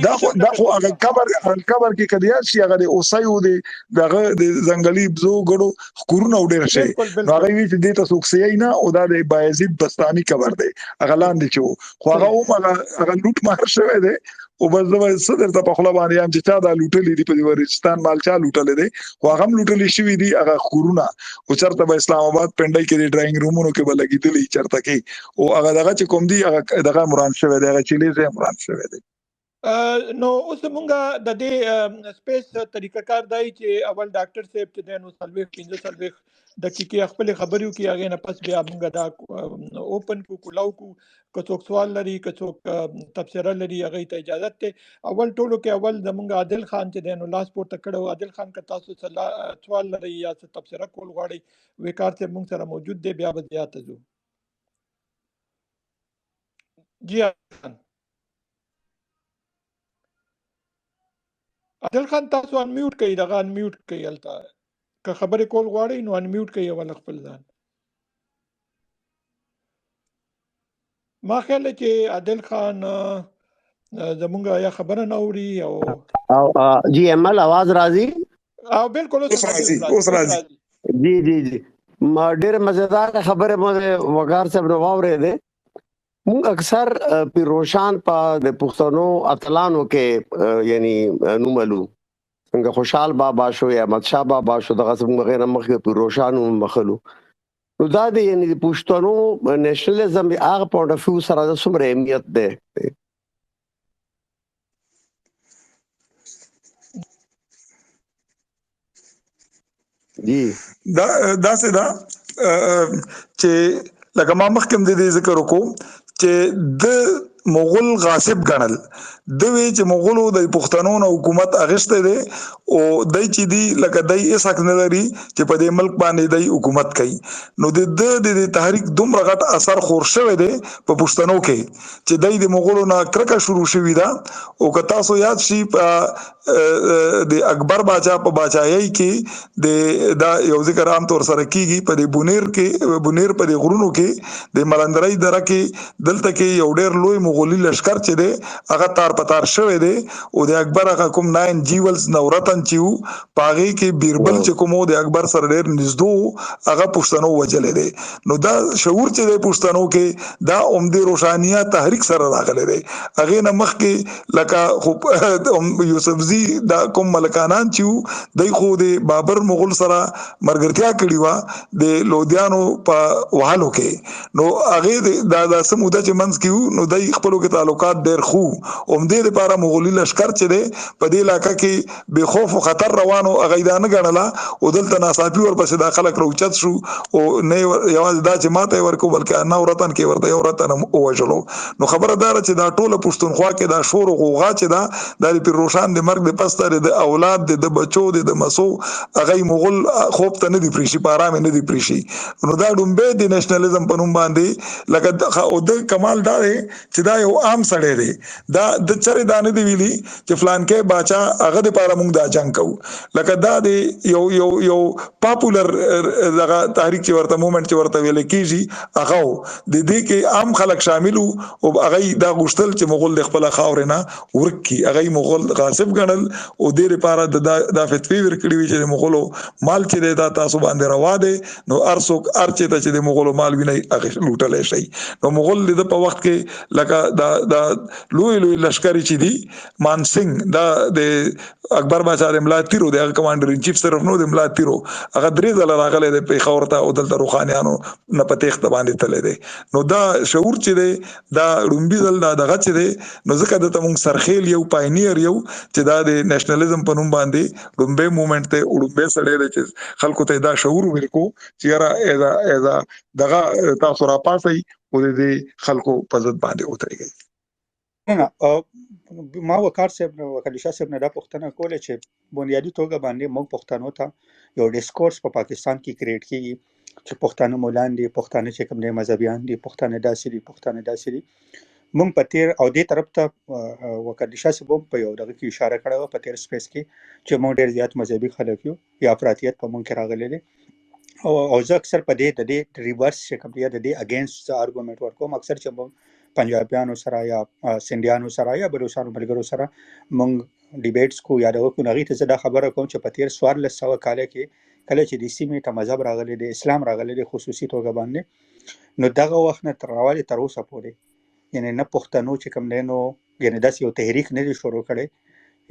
دا خو هغه قبر کې کدی شي، هغه د اوسایو دی، دغه د ځنګلي بزو ګړو خکورونه ډیر شي. نو هغه وی چې دې ته څوک سي نه، او دا د بایزید بستانی قبر دی، هغه لاندې چې، خو هغه هم هغه لوټ مار شوی دی. او بس زه څه درته په خله باندې یم چې چا دا لوټلې دي، په دې ورستان مال چا لوټلې دي، خو هغه هم لوټلې شوی دي هغه خورونه. او چرته به اسلام آباد پنډای کې د ډراینګ رومونو کې به لګیدلې چرته کې، او هغه دغه چې کوم دی، هغه دغه مران شوی دی، هغه چیلې ځای مران شوی دی. نو اوس مونږه د دې سپیس طریقه کار دی چې اول ډاکټر صاحب چې دی نو 40 45 دقیقې خپل خبرې وکړي، هغې نه پس بیا مونږه دا اوپن کو، کولاو کو. که څوک سوال لري، که څوک تبصره لري، هغه ته اجازه ده. اول ټولو کې اول زمونږ عادل خان چې دی نو لاس پورته کړو. عادل خان، که تاسو سوال لرئ یا څه تبصره کول غواړئ، وقار صاحب مونږ سره موجود دی، بیا به زیاته ځو. جی خان، عادل خان، تاسو انمیوټ کړئ، دغه انمیوټ کړئ هلته. که خبرې کول غواړئ نو انمیوټ کړئ اول خپل ځان. ما خیال چې عادل خان زمونږ یا خبره نه اوري او او جی امل، आवाज راځي؟ او بالکل. اوس راځي، اوس راځي. جی جی جی ما ډېر مزیدار خبره مو وقار صاحب نو واورېدې. مونږ اکثر پیر روشان په د پښتنو اتلانو کې یعنی نوملو، څنګه خوشحال بابا شو یا احمد شاه بابا شو، دغه څنګه غیر مخکې پیر روشان مخلو. نو دا د یعنی د پښتنو نېشنلیزم هغه پوینټ اف ویو سره د څومره اهمیت دی؟ جی. دا داسې ده چې لکه ما مخکې هم د دې ذکر وکړو چې د مغول غاصب ګڼل، د وی چې مغولو د پښتنو نه حکومت اغشته دی او دای چې دی لکه دای هیڅ حق نه لري چې په دې ملک باندې دای حکومت کوي. نو د د تحریک دومره غټ اثر خور شوی دی په پښتنو کې چې دای د مغولو نه کرکه شروع شوې ده. او که تاسو یاد شي په د اکبر باچا په باچایۍ کې د دا یو ذکر عام طور سره کیږي، په دې بونیر کې، بونیر په دې غرونو کې د ملندرۍ دره کې دلته کې یو ډیر لوی مغولي لشکر چې دی هغه تار په تار شوی دی. او د اکبر هغه کوم 9 جیولز نورتن چې وو په هغې کې بیربل چې کوم د اکبر سره ډیر نږدو هغه پښتنو وجلې دی. نو دا شعور چې دی پښتنو کې دا هم د روشانیه تحریک سره راغلی دی. هغې نه مخکې لکه خو یوسفزي دا کوم ملکانان چې وو دی خو د بابر مغول سره مرګرتیا کړې وه د لودیانو په وهلو کې. نو هغه دا د څه موده چې منځ کې وو نو دای خپلو کې تعلقات ډېر ښه وو. همدې دپاره مغولي لشکر چې دی په دې علاقه کې بې خوف او خطر روانو، هغه یې دا نه ګڼله او دلته ناڅاپي ورپسې دا خلک راوچت شو او نه یوازې دا چې ماته یې ورکړو بلکې نو رتن کې ورته یو رتن هم ووژلو. نو خبره دا ده چې دا ټوله پښتونخوا کې دا شور او غوغا چې ده دا د پیر روشان د مرګ د پس ده، د اولاد د بچو د مسو هغه یې مغول خوب ته نه دی پریښي، په آرام یې نه دی پریښي. نو دا ډومبی د نېشنلیزم په نوم باندې لکه او د کمال دا دی چې دا یو عام سړی دی، دا د چرې دا نه دی ویلي چې فلانکی باچا هغه دپاره موږ دا جنګ کوو. لکه دا دی یو یو یو پاپولر دغه تحریک چې ورته مومنټ چې ورته ویل کیږي هغه و. د دې کې عام خلک شامل وو او هغه یې دا غوښتل چې مغول د خپله خاورې نه ورک کړي. هغه یې مغول غاصب ګڼل او دې لپاره د دا فتوی ورکړي وي چې د مغولو مال چې دی دا تاسو باندې روا دی، نو هر څوک هر چېرته چې د مغولو مال وینئ هغه لوټلی شئ. نو مغول د ده په وخت کې لکه دا دا لوی لوی لشکرې چې دي، مانسینګ دا د اکبر باچا د ملا تیرو د هغه کمانډر ان چیف صرف نو د ملا تیرو هغه درې ځله راغلی دی پېښور ته او دلته روښانیانو نه په تېښته باندې تللی دی. نو دا شعور چې دی دا ړومبي ځل دا دغه چې دی، نو ځکه دته مونږ سرخیل یو پاینیر یو چې دا د نېشنلیزم په نوم باندې ړومبی موومنټ دی او ړومبی سړی دی چې خلکو ته دا شعور ورکو چې یاره ایزا دغه تاسو راپاسئ او د دې خلکو په ضد باندې وترېږئ. نه، ما وقار صاحب نه، وقار شاه صاحب نه دا پوښتنه کوله چې بنیادي توګه باندې موږ پښتنو ته یو ډیسکورس په پاکستان کې کریټ کیږي چې پښتانه مولان دي، پښتانه چې کوم دی مذهبیان دي، پښتانه داسې دي، پښتانه داسې دي. موږ په تیر او دې طرف ته وقار شاه صاحب هم په یو دغه کې اشاره کړې وه په تیر سپیس کې چې موږ ډېر زیات مذهبي خلک یو یا افراطیت په موږ کې راغلی دی. او زه اکثر په دې د دې ریورس چې کوم دی د دې اگینست زه ارګومنټ ورکوم. اکثر چې موږ پنجابیانو سره یا سندیانو سره یا بلوچانو ملګرو سره موږ ډیبیټس کو یا دغه کو، هغې ته زه دا خبره کوم چې په تیر 1400 کاله کې کله چې د سیمې ته مذهب راغلی دی، اسلام راغلی دی خصوصي توګه باندې، نو دغه وخت نه تر راوالې تر اوسه پورې یعنی نه پښتنو چې کوم دی نو یعنی داسې یو تحریک نه دی شروع کړی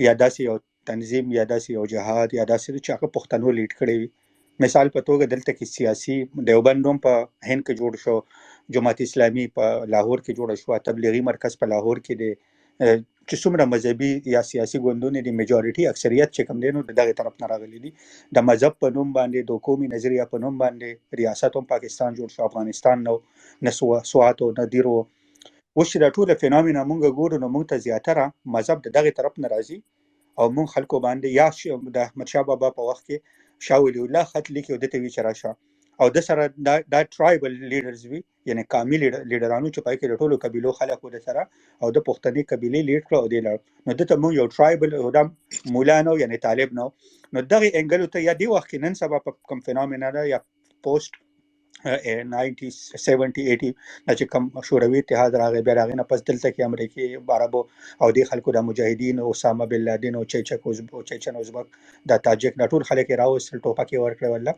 یا داسې یو تنظیم یا داسې یو جهاد یا داسې چې هغه پښتنو لیډ کړی وي. مثال په توګه دلته کې سیاسي دیوبند هم په هند کې جوړ شو، جماعت اسلامي په لاهور کې جوړ شو، تبلیغي مرکز په لاهور کې دی، چې څومره مذهبي یا سیاسي ګوندونه دي میجورټي اکثریت چې کوم دی نو د دغه طرف نه راغلي دي. د مذهب په نوم باندې، د قومي نظریه په نوم باندې ریاست هم پاکستان جوړ شو، افغانستان نو نه سوات او نه دیر و. اوس چې دا ټوله فینومینا مونږ ګورو نو مونږ ته زیاتره مذهب د دغه طرف نه راځي او مونږ خلکو باندې یا د احمد شاه بابا په وخت کې شاه ولی الله خط لیکي او دته وی چې راشه او د سره دا ټرایبل لیډرز وي، یعنی قامي لیډرانو چې پای کې د ټولو قبیلو خلک و د سره او د پښتني قبیلې لیډ کړو او دی لاړ. نو دته مونږ یو ټرایبل او دا مولا نو یعنی طالب نو، نو دغه انګل ته یا دی وخت کې نن سبا په کوم فینومینا ده یا پوسټ 90 70 80 نه چې کوم شوروي اتحاد راغی، بیا راغی نه پس دلته کې امریکای، عربو او د خلکو د مجاهدین، اسامه بن لادن او چیچک او چیچن، ازبک، د تاجک، دا ټول خلک راوستل، ټوپک یې ورکړ ولا.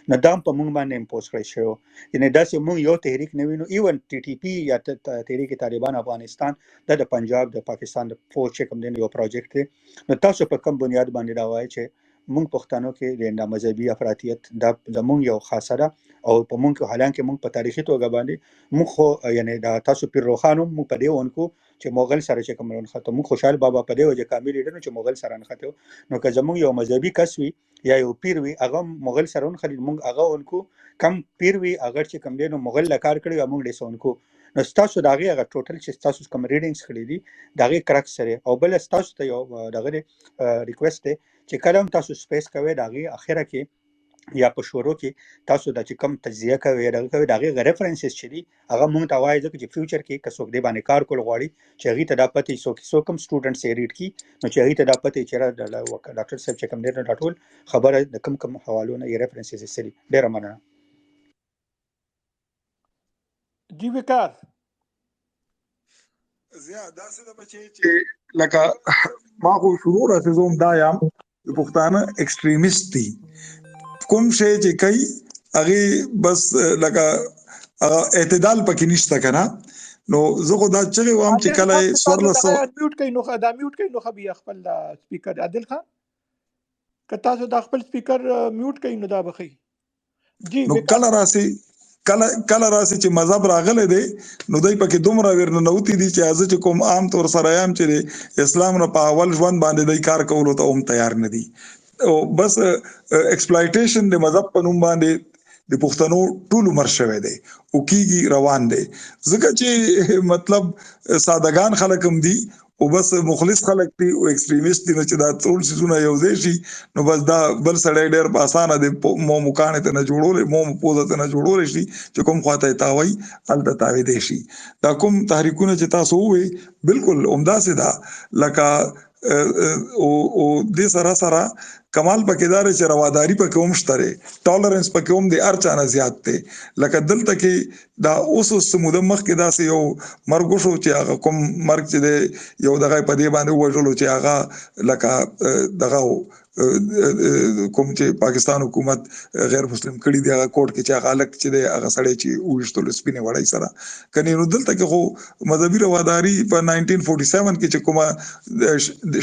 نو دا هم په مونږ باندې امپوز کړی شو. یعنی داسې مونږ یو تحریک نه وینو، ایون ټي ټي پی یا تحریک طالبان افغانستان، دا د پنجاب د پاکستان د فوج چې کوم دی یو پروجیکټ دی. نو تاسو په کوم بنیاد باندې دا وایي چې مونږ پښتنو کې د مذهبي افراطیت دا زمونږ یو خاصه ده؟ او په مونږ کې، حالانکه مونږ په تاریخي توګه باندې مونږ خو یعنی دا تاسو پیر روښانو مونږ په دې اونکو چې مغل سره چې کوم نښته، مونږ خوشحال بابا په دې وجه کامل لیډر چې مغل سره نښته. نو که زمونږ یو مذهبي کس وي یا یو پیر وي، هغه مغل سره ونښلي، مونږ هغه اونکو. کم پیر وي هغه چې کم دی نو مغل له کار کړی، مونږ دې اونکو. نو ستاسو د هغې هغه ټوټل چې تاسو کوم ریډینګز کړي دي، د هغې کرکس سره. او بل ستاسو ته یو دغه ریکوست دی چې کله هم تاسو سپیس کوئ، د هغې اخره کې یا په شروع کې تاسو د چې کوم تجزیه کوي، دغه کوي، د هغې ریفرنسز چې دي هغه مونږ ته وایي، ځکه چې فیوچر کې که څوک دې باندې کار کول غواړي چې هغې ته دا پته، څوک کوم سټوډنټس یې ریډ کی، نو چې هغې ته دا پته چې ډاکټر صاحب چې کوم دی نو دا ټول خبره د کوم کوم حوالو نه یې ریفرنسز یې سری. ډېره مننه. جی وقار. زیا، داسې ده بچي چې لکه ما خو شروع راځي زوم دا یم، پښتانه ایکستریمیست دي. کوم شی چې کوي هغه بس لکه اعتدال پکې نشته کنه. نو زه خو دا چغې وام چې کله سوارلس میوټ کوي نو دا میوټ کوي، نو خو بیا خپل سپیکر. عادل خان، که تاسو دا خپل سپیکر میوټ کوي نو دا بخي جی. نو کله راسي، کله کله راسي چې مذهب راغله دی، نو دوی پکې دومره ورننوتي دي چې از چې کوم عام طور سره یم چې اسلام نه په اول ژوند باندې دوی کار کولو ته هم تیار نه دي. او بس ایکسپلایټیشن د مذهب په نوم باندې د پښتنو ټول عمر شوی دی او کیږي، روان دی، ځکه چې مطلب سادهګان خلک هم دي او بس مخلص خلک دي او ایکستریمیست دي. نو چې دا ټول سيزونه یو ځای شي نو بس دا بل سړی ډېر په اسانه د مو مکانې ته نه جوړول، مو پوزه ته نه جوړول شي چې کوم خواته تاوي هلته تاوي دی شي. دا کوم تحریکونه چې تاسو وې، بالکل همداسې ده. لکه او او د سره سره کمال پکې دار چې رواداری پکې هم شته، ټالرنس پکې هم د هر چا نه زیات دی. لکه دلته کې دا اوس اوس موده مخکې داسې یو مرګ وشو چې هغه کوم مرګ چې دی یو دغه په دې باندې وژلو چې هغه لکه دغه کوم چې پاکستان حکومت غیر مسلم کړي دی، هغه کوټ کې چې هغه الک چې دی، هغه سړی چې وشتل سپینه وړای سره کني. نو دلته کې خو مذهبي رواداری په 1947 کې چې کومه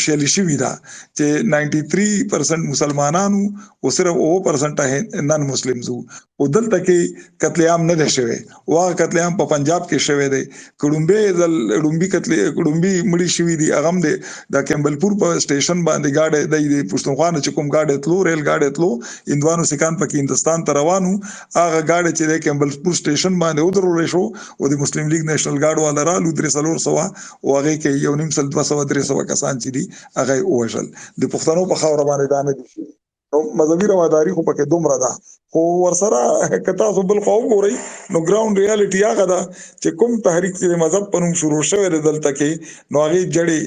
شیلی شوی ده چې 93% مسلمانانو او صرف 7% نن مسلمز وو، او دلته کې قتل عام نه دی شوی. واغه قتل عام په پنجاب کې شوی دی. کړمبه ځل ړومبي قتل کړمبي مړي شوی دی، هغه هم دی د کمبلپور په سټیشن باندې گاډي د پښتونخوا نه چې کوم گاډي تلو، ریل گاډي تلو، هندوانو سکان پکې هندستان ته روانو، هغه گاډي چې د کمبلپور سټیشن باندې ودرول شو او د مسلم لیگ نېشنل ګارډ والا رالو 300-400، او هغه کې 250، 200، 300 کسان چې دي هغه ووژل. د پښتنو په خاوره باندې دا نه دي. نو مذهبي رواداری خو پکې دومره ده، خو ورسره که تاسو بل خوا وګورئ نو ګراوند ریالټي هغه ده چې کوم تحریک چې مذهب په نوم شروع شوی دی دلته کې، نو هغې جړې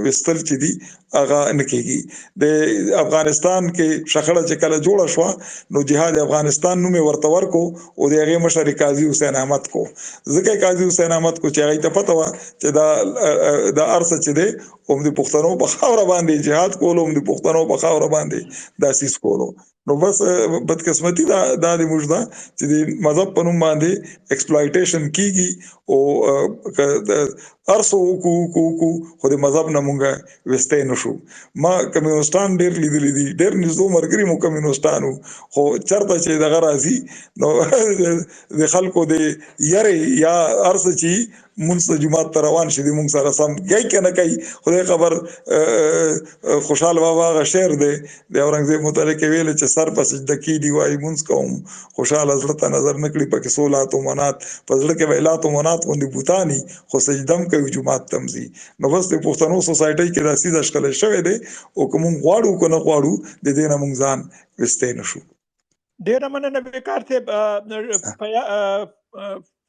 وستل چې دي هغه نه کېږي. د افغانستان کې شخړه چې کله جوړه شوه نو جهاد افغانستان نوم یې ورته ورکو او د هغې مشر قاضي حسین احمد کو، ځکه قاضي حسین احمد کو چې هغې ته پته وه چې دا دا ارڅه چې دی هم د پښتنو په خاوره باندې جهاد کولو، هم د پښتنو په خاوره باندې داسیس کولو. نو بس بدقسمتي دا دا د موږ ده چې د مذهب په نوم باندې ایکسپلایټیشن کیږي، او ارسو وکړو وکړو وکړو خو د مذهب نه مونږه وسته نه شو. ما کمیونستان ډیر لیدلې دي، ډیر نږدې مرګري مو کمیونستانو، خو چرته چې دغه راځي نو د خلکو د یری یا ارسه چې مونږ ته جمعات ته روان شي، د مونږ سره سم کوي کنه کوي، خدای خبر. خوشحال بابا هغه شعر دی د اورنګزیب متعلق ویل چې سر په سجده کې دی وای مونږ کوم، خوشحال زړه ته نظر نکړي پکې سولات او منات. په زړه کې ویلات او منات غوندې بوتانی خو سجدم کوي جمعات تمزي. نو بس د پښتنو سوسایټي کې دا سیده شکل شوی دی، او که مونږ غواړو که نه غواړو د دې نه مونږ ځان وستی نه شو. ډیره مننه وقار صاحب.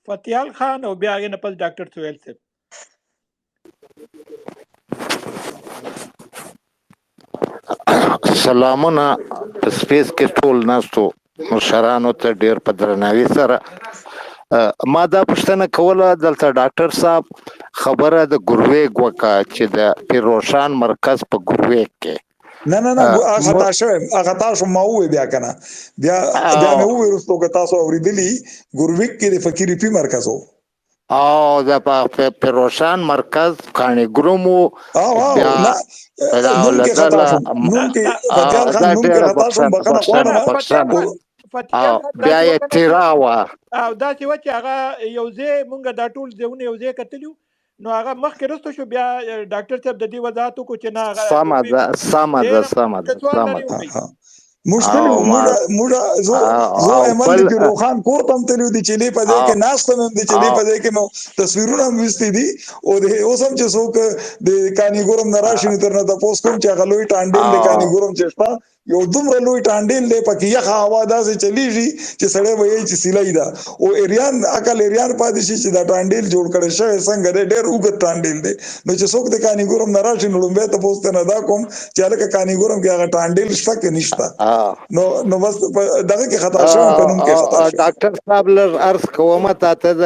فتیال خان او بیا هغې نه پس ډاکټر سهیل صاحب. سلامونه په سپیس کې ټول ناستو مشرانو ته ډیر په درناوي سره. ما دا پوښتنه کوله، دلته ډاکټر صاحب خبره د ګرویګ وکړه چې د پیروشان مرکز په ګرویګ کې. نه نه نه، هغه خطا شوم، هغه تاسو ما وې بیا کنه، بیا بیا مې وې وروسته که تاسو اوریدلی، ګرویګ کې د فقیری پی مرکز وو او د پیروشان مرکز کانی ګروم وو. او بیا نه، نوم کې خطا شوم، نوم کې فتیال خان نوم کې خطا شوم، بخنه غواړم. بیا یې تیرا وه او داسې وه چې هغه یو ځای مونږ دا ټول ځایونه یو ځای کتلي، نو هغه مخکې رستو شو. بیا ډاکټر صاحب د دې وضاحت وکړو چې نه، هغه سمه ده، سمه ده، سمه ده، سمه ده. موږ تلو، موږ زه زه ایمل د پیروخان کور ته هم تلو، د چلی په ځای کې ناست هم، د چلی په ځای کې مو تصویرونه هم ویستي دي. او د اوس هم چې څوک د کانی ګورم نه راشي نو تر نه تاسو کوم چې هغه لوی ټانډیل د کانی ګورم چې شته، یو دومره لوی ټانډیل دی، پکې یخه هوا داسې چلیږي چې سړی به یې چې سیلای ده او ایریان عقل ایریان پاتې شي چې دا ټانډیل جوړ کړی شوی څنګه دی، ډېر اوږد ټانډیل دی. نو چې څوک د کانی ګورم نه راشي نو لومړی تاسو ته نه دا کوم چې هلکه کانی ګورم کې هغه ټانډیل شته که نشته؟ نو نو بس دغه کې خطا شوم، په نوم کې خطا شوم. ډاکټر صاحب لږ عرض کوم تا ته، د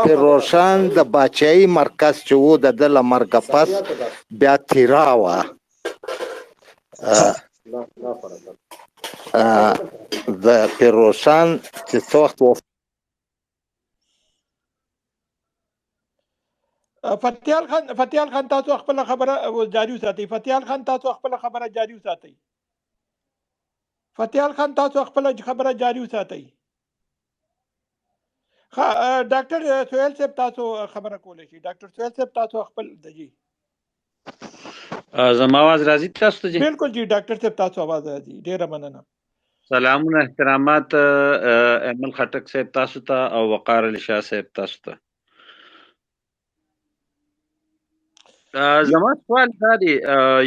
پیروشان د باچایي مرکز چې وو د ده له مرګه پس بیا تیرا وه. د پیروشان چې څه وخت فتیال خان، فتیال خان تاسو خپل خبره جاری وساتئ. فتیال خان تاسو خپل خبره جاری وساتئ. فتیال خان تاسو خپل خبره جاری وساتئ. ښه، ډاکټر سهیل صاحب تاسو خبره کولی شئ. ډاکټر سهیل صاحب تاسو خپل د جی. زما आवाज راځي تاسو ته؟ جی بالکل جی، ډاکټر صاحب تاسو आवाज راځي، ډیره مننه. سلامونه احترامات ایمل خټک صاحب تاسو ته او وقار علي شاه صاحب تاسو ته. زما سوال دا دی،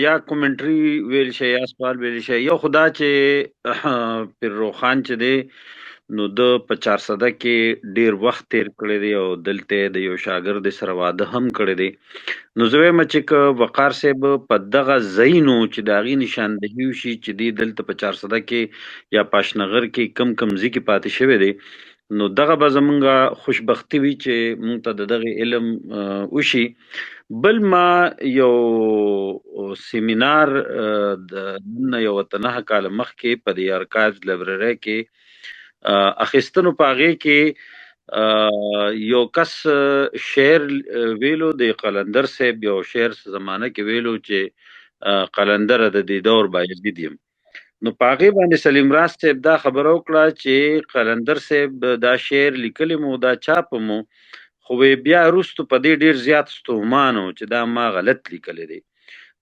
یا کومنټري ویل شي یا سوال ویل شي، یو خدا چې پیر روخان چې دی نو د په چارسده کې ډیر وخت تیر کړی دی او دلته د یو شاګرد سره واده هم کړی دی. نو زه وایم چې که وقار صاحب په دغه ځایونو چې د هغې نشاندهي وشي چې دی دلته په چارسده کې یا پاشنغر کې کم کم ځای کې پاتې شوی دی، نو دغه به زمونږ خوشبختي وي چې مونږ ته د دغه علم وشي. بل ما یو سیمینار د نن نه یو اته نهه کاله مخکې په دې ارکایوز لایبررۍ کې اخیستنو، په هغې کې یو کس شعر ویلو، د قلندر صاحب یو شعر زمانه کې ویلو چې قلندر د دې دور بایزید یم. نو په هغې باندې سلیم راز صاحب دا خبره وکړه چې قلندر صاحب دا شعر لیکلی مو، دا چاپ مو، خو بیا وروستو په دې ډیر زیات ستومان و چې دا ما غلط لیکلی دی.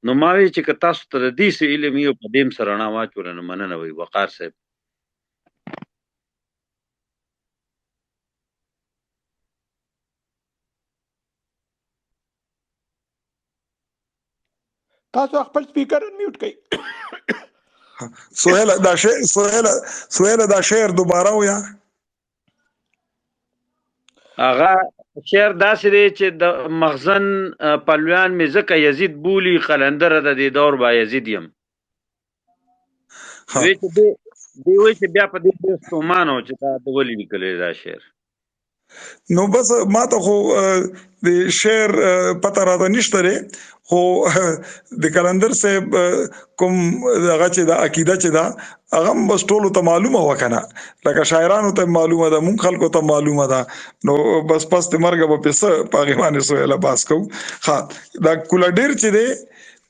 نو ما وی چې که تاسو ته د دې څه علم وي او په دې هم څه رڼا واچوله نو مننه وي وقار صاحب. تاسو خپل سپیکر انمیوټ کړئ. سهیل دا شعر، سهیل، سهیل دا شعر دوباره ویا. هغه شعر داسې دی چې د مخزن پلویان مې ځکه یزید بولی، قلندر د دې دور با یزید یم. وی چې دی وی چې بیا په دې ډېر ستومان و چې دا د ولې لیکلی دا شعر. نو بس ما ته خو د شعر پته راته نشته دی، خو د قلندر صاحب کوم هغه چې د عقیده چې ده هغه هم بس ټولو ته معلومه وه کنه، لکه شاعرانو ته معلومه ده، مونږ خلکو ته معلومه ده. نو بس پس د مرګه به پې څه په هغې باندې سویله بحث کوو. ښه، دا کوله ډېر چې دی،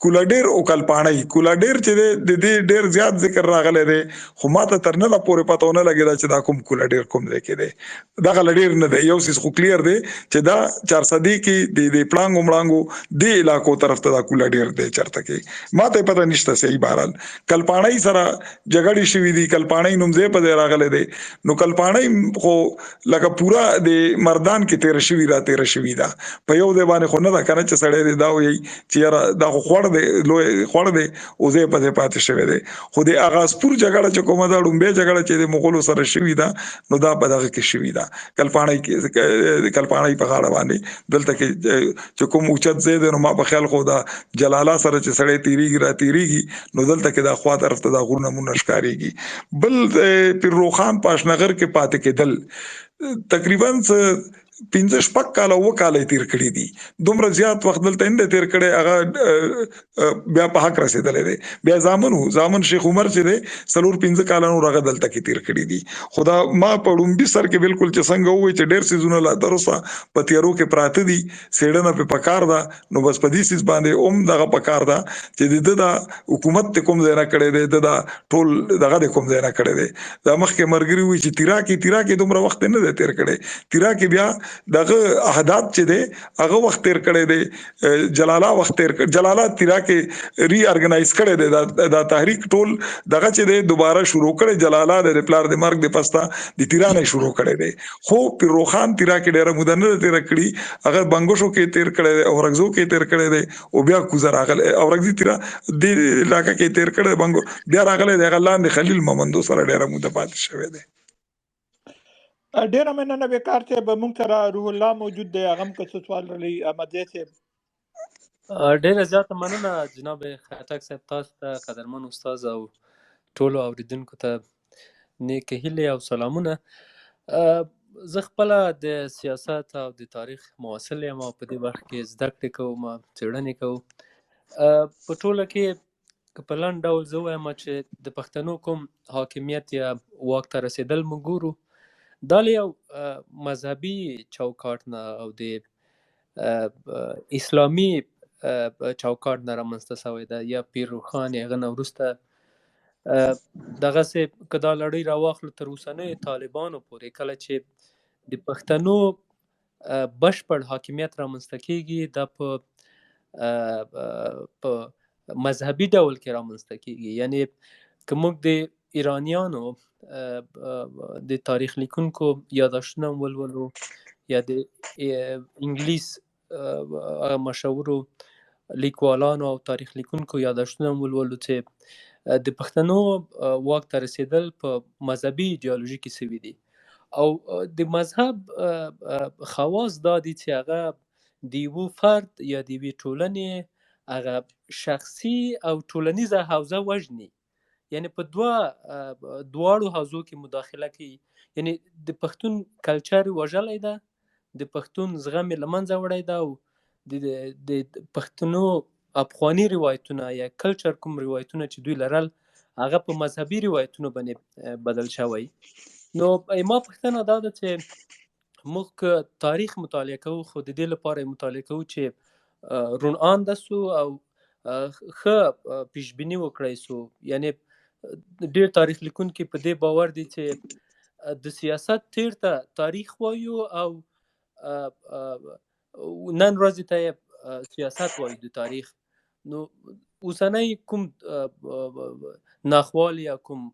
کوله ډېر او کلپاڼۍ، کوله ډېر چې دی د دې ډېر زیات ذکر راغلی دی، خو ما ته تر ننه پورې پته ونه لګېده چې دا کوم کوله ډېر کوم ځای کې دی. دغه له ډېر نه دی، یو څیز خو کلیر دی چې دا چارسدې کې د دې پړانګو مړانګو دې علاقو طرف ته دا کوله ډېر دی چرته کې، ما ته پته نشته صحیح. بهرحال کلپاڼۍ سره جګړې شوې دي، کلپاڼۍ نوم ځای په ځای راغلی دی. نو کلپاڼۍ خو لکه پوره د مردان کې تیر شوی را تیر شوی ده، په یو ځای باندې خو نه ده کنه چې سړی دی دا وایي چې یاره دا خو خوړ خوړ دی، لوی خوړ دی او ځای په ځای پاتې شوی دی. خو د اغاسپور جګړه چې کومه ده، ړومبۍ جګړه چې د مغولو سره شوې ده، نو دا په دغه کې شوې ده، کلپاڼۍ کې، کلپاڼۍ په غاړه باندې. دلته کې چې کوم اوچت ځای دی، نو ما په خیال خو دا جلاله سره چې سړی تیریږي را تیریږي، نو دلته کې دا خوا طرف ته دا غرونه مونږ ښکاریږي. بل پیر روخان پاشنغر کې پاتې کېدل تقریبا 5 شپږ کاله و کاله تیر کړی دي، دومره زیات وخت دلته نه تیر کړی. هغه بیا په حق رسیدلې دی، بیا زامن زامن شیخ عمر چې دی 4 5 کاله نور هغه دلته کې تیر کړی دي. خدا ما په لومبي سر کې بالکل چې څنګه وای چې ډیر سيزونه لا تر اوسه په تیارو کې پراته دي، سیړنه په پکار ده. نو بس په دې سیز باندې اوم دغه پکار ده چې د د حکومت ته کوم ځای نه کړی دی، د ټول دغه د کوم ځای نه کړی دی. دا مخکې مرګري وی چې تیرا کې، تیرا کې دومره وخت نه دی تیر کړی. تیرا کې بیا دغه احداث چې دی هغه وخت تیر کړی دی، جلاله وخت تیر کړ، جلاله تیرا کې ری ارګنایز کړی دی، دا تحریک ټول دغه چې دی دوباره شروع کړی. جلاله د پلار د مرګ د پستا د تیرا نه شروع کړی دی. خو پیر روخان تیرا کې ډیره موده نه تیر کړی، هغه بنګوشو کې تیر کړی دی، اورګزو کې تیر کړی دی او بیا کوزه راغلی، اورګزی تیرا د علاقې کې تیر کړی، بنګو بیا راغلی دی، هغه لاندې خلیل ممندو سره ډیره موده پاتې شوی دی. ډیره مننه وقار صاحب. مونږ سره روح الله موجود دی، هغه هم که څه سوال لري. احمد صاحب. ډیره زیاته مننه جناب خټک صاحب، تاسو ته، قدرمن استاد او ټولو اوریدونکو ته نیکې هیلې او سلامونه. زه خپله د سیاست او د تاریخ محصل یم او په دې برخه کې زده کړې کوم، څېړنې کوم. په ټوله کې که په لنډ ډول زه ووایم چې د پښتنو کوم حاکمیت یا واک ته رسېدل موږ ګورو، دا له یو مذهبي چوکاټ نه او د اسلامي چوکاټ نه رامنځته شوی ده، یا پیر روښان یا هغه نه وروسته دغسې که دا لړۍ راواخلو تر اوسنیو طالبانو پورې، کله چې د پښتنو بشپړ حاکمیت رامنځته کیږي، دا په په مذهبي ډول کې رامنځته کیږي. یعنی که موږ د ایرانیانو د تاریخ لیکونکو یاداشتونه هم ولولو یا د انګلیس هغه مشهورو لیکوالانو او تاریخ لیکونکو یاداشتونه هم ولولو چې د پښتنو واک ته رسېدل په مذهبي ایډیالوژي کې سوي دي، او د مذهب خواص دا دي چې هغه د یو فرد یا د یوې ټولنې هغه شخصي او ټولنیزه حوزه وژني، یعنی په دواړو حوزو کې مداخله کوي. یعنی د پښتون کلچر وژلی ده، د پښتون زغم یې له منځه وړی ده، او د پښتنو افغاني روایتونه یا کلچر کوم روایتونه چې دوی لرل هغه په مذهبي روایتونو باندې بدل شوی. نو ما پوښتنه دا ده چې موږ که تاریخ مطالعه کوو، خو د دې لپاره یې مطالعه کوو چې روڼ آنده سو او ښه پیشبیني وکړای سو. یعنی ډیر تاریخ لیکونکي په دې باور دي چې د سیاست تیر ته تاریخ وایو او نن ورځې ته سیاست وایو د تاریخ. نو اوسنی کوم ناخوالي یا کوم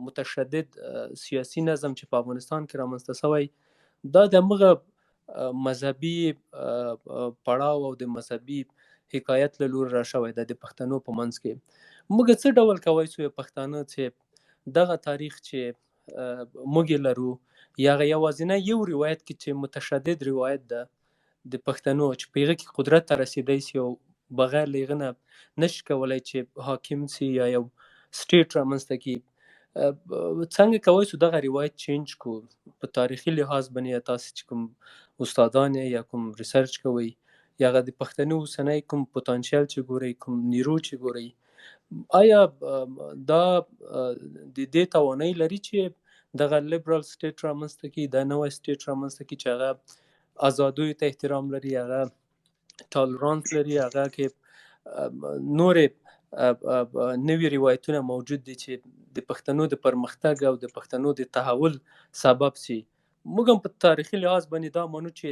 متشدد سیاسي نظم چې په افغانستان کې رامنځته شوی، دا د همغه مذهبي پړاو او د مذهبي حکایت له لوري را شوی ده د پښتنو په منځ کې. موږ څه ډول کوی سو پښتانه چې دغه تاریخ چې موږ یې لرو یا هغه یوازینی یو روایت کې چې متشدد روایت ده د پښتنو چې په هغه کې قدرت ته رسېدی سي او بغیر له هغه نه نشي کولی چې حاکم سي یا یو سټیټ رامنځته کړي، څنګه کوی سو دغه روایت چینج کو په تاریخي لحاظ باندې؟ تاسو چې کوم استادان یا کوم ریسرچ کوئ یا هغه د پښتنو اوسنی کوم پوتانشیل چې ګورئ، کوم نیرو چې ګورئ، آیا دا د دې توانایي لري چې دغه لیبرال سټیټ رامنځته کړي، دا نوی سټیټ رامنځته کړي چې هغه ازادیو ته احترام لري، هغه ټالرانس لري، هغه کې نورې نوي روایتونه موجود دي چې د پښتنو د پرمختګ او د پښتنو د تحول سبب سي؟ موږ هم په تاریخي لحاظ باندې دا منو چې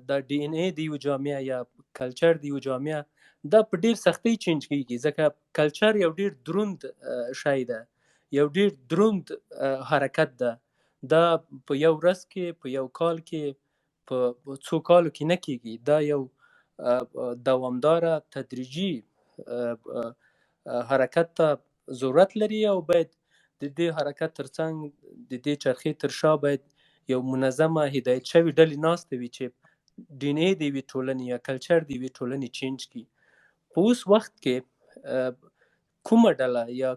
دا ډي ان ای د یو جامعه یا کلچر د یو جامعه دا په ډیر سختۍ چینج کیږي، ځکه کلچر یو ډیر دروند شی ده، یو ډیر دروند حرکت ده، دا په یو ورځ کې، په یو کال کې، په څو کالو کې نه کیږي، دا یو دوامداره تدریجي حرکت ته ضرورت لري او باید د دې حرکت ترڅنګ د دې چرخې تر شا باید یو منظمه هدایت شوی ډلې ناسته وي چې ډي ان ای د یوې ټولنې یا کلچر د یوې ټولنې چینج کړي. په اوس وخت کې کومه ډله یا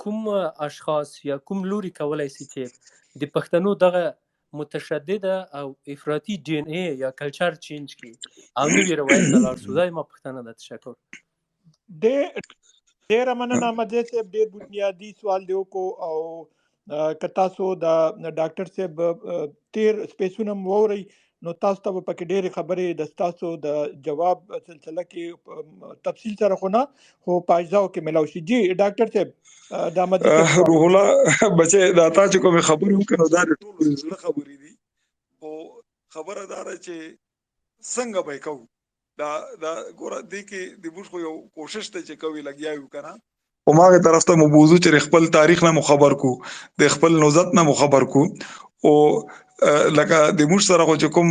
کوم اشخاص یا کوم لوري کولای شي چې د پښتنو دغه متشدده او افراطي ډي ان ای یا کلچر چینج کړي او نوي روایت ته لاړ شو؟ دا زما پوښتنه ده. تشکر. ډیره مننه احمدزی صاحب، ډیر بنیادی سوال دی وکړو. او که تاسو د ډاکټر صاحب تیر سپیسونه هم واورئ نو تاسو ته به پکې ډېرې خبرې د تاسو د جواب سلسله کې تفصیل سره خو نه، خو په اجزاو کې ملاو شي. جی ډاکټر صاحب، د احمدزي صاحب سوال. روح الله بچي، دا تا چې کومې خبرې وکړې نو دا د ټولو د زړه خبرې دي، خو خبره دا ده چې څنګه به یې کوو. دا دا ګوره، دې کې د موږ خو یو کوشش دی چې کوي لګیا یو که نه، هماغه طرف ته مو بوزو چې خپل تاریخ نه مو خبر کو، د خپل نوزت نه مو خبر کو. او لکه د موږ سره خو چې کوم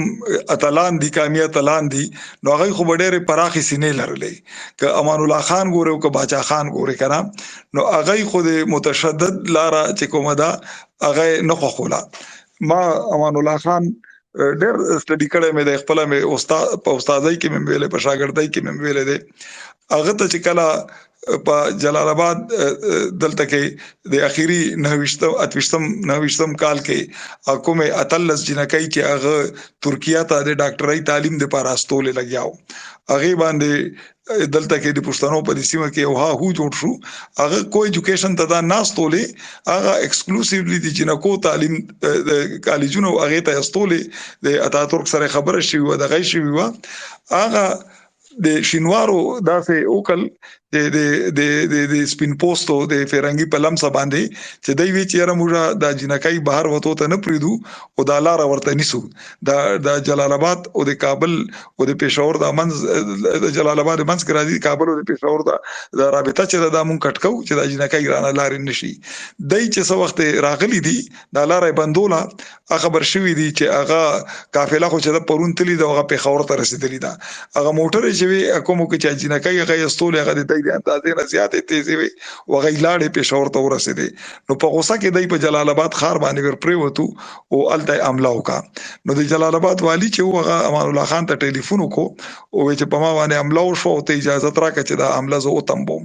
اتلان دي، قامي اتلان دي، نو هغه خو به ډېرې پراخې سینې لرلې. که امان الله خان ګوري او که باچا خان ګوري که نه، نو هغه خو د متشدد لاره چې کومه ده هغه نه خوښوله. ما امان الله خان ډېر سټډي کړی مې دی، خپله مې استاد په استادۍ کې مې ویلې، په شاګردۍ کې مې ویلې دی. هغه ته چې کله په جلال آباد دلته کې د اخیری 29 28 29 کال کې کومه 18 جنکۍ چې هغه ترکیه ته د ډاکټرۍ تعلیم د پاره استولې لګیاو، هغه باندې دلته کې د پښتنو په دې سیمه کې یو ها هو جوړ شو. هغه کو ایجوکیشن ته دا ناستولې، هغه ایکسکلوسیولی د جنکو تعلیم کالجونو هغه ته استولې. د اتاتورک سره خبره شوې و، دغه شوې و، هغه د شینوارو داسې وکړ د د د د د سپین پوستو د فیرنګي په لمسه باندې چې دوی وی چې یاره موږ د جنکۍ بهر وته ته نه پریدو او دا لار ورته نیسو، د د جلال آباد او د کابل او د پېښور د منځ، د جلال آباد منځ کې راځي، کابل او د پېښور د رابطه چې دا مونږ کټ کو چې د جنکۍ رانه لارې نشي. دای چې څه وخت راغلي دي دا لارې بندوله، خبر شوی دی چې هغه قافله خو چې د پرون تلی دا هغه پېښور ته رسیدلی ده. هغه موټر چې وی کوم کې چې جنکۍ هغه استولې هغه د دې اندازې نه زیاتې تیزې وي وغه لاړې پېښور ته ورسېدې. نو په غوسه کې دی په جلال آباد ښار باندې ور پریوتو او الته حمله وکړه. نو د جلال آباد والی چې هغه امان الله خان ته ټلیفون وکړو او چې په ما باندې حمله وشوه او ته اجازه راکړه چې دا حمله زه وتمبوم.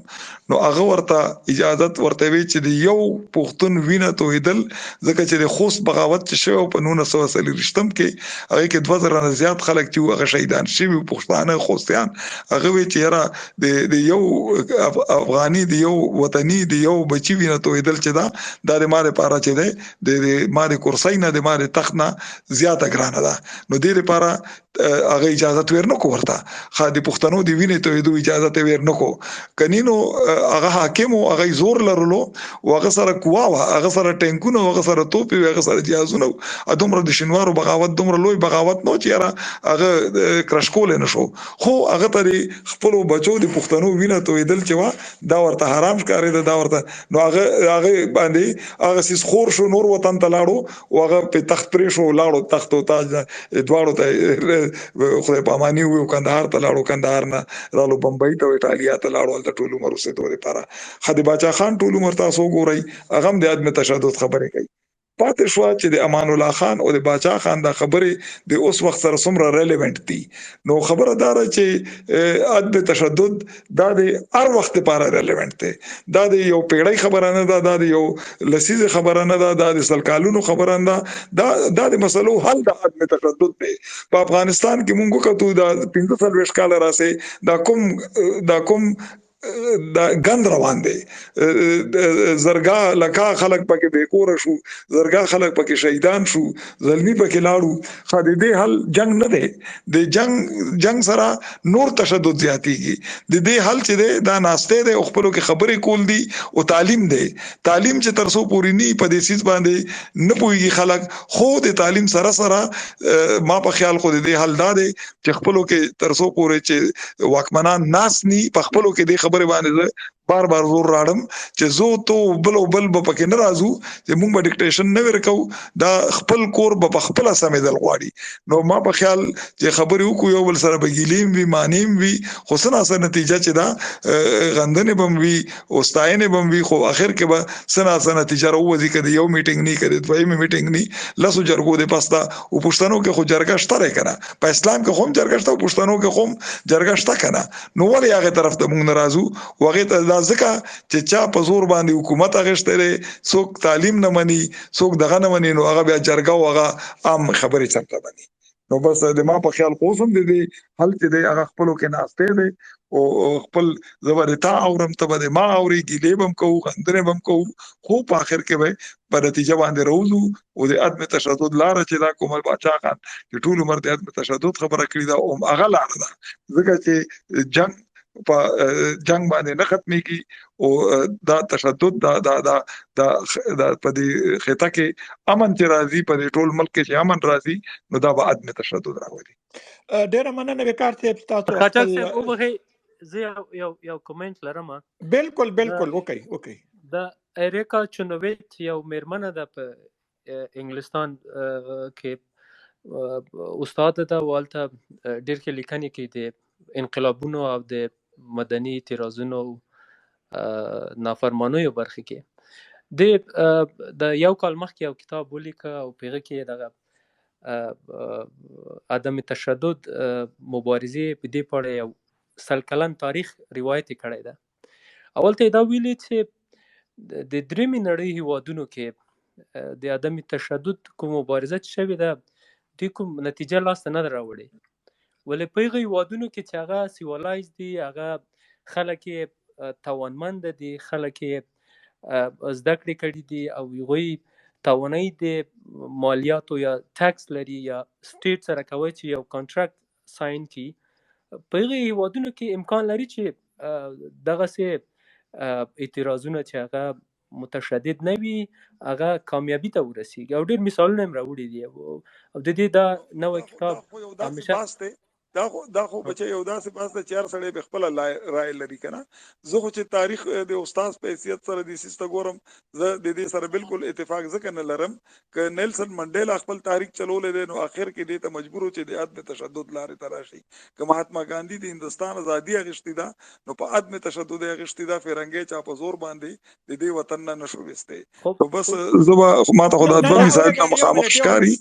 نو هغه ورته اجازه ورته وی چې د یو پښتون وینه تویدل، ځکه چې د خوست بغاوت چې شوی په 1924 کې هغه کې 2000 نه زیات خلک چې هغه شهیدان شوي پښتانه خوستیان، هغه وی چې یاره د یو افغاني، د یو وطني، د یو بچی وینه تویدل چې دا د ما لپاره چې دی د ما د کرسۍ نه، د ما د تخت نه زیاته ګرانه ده. نو دې لپاره هغه اجازه ور نه کو ورته، خا د پښتنو د وینې تویدو اجازه ته ور نه کو کني. نو هغه حاکم او هغه زور لرلو او هغه سره قوا وه، هغه سره ټانکونه، هغه سره توپې، هغه سره جهازونه. دومره د شینوارو بغاوت دومره لوی بغاوت نو چې یاره هغه کرش کول نه شو، خو هغه ته خپل بچو د پښتنو وینه تویدل چې وا دا ورته حرام ښکارېده دا ورته. نو هغه هغه باندې هغه سیس خور شو، نور وطن ته لاړو او هغه په تخت پرې شو لاړو، تخت او تاج دواړو ته خدای پامانی وو، کندهار ته لاړو، کندهار نه رالو بمبئی ته، ایټالیا ته لاړو، هلته ټول عمر اوسېدو لپاره. خو د باچا خان ټول عمر تاسو وګورئ، هغه هم د عدم تشدد خبرې کوي. پاتې شو چې د امان الله خان او د باچا خان دا خبرې د اوس وخت سره څومره ریلیونټ دي. نو خبره دا ده چې عدم تشدد دا د هر وخت لپاره ریلیونټ دی. دا د یو پیړۍ خبره نه ده، دا د یو لسیزې خبره نه ده، دا د سل کالونو خبره نه ده، دا د مسلو حل د عدم تشدد دی. په افغانستان کې مونږ وکتو دا 45 کاله راسي دا کوم دا ګند روان دی، زرګا لکا خلک پکې بې کوره شو، زرګا خلک پکې شهیدان شو، زلمی پکې لاړو. خو د دې حل جنگ نه دی، د جنگ سره نور تشدد زیاتیږي. د دې حل چې دی دا ناسته دی او خپلو کې خبرې کول دي او تعلیم دی. تعلیم چې تر څو پورې نی په دې څیز باندې نه پوهیږي خلک، خو د تعلیم سره سره ما په خیال خو د دې حل دا دی چې خپلو کې تر څو پورې چې واکمنان ناس نی په خپلو کې د خبرې باندې زه بار بار زور راړم چې زه تو بل او بل به پکې نه راځو، چې مونږ به ډیکټیشن نه ورکو، دا خپل کور به په خپل سمیدل غواړي. نو ما په خیال چې خبرې وکړو، یو بل سره به ګیلیم وي، مانیم وي، خو څه نا څه نتیجه چې دا غندنې بم وي او ستاینې بم وي، خو اخر کې به څه نا څه نتیجه راووځي. که د یو میټینګ نی، که د دویمې میټینګ نی، لسو جرګو د پسته او پښتنو کې خو جرګه شته دی کنه، په اسلام کې خو هم جرګه شته او پښتنو کې خو هم جرګه شته کنه، نو ولې هغه طرف ته مونږ نه راځو؟ وغه ته دا ځکه چې چا په زور باندې حکومت اغشته دی، څوک تعلیم نه مني، څوک دغه نه مني، نو هغه بیا جرګه او هغه عام خبرې چرته مني. نو بس د ما په خیال خو اوس هم د دې حل چې دی هغه خپلو کې ناسته دی او خپل زه به تا اورم، ته به ما اورې، ګیلې به هم کوو، غندنې به هم کوو، خو په آخر کې به په نتیجه باندې راوځو. او د عدم تشدد لاره چې دا کومه باچا خان چې ټول عمر د عدم تشدد خبره کړې ده، او هغه لاره ده، ځکه چې جنگ په جنگ باندې نه ختميږي، او دا تشدد دا دا دا دا دا په دې خطه کې امن چې راځي، په دې ټول ملک کې چې امن راځي، نو دا به عدم تشدد راولي. ډیره مننه وقار صاحب، تاسو خاطر صاحب وبخښئ، زه یو یو یو کومنټ لرم. بالکل بالکل، وکي وکي. د اریکا چونویت یو میرمنه ده، په انګلستان کې استاد ده، والته ډېر ښه لیکنې کوي د انقلابونو او د مدني اعتراضونو نافرمانیو برخې کې. د د یو کال مخکې یو کتاب ولیکه او په هغه کې دغه عدم تشدد مبارزې په دې په اړه یو 100 کلن تاریخ روایت یې کړی ده. اول ته دا ویلي چې د درېیمې نړۍ هیوادونو کې د عدم تشدد کوم مبارزه چې شوې ده، دوی کوم نتیجه لاسته نه ده راوړې، ولې په هغه هیوادونو کې چې هغه سیولایز دي، هغه خلک یې توانمند دي، خلک یې زده کړې کړې دي او هغوی توانایي د مالیاتو یا ټکس لري یا سټیټ سره کوي چې یو کانټراکټ ساين کړي، په هغه هیوادونو کې امکان لري چې دغسې اعتراضونه چې هغه متشدد نه وي هغه کامیابی ته ورسیږي، او ډېر مثالونه هم راوړي دي. او د دې دا نوی کتاب همیشه دا خو بچي یو داسې بحث دی چې هر سړی به خپله رائے لري کنه. زه خو چې تاریخ د استاد په حیثیت سره دې څیز ته ګورم، زه د دې سره بالکل اتفاق ځکه نه لرم که نیلسن منډیلا خپل تحریک چلولی دی، نو اخر کې دې ته مجبور و چې د عدم تشدد لارې ته راشي. که مهاتما ګاندي د هندوستان ازادي اخیستې ده، نو په عدم تشدد یې اخیستې ده، فیرنګی چا په زور باندې د دې وطن نه نشو ویستی. نو بس زه به ما ته خو دا دوه مثالونه مخامخ ښکاري.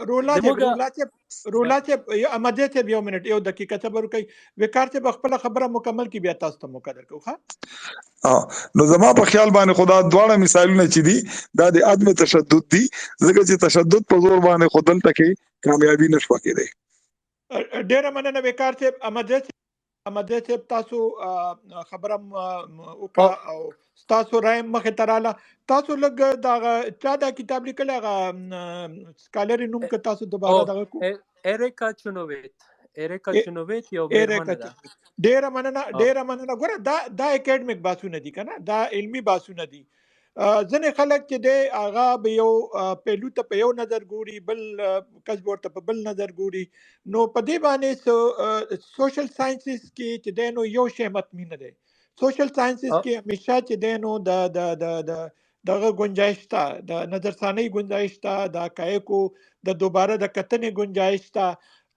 رولا صاحب، رولا صاحب، رولا صاحب، احمد صاحب، یو منټ، یو دقیقه صبر وکړئ. وقار صاحب خپل خبره مکمل کی، بیا تاسو ته موقع درکو. ښه، نو زما په خیال باندې خدا دواړه مثالونه چې دي دا د عدم تشدد دي، ځکه چې تشدد په زور باندې خو دلته کې کامیابی نشوه کېدای. ډیره مننه وقار صاحب. احمد صاحب، تاسو خبره وکړه او تاسو رائے مخې ته رااله. تاسو لږ دا چا دا کتاب لیکلی، هغه سکالر نوم که تاسو دوباره دغه کو؟ اریکا چونویت، اریکا چونویت یو میرمنه ده. ډیره مننه، ډیره مننه. ګوره دا اکیډمیک بحثونه دي کنه، دا علمي بحثونه دي. ځینې خلک چې دی هغه به یو پهلو ته په یو نظر ګوري، بل کس به ورته په بل نظر ګوري. نو په دې باندې سوشل ساينسز کې چې دی نو یو شی مطمئن نه دی. سوشل ساينسز کې همیشه چې دی نو د د د د دغه گنجائش ته، د نظرثاني گنجائش ته، د حقایقو د دوباره د کتنې گنجائش ته،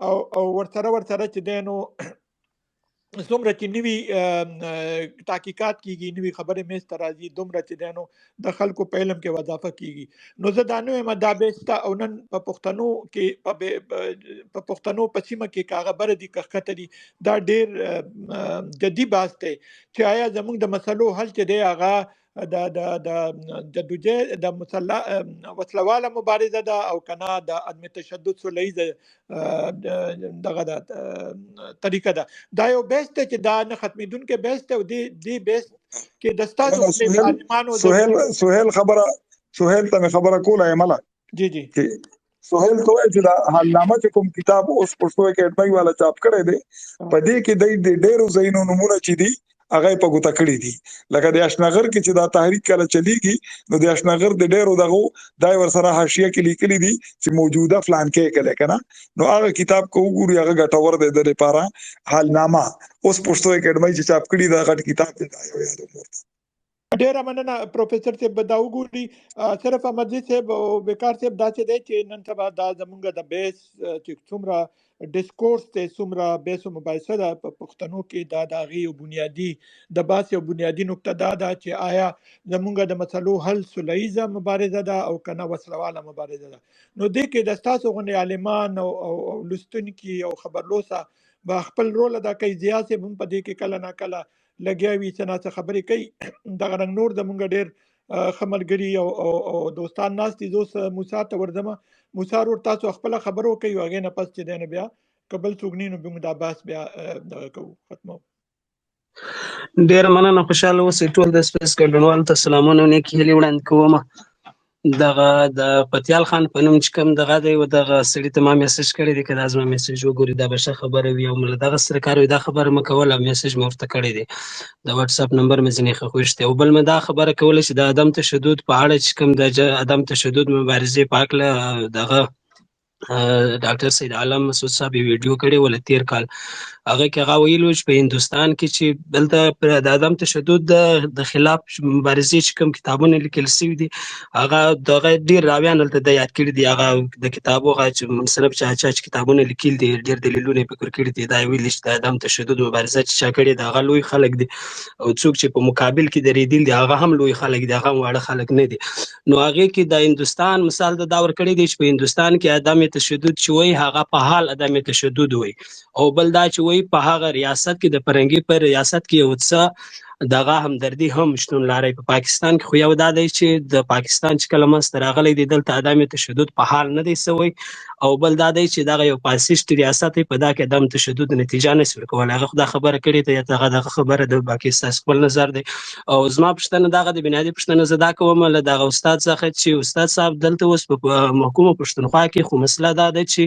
او او ورسره ورسره چې دی نو څومره چې نوي تحقیقات کیږي، نوي خبرې میز ته راځي، دومره چې دی نو د خلکو په علم کې اضافه کیږي. نو زه دا نه وایم دا به شته. او نن په پښتنو کې په پښتنو په سیمه کې که هغه بره دي که ښکته دي، دا ډیر جدي بحث دی چې آیا زموږ د مسلو حل چې دی هغه د د د جدوجہد د مسلح وسلواله مبارزه ده او کنا د عدم تشدد سولهییزه دغه ده طریقه ده. دا یو بحث دی چې دا نه ختمېدونکی بحث دی، او دې بحث کې د ستاسو عالمانو سهیل سهیل خبره، سهیل ته مې خبره کوله مله. جی جی، سهیل ته وایي چې دا حالنامه چې کوم کتاب اوس پښتو اکیډمي والا چاپ کړی دی، په دې کې د ډېرو ځایونو نومونه چې دي هغه په ګوته کړی دي. لکه د اشنغر کې چې دا تحریک کله چلیږي نو د اشنغر د ډیرو دغو دای ور سره حاشیه کې لیکلي دي چې موجوده فلان کې کله کنه. نو هغه کتاب کو وګوري، هغه ګټور دی د لپاره. حالنامه اوس پښتو اکیډمي چې چاپ کړي دا غټ کتاب دی، دا یو یادوم ورته. ډیره مننه پروفیسور صاحب، دا وګوري صرف احمدزي صاحب او وقار صاحب. دا چې دی چې نن سبا دا زمونږ د بیس چې څومره ډیسکورس ته، څومره بیس او مباحثه ده په پښتنو کې، دا د هغې یو بنیادي د بحث یو بنیادي نقطه دا ده چې آیا زمونږ د مسلو حل سوله مبارزه ده او کنه وسلواله مبارزه ده. نو دې کې د تاسو غوندې عالمان او او او لوستونکي او خبرلوسه به خپل رول ادا کوي. ضیا صاحب هم په دې کې کله نا کله لګیا وي، څه ناڅه خبرې کوي. دغه رنګ نور زمونږ ډېر ښه ملګري او او او دوستان ناست دي. زه اوس موسی ته ورځم. موسی ورور، تاسو خپله خبره وکړئ او هغې نه پس چې دی نو بیا که بل څوک نه، نو موږ دا بحث بیا دغه کوو، ختمو. ډېره مننه، خوشحاله اوسئ. ټول د سپیس ګډونوالو ته سلامونه او نیکې هیلې وړاندې کوم. دغه د پتیال خان په نوم چې کوم دغه دی و دغه سړي ته ما میسج کړی دی، که دا زما میسج وګوري دا به ښه خبره وي او له دغه سره کار وي. دا خبره مه کوله، میسج مې ورته کړی دی، د واتس اپ نمبر مې ځینې غوښتی. او بل مې دا خبره کوله چې د عدم تشدد په اړه چې کوم د عدم تشدد مبارزې په هکله دغه ډاکټر سید عالم مسعود صاحب یو ویډیو کړې وله تیر کال، هغه کې هغه ویلي وو چې په هندوستان کې چې دلته پر د عدم تشدد د خلاف مبارزې چې کوم کتابونه لیکل شوي دي، هغه دغه ډیر راویان دلته د یاد کړي دي. هغه د کتابو هغه چې منصرف چا چا چې کتابونه لیکل دي، ډیر دلیلونه یې فکر کړي دي. دا ویلي چې د عدم تشدد مبارزه چې چا کړې ده هغه لوی خلک دي، او څوک چې په مقابل کې درېدل دي هغه هم لوی خلک دي، هغه هم واړه خلک نه دي. نو هغې کې د هندوستان مثال د دا ورکړی دی چې په هندوستان کې عدم تشدد چې وایي هغه په حال عدم تشدد وایي، او بل دا چې وایي په هغه ریاست کې د پرنګي په ریاست کې یو څه دغه همدردي هم شتون لري. په پاکستان کې خو یو دا دی چې د پاکستان چې کله منځته راغلی دی دلته عدم تشدد په حال نه دی سوی، او بل دا دی چې دغه یو فاسیست ریاست دی، په دا کې عدم تشدد نتیجه نه شي ورکولی. هغه خو دا خبره کړې ده، دغه دغه خبره د باقي ستاسو خپل نظر دی. او زما پوښتنه دغه د بنیادي پوښتنه زه دا کوم له دغه استاد څخه چې استاد صاحب دلته اوس په محکومه پښتونخوا کې خو مسله دا ده چې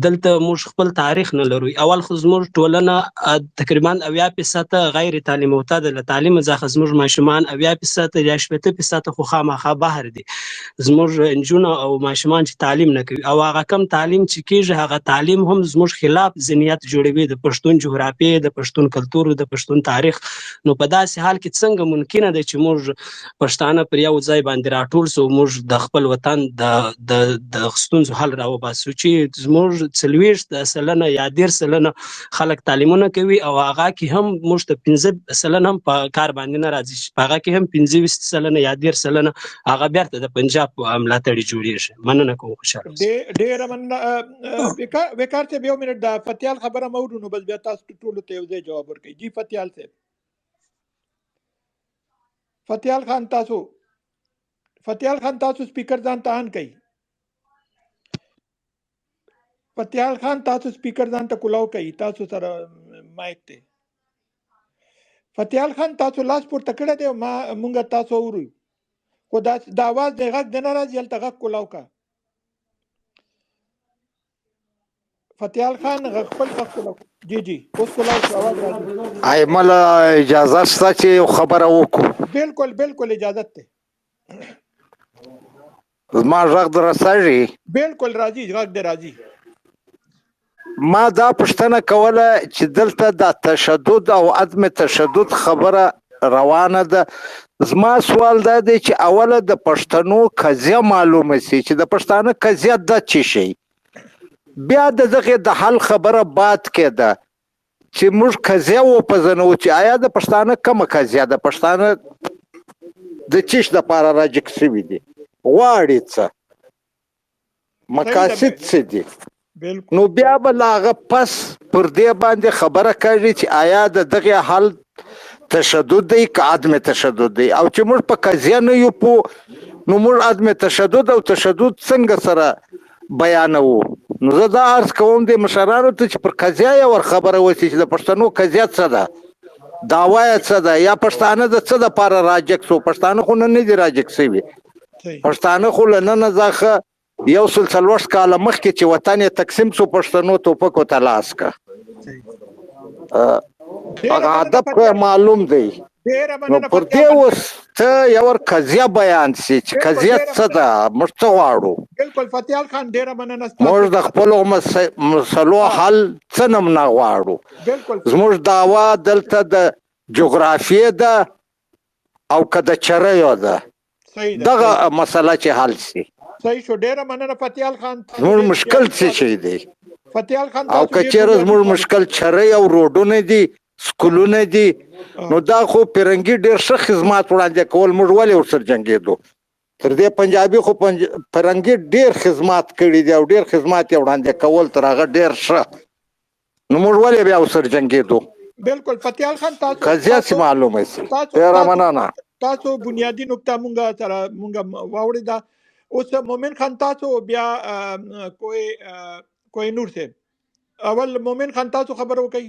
دلته موږ خپل تاریخ نه لرو. اول خو زموږ ټولنه تقریبا 70% غیر تعلیم یافته ده، له تعلیم څخه زموږ ماشومان 70% یا 60% خو خامخا بهر دي. زموږ نجونه او ماشومان چې تعلیم نه کوي، او هغه کم تعلیم چې کیږي هغه تعلیم هم زموږ خلاف ذهنیت جوړوي، د پښتون جغرافیې، د پښتون کلتور، د پښتون تاریخ. نو په داسې حال کې څنګه ممکنه ده چې موږ پښتانه پر یو ځای باندې راټول سو، موږ د خپل وطن د د د ستونزو حل راوباسو، چې زموږ 40% یا 30% خلک تعلیمونه کوي او هغه کې هم موږ ته 5% هم په کار باندې نه راځي، چې په هغه کې هم 25% یا 30% هغه بیرته د پنجاب ملاتړي جوړیږي. مننه کوم، خوشحاله اوسئ. ډیره مننه وقار صاحب. یو منټ، د فتیال خبره مو نو بس بیا تاسو ټولو ته یو ځای جواب ورکړئ. جی فتیال صاحب، فتیال خان، تاسو فتیال خان تاسو سپیکر ځان ته آن کړئ. فتیال خان، تاسو سپیکر ځان ته کولاو کړئ، تاسو سره مایک دی. فتیال خان، تاسو لاس پورته کړی دی او ما مونږ تاسو اورو، خو دا د आवाज د غږ د نه راځي. هلته غږ کولاو کا فتیال خان، غږ خپل غږ کولاو. جی جی، اوس کولاو شو، आवाज راځي. ایمل اجازه شته چې یو خبره وکړو؟ بالکل بالکل، اجازت ده. زما غږ درسېږي؟ بالکل راځي، غږ دی راځي. ما دا پوښتنه کوله چې دلته د تشدد او عدم تشدد خبره روانه ده. زما سوال دا دی چې اوله د پښتنو قضیه معلومه سي چې د پښتانه قضیه د څه شي، بیا د دغه د حل خبره بات کېده چې موږ قضیه وپېژنو چې آیا د پښتانه کومه قضیه ده، پښتانه د چیش د پاره راجک شوي دي، غواړي څه، مقاصد څه دي. نو بیا به له هغه پس پر دې باندې خبره کوي چې آیا د دغه حل تشدد دی که عدم تشدد دی. او چې موږ په قضیه نه یو پوه، نو موږ عدم تشدد او تشدد څنګه سره بیانوو؟ نو زه دا عرض کوم د مشرانو ته چې پر قضیه یې ور خبره وشي چې د پښتنو قضیه څه ده، دعوا یې څه ده، یا پښتانه د څه دپاره راجک سو. پښتانه خو نن نه دي راجک سوي، پښتانه خو له ننه ځخه 140 کاله مخکې چې وطن یې تقسیم سو پښتنو توپکو ته لاس که. هغه هدف خو معلوم دی. نو پر دې اوس ته یو قضیه بیان سي چې قضیه څه ده، موږ څه غواړو؟ بالکل فتیال خان، ډیره مننه. موږ د خپلو مسلو حل څه نه نه غواړو. بالکل زموږ دعوا دلته د جغرافیې ده او که د چریو ده، دغه مسله چې حل سي. صحیح شو، ډیره مننه فتیال خان. زموږ مشکل څه شي دی فتیال خان؟ او که چیرې زموږ مشکل چری او روډونه دي، سکولونه دي، نو دا خو پیرنګي ډیر ښه خدمات وړاندې کول، موږ ولې ورسره جنګېدو؟ تر دې پنجابي خو پیرنګي ډیر خدمات کړي دي او ډیر خدمات یې وړاندې کول، تر هغه ډیر ښه، نو موږ ولې بیا ورسره جنګېدو؟ بالکل فتیال خان، تاسو قضیه چې معلومه شي. ډیره مننه. تاسو بنیادی نقطه مونږه سره مونږه واورېده. اوس مومن خان تاسو، بیا کوی کوی نور صاحب. اول مومن خان تاسو خبر وکړئ.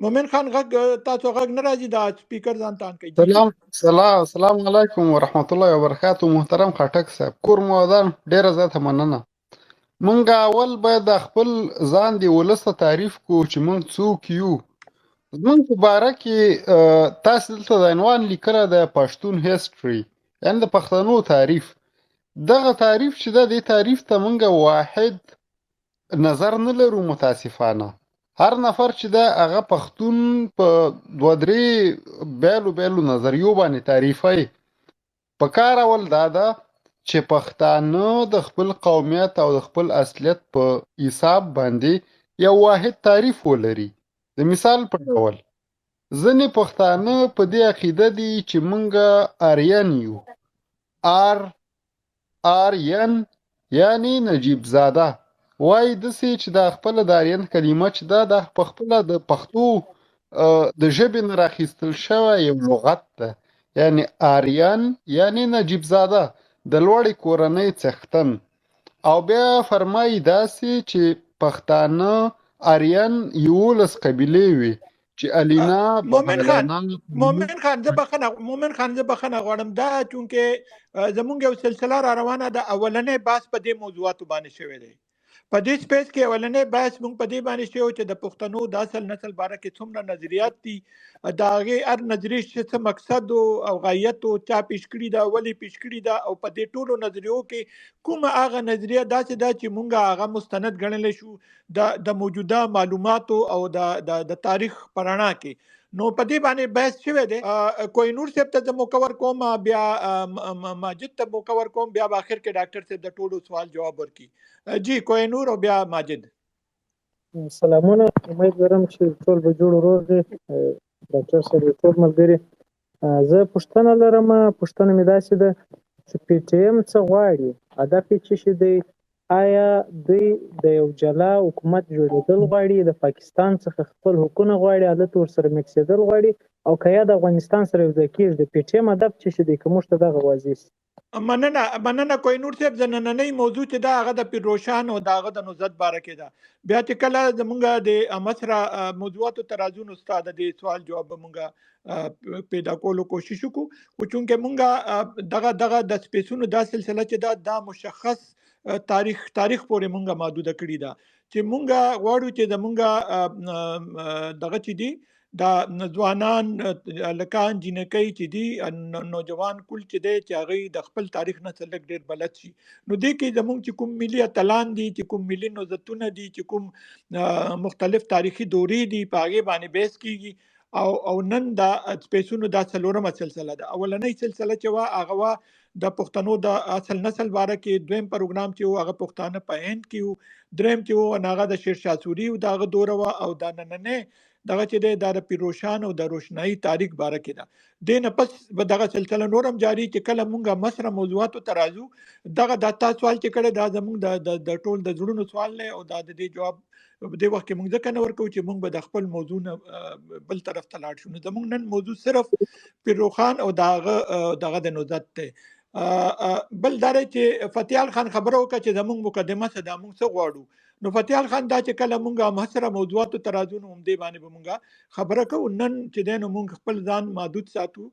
مومن خان غږ، تاسو غږ نه راځي، دا سپیکر ځان تان کوي. سلام سلام سلام علیکم ورحمت الله وبرکاتو. محترم خټک صاحب، کور مو ودان، ډیره زیاته مننه. مونږ اول باید د خپل ځان دی ولس ته تعریف کو چې مونږ څوک یو. زمونږ په باره کې تاسو دلته د عنوان لیکله د پښتون هیسټري، یعنی د پښتنو تعریف. دغه تعریف چې ده، دې تعریف ته مونږ واحد نظر نه لرو متاسفانه. هر نفر چې ده هغه پښتون په دوه درې بیلو بیلو نظریو باندې تعریفوي. په کار اول دا ده چې پښتانه د خپل قومیت او د خپل اصلیت په حساب باندې یو واحد تعریف ولري. د مثال په ډول ځینې پښتانه په دې عقیده دي چې مونږ آرین یو، آرین یعنی نجیب زاده. وایي داسې چې دا خپله د آرین کلمه چې ده، دا په خپله د پښتو د ژبې نه راخیستل شوی یو لغت ده، یعنی آرین یعنی نجیب زاده، د لوړې کورنۍ څښتن. او بیا فرمایي داسې چې پښتانه آرین 11 قبیلې وي چې الینا، مومن خان، مومن خان زه بخنه غواړم، دا چونکه زمونږ یو سلسله را روانه ده، اولنې بحث په دې موضوعاتو باندې شوی دی په دې سپیس کې. اولنې بحث مونږ په دې باندې شوی چې د پښتنو د اصل نسل باره کې څومره نظریات دي، د هغې هر نظریې څه مقصد او غایت او چا پیش کړي ده، ولې پیش کړي ده، او په دې ټولو نظریو کې کومه هغه نظریه داسې ده چې مونږ هغه مستند ګڼلی شو د موجوده معلوماتو او د تاریخ په رڼا کې. نو په دې باندې بحث شوی دی. کوی نور صاحب ته زه موقع ورکوم، بیا ماجد ته موقع ورکوم، بیا به اخر کې ډاکټر صاحب د ټولو سوال جواب ورکړي. جی کوی نور او بیا ماجد. سلامونه، امید لرم چې ټول به جوړ روغ دي. ډاکټر صاحب، ټول ملګري، زه پوښتنه لرم. پوښتنه مې داسې ده چې پي ټي ایم څه غواړي، هدف یې څه شي دی؟ آیا دوی د یو جلا حکومت جوړېدل غواړي، د پاکستان څخه خپل حقونه غواړي، هلته ورسره مکسېدل غواړي، او که یا د افغانستان سره یو ځای کېږي؟ د پي ټي ایم هدف څه شي دی، که موږ ته دغه واضح شي؟ مننه مننه کوی نور صاحب. د نننۍ موضوع چې دا هغه د پیر روشان او د هغه د نهضت باره کې ده. بیا چې کله زمونږ د همسره موضوعاتو ته راځو نو ستا د دې سوال جواب به مونږ پیدا کولو کوشش وکړو، خو چونکه مونږ دغه دغه د سپیسونو دا سلسله چې دا دا مشخص تاریخ پورې مونږه محدوده کړې ده چې مونږه غواړو چې زمونږه دغه چې دي دا ځوانان، هلکان، جینکۍ چې دي، نوجوان کل چې دی، چې هغوی د خپل تاریخ نه څه لږ ډېر بلد شي. نو دې کې زمونږ چې کوم ملي اتلان دي، چې کوم ملي نهضتونه دي، چې کوم مختلف تاریخي دورې دي، په هغې باندې بحث کیږي. او نن دا سپیسونو دا څلورمه سلسله ده. اولنۍ سلسله چې وه هغه وه د پښتنو د اصل نسل باره کې، دویم پروګرام چې و هغه پښتانه په هند کې وو، دریم چې و هغه د شیرشاه سوري او د هغه دوره وه، او دا نننۍ دغه چې دی دا د پیروشان او د روشنایي تاریخ باره کې ده. دې نه پس به دغه سلسله نورم جاري چې کله مونږه مسره موضوعاتو ته راځو. دغه دا تا سوال چې کړی دا زمونږ د د ټول د زړونو سوال دی، او دا د دې جواب په دې وخت کې مونږ ځکه نه ورکوو چې مونږ به د خپل موضوع نه بل طرف ته لاړ شو. نو زمونږ نن موضوع صرف پیروخان او دغه دغه د نهضت دی. بل دا دی چې فتیال خان خبره وکړه چې زمونږ مقدمه څه ده، مونږ څه غواړو. نو فتیال خان، دا چې کله مونږ همسره موضوعاتو ته راځو نو همدې باندې به مونږ خبره کوو. نن چې دی نو مونږ خپل ځان محدود ساتو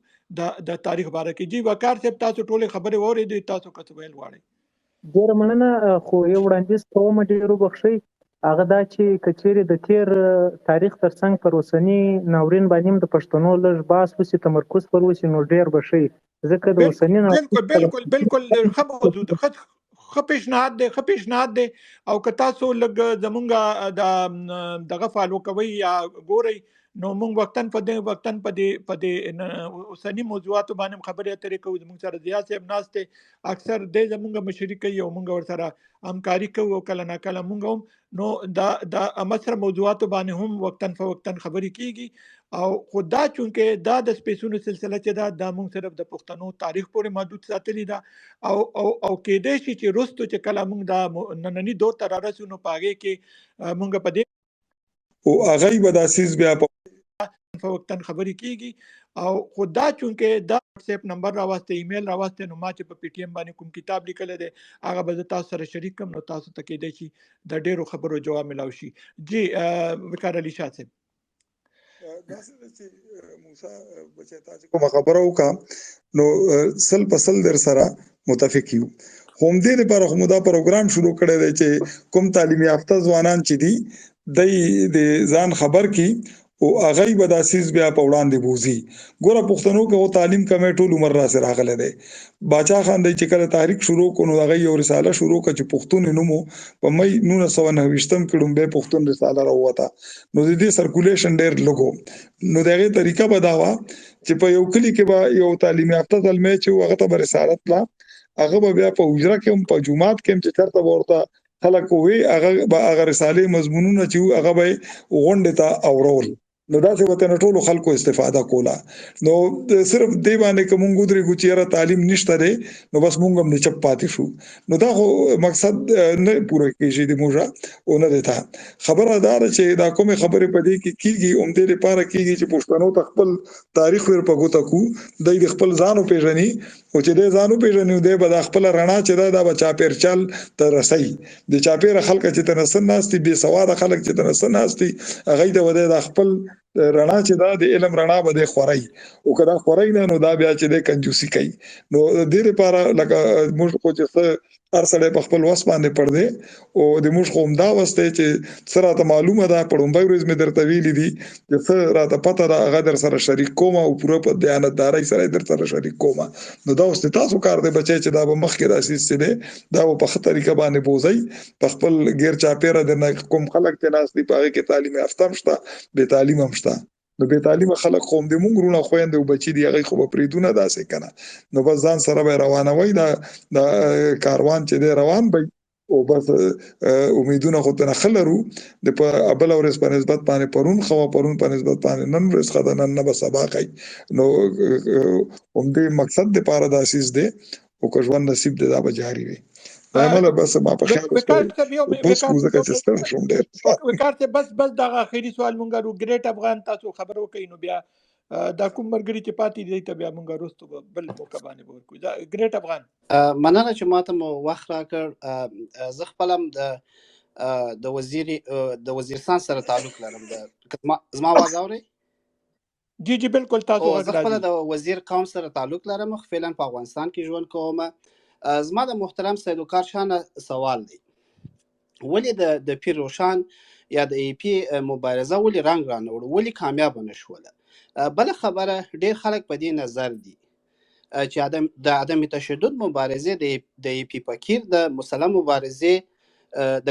د تاریخ باره کې. جی وقار صاحب، تاسو ټولې خبرې واورېدې، تاسو که څه ویل غواړئ؟ ډېره مننه، خو یو وړاندیز کوم، ډېر وبخښئ. هغه دا چې که چیرې د تیر تاریخ ترڅنګ پر اوسني ناورین باندې هم د پښتنو لږ بحث وشي، تمرکز پر وشي، نو ډیر به ښه وي، ځکه د اوسني ناورین بالکل بالکل بالکل، ښه موضوع ده، ښه پیشنهاد دی، ښه پیشنهاد دی. او که تاسو لږ زمونږ د دغه فالو کوئ یا ګورئ، نو موږ وقتاً په دې وقتاً په دې په دې اوسني موضوعاتو باندې هم خبرې اترې کوو. زموږ سره ضیا صاحب ناست دی، اکثر دی زموږ مشري کوي او موږ ورسره همکاري کوو، او کله ناکله موږ هم نو دا د امسره موضوعاتو باندې هم وقتاً فوقتاً خبرې کیږي. او خو دا چونکه دا د سپیسونو سلسله چې ده، دا موږ صرف د پښتنو تاریخ پورې محدود ساتلی ده، او او او کېدای شي چې وروسته چې کله موږ دا ننني دور ته رارسو، نو په هغې کې موږ په دې او هغه به دا څیز بیا په فوقتاً خبرې کیږي. او خو دا چونکه دا واتس اپ نمبر راوسته، ایمیل راوسته، نو ما چې په پی ټی ایم باندې کوم کتاب لیکلی دی هغه به زه تاسو سره شریک کړم، نو تاسو ته کېدای شي د ډیرو خبرو جواب ملاو شي. جی وقار علي شاه صاحب. داسې ده چې موسی بچی تا چې کومه خبره وکړه نو سل په سل در سره متفق یو، خو همدې لپاره خو مو دا پروګرام شروع کړی دی چې کوم تعلیم یافته ځوانان چې دي دی د ځان خبر کی او هغه به دا څیز بیا په وړاندې بوزي. ګوره پښتنو کې خو تعلیم کمی ټول عمر راسې راغلی دی. باچا خان دی چې کله تحریک شروع کړو نو هغه یو رساله شروع کړه چې پښتون یې نوم و، په مۍ 1929 کې ړومبی پښتون رساله راووته، نو د دې سرکولیشن ډېر لږ و. نو د هغې طریقه به دا وه چې په یو کلي کې به یو تعلیم یافته زلمی چې و هغه ته به رسالت تله، هغه به بیا په حجره کې هم په جومات کې هم چې چېرته به ورته خلک وي هغه به هغه رسالې مضمونونه چې وو هغه به غونډې ته اورول، نو داسې به ترنه ټولو خلکو استفاده کوله. نو صرف دې باندې که مونږ ودرېږو چې یاره تعلیم نشته دی نو بس مونږ هم چپ پاتې شو، نو دا خو مقصد نه پوره کېږي د موږ او نه دی. تا خبره دا ده چې دا کومې خبرې په دې کې کېږي همدې لپاره کېږي چې پښتنو ته خپل تاریخ ور په ګوته کو، دی د خپل ځان وپېژني، او چې دی ځان وپېژني نو دی به دا خپله رڼا چې ده دا به چاپېرچال ته رسوي. د چاپېره خلک چې تنه څه ناست دي، بې سواده خلک چې تنه څه ناست دي، هغوی ته به دی دا خپل رڼا چې ده د علم رڼا به دی خوروي، او که دا خوروي نه نو دا بیا چې دی کنجوسي کوي. نو د دې لپاره لکه موږ خو چې څه هر سړی په خپل وس باندې پړ دی، او د موږ خو همدا وس دی چې څه راته معلومه ده، په ړومبۍ ورځ مې درته ویلي دي چې څه راته پته ده هغه در سره شریک کوم او پوره په دیانتدارۍ سره یې در سره شریک کوم. نو دا اوس د تاسو کار دی بچی چې دا به مخکې دا څیز چې دی دا به په ښه طریقه باندې بوځئ، په خپل ګیر چاپېره درنه کوم خلک چې ناست دي په هغې کې تعلیم یافته هم شته بې تعلیم هم شته، نو بې تعلیمه خلک خو هم د موږ وروڼه خویندې او بچي دي، هغوی خو به پرېږدو نه داسې که نه، نو بس ځان سره به یې روانوئ، دا دا کاروان چې دی روان به وي، او بس امیدونه خو ترنه ښه لرو، د په بله ورځ په نسبت باندې پرون ښه وه، پرون په نسبت باندې نن ورځ ښه ده، نن نه به سبا ښه وي، نو همدې مقصد دپاره دا څیز دی، او که ژوند نصیب دی دا به جاري وي. مله بس ما په خیال اوس وقار صاحب یو بس کو ځکه چې ستړی شوم ډېر. وقار صاحب بس بس دغه اخري سوال مونږ رو ګریټ افغان تاسو خبر وکړئ، نو بیا دا کوم مرګري چې پاتې دي ته بیا مونږ وروسته بل موقع باندې ورکو. دا ګریټ افغان. مننه چې ماته مو وخت راکړ. زه خپل هم د د وزیر د وزیرستان سره تعلق لرم. د زما आवाज اورئ؟ جی جی بالکل، تاسو او غږ زه خپل راځي. د وزیر قوم سره تعلق لرم، خو فعلا په افغانستان کې ژوند کوم. زما د محترم سید وقار شاه نه سوال دی، ولې د پیر روشان یا د ای پی مبارزه ولې رنګ رانه وړ، ولې کامیابه نه شوله؟ بله خبره، ډیر خلک په دې نظر دي چې د عدم تشدد مبارزې د ای پی فقیر د مسلح مبارزې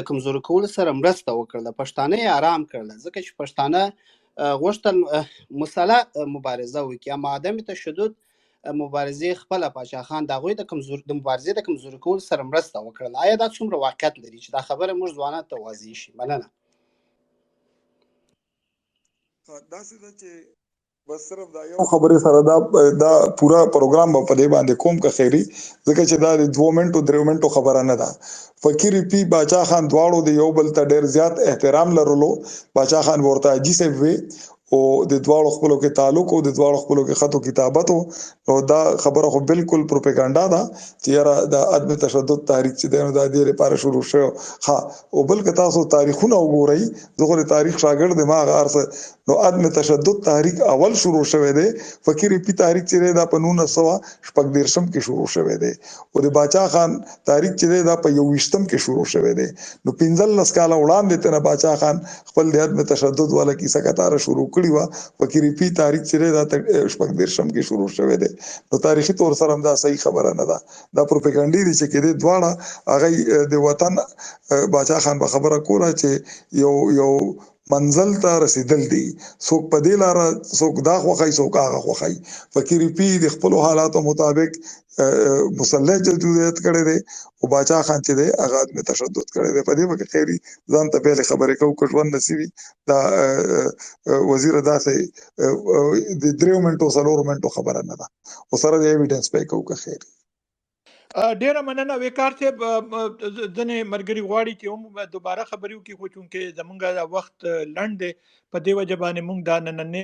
د کمزوري کولو سره مرسته وکړله، پښتانه یې آرام کړل، ځکه چې پښتانه غوښتل مسلح مبارزه وکړي، اما عدم تشدد مبارزې خپله پاچا خان د هغوی د کمزور د مبارزې د کمزوري کولو سره مرسته وکړله. آیا دا څومره واقعیت لري چې دا خبره موږ ځوانانو ته واضح شي؟ مننه. داسې ده چې بس صرف دا یو خبرې سره دا دا پورا پروګرام به په دې باندې کوم که خیری، ځکه چې دا د 2 منټو 3 منټو خبره نه ده. فقیر پی باچا خان دواړو د یو بل ته ډیر زیات احترام لرلو، باچا خان ورته حاجي صاحب وی او د دواړو خپلو کې تعلق او د دواړو خپلو کې خط او کتابت نو دا خبره خو بالکل پروپاګاندا ده چې یاره د عدم تشدد تحریک چې دی نو دا دې لپاره شروع شو. ها، او بل که تاسو تاریخونه وګورئ، زه خو د تاریخ شاګرد ما هغه ارسه، نو عدم تشدد تحریک اول شروع شوی دی. فقیر پی تحریک چې دا په 1936 کې شروع شوی دی او د باچا خان تحریک چې دا په 21 کې شروع شوی دی. نو 15 کاله وړاندې تنه باچا خان خپل د عدم تشدد والا کیسه کتاره شروع کړی و. فقیر پی تحریک چې دا 36 کې شروع شوی دی، نو تاریخي طور سره هم دا صحیح خبره نه ده. دا پروپاګاندا دي چې کېده دواړه هغه د وطن. باچا خان به خبره کوله چې یو یو منزل ته رسیدل دي، څوک په دې لار، څوک دا خوخی، څوک هغه خوخی. فقیر پی د خپل حالاتو مطابق مسلح جدوجہد کړی دی او باچا خان چې دی هغه عدم تشدد کړی دی. په دې وخت خیری ځان ته بیل خبرې کو که ژوند نصیبي. دا وزیر داسې د دریو منټو څلورو منټو خبره نه ده او سره د ایویډنس پې کو که خیر. ډیره مننه وقار صاحب. ځنې مرګري غواړي چې هم دوباره خبرې وکړي، خو چونکه زمونږ د وخت لنډ دی، په دې وجه باندې مونږ دا نننې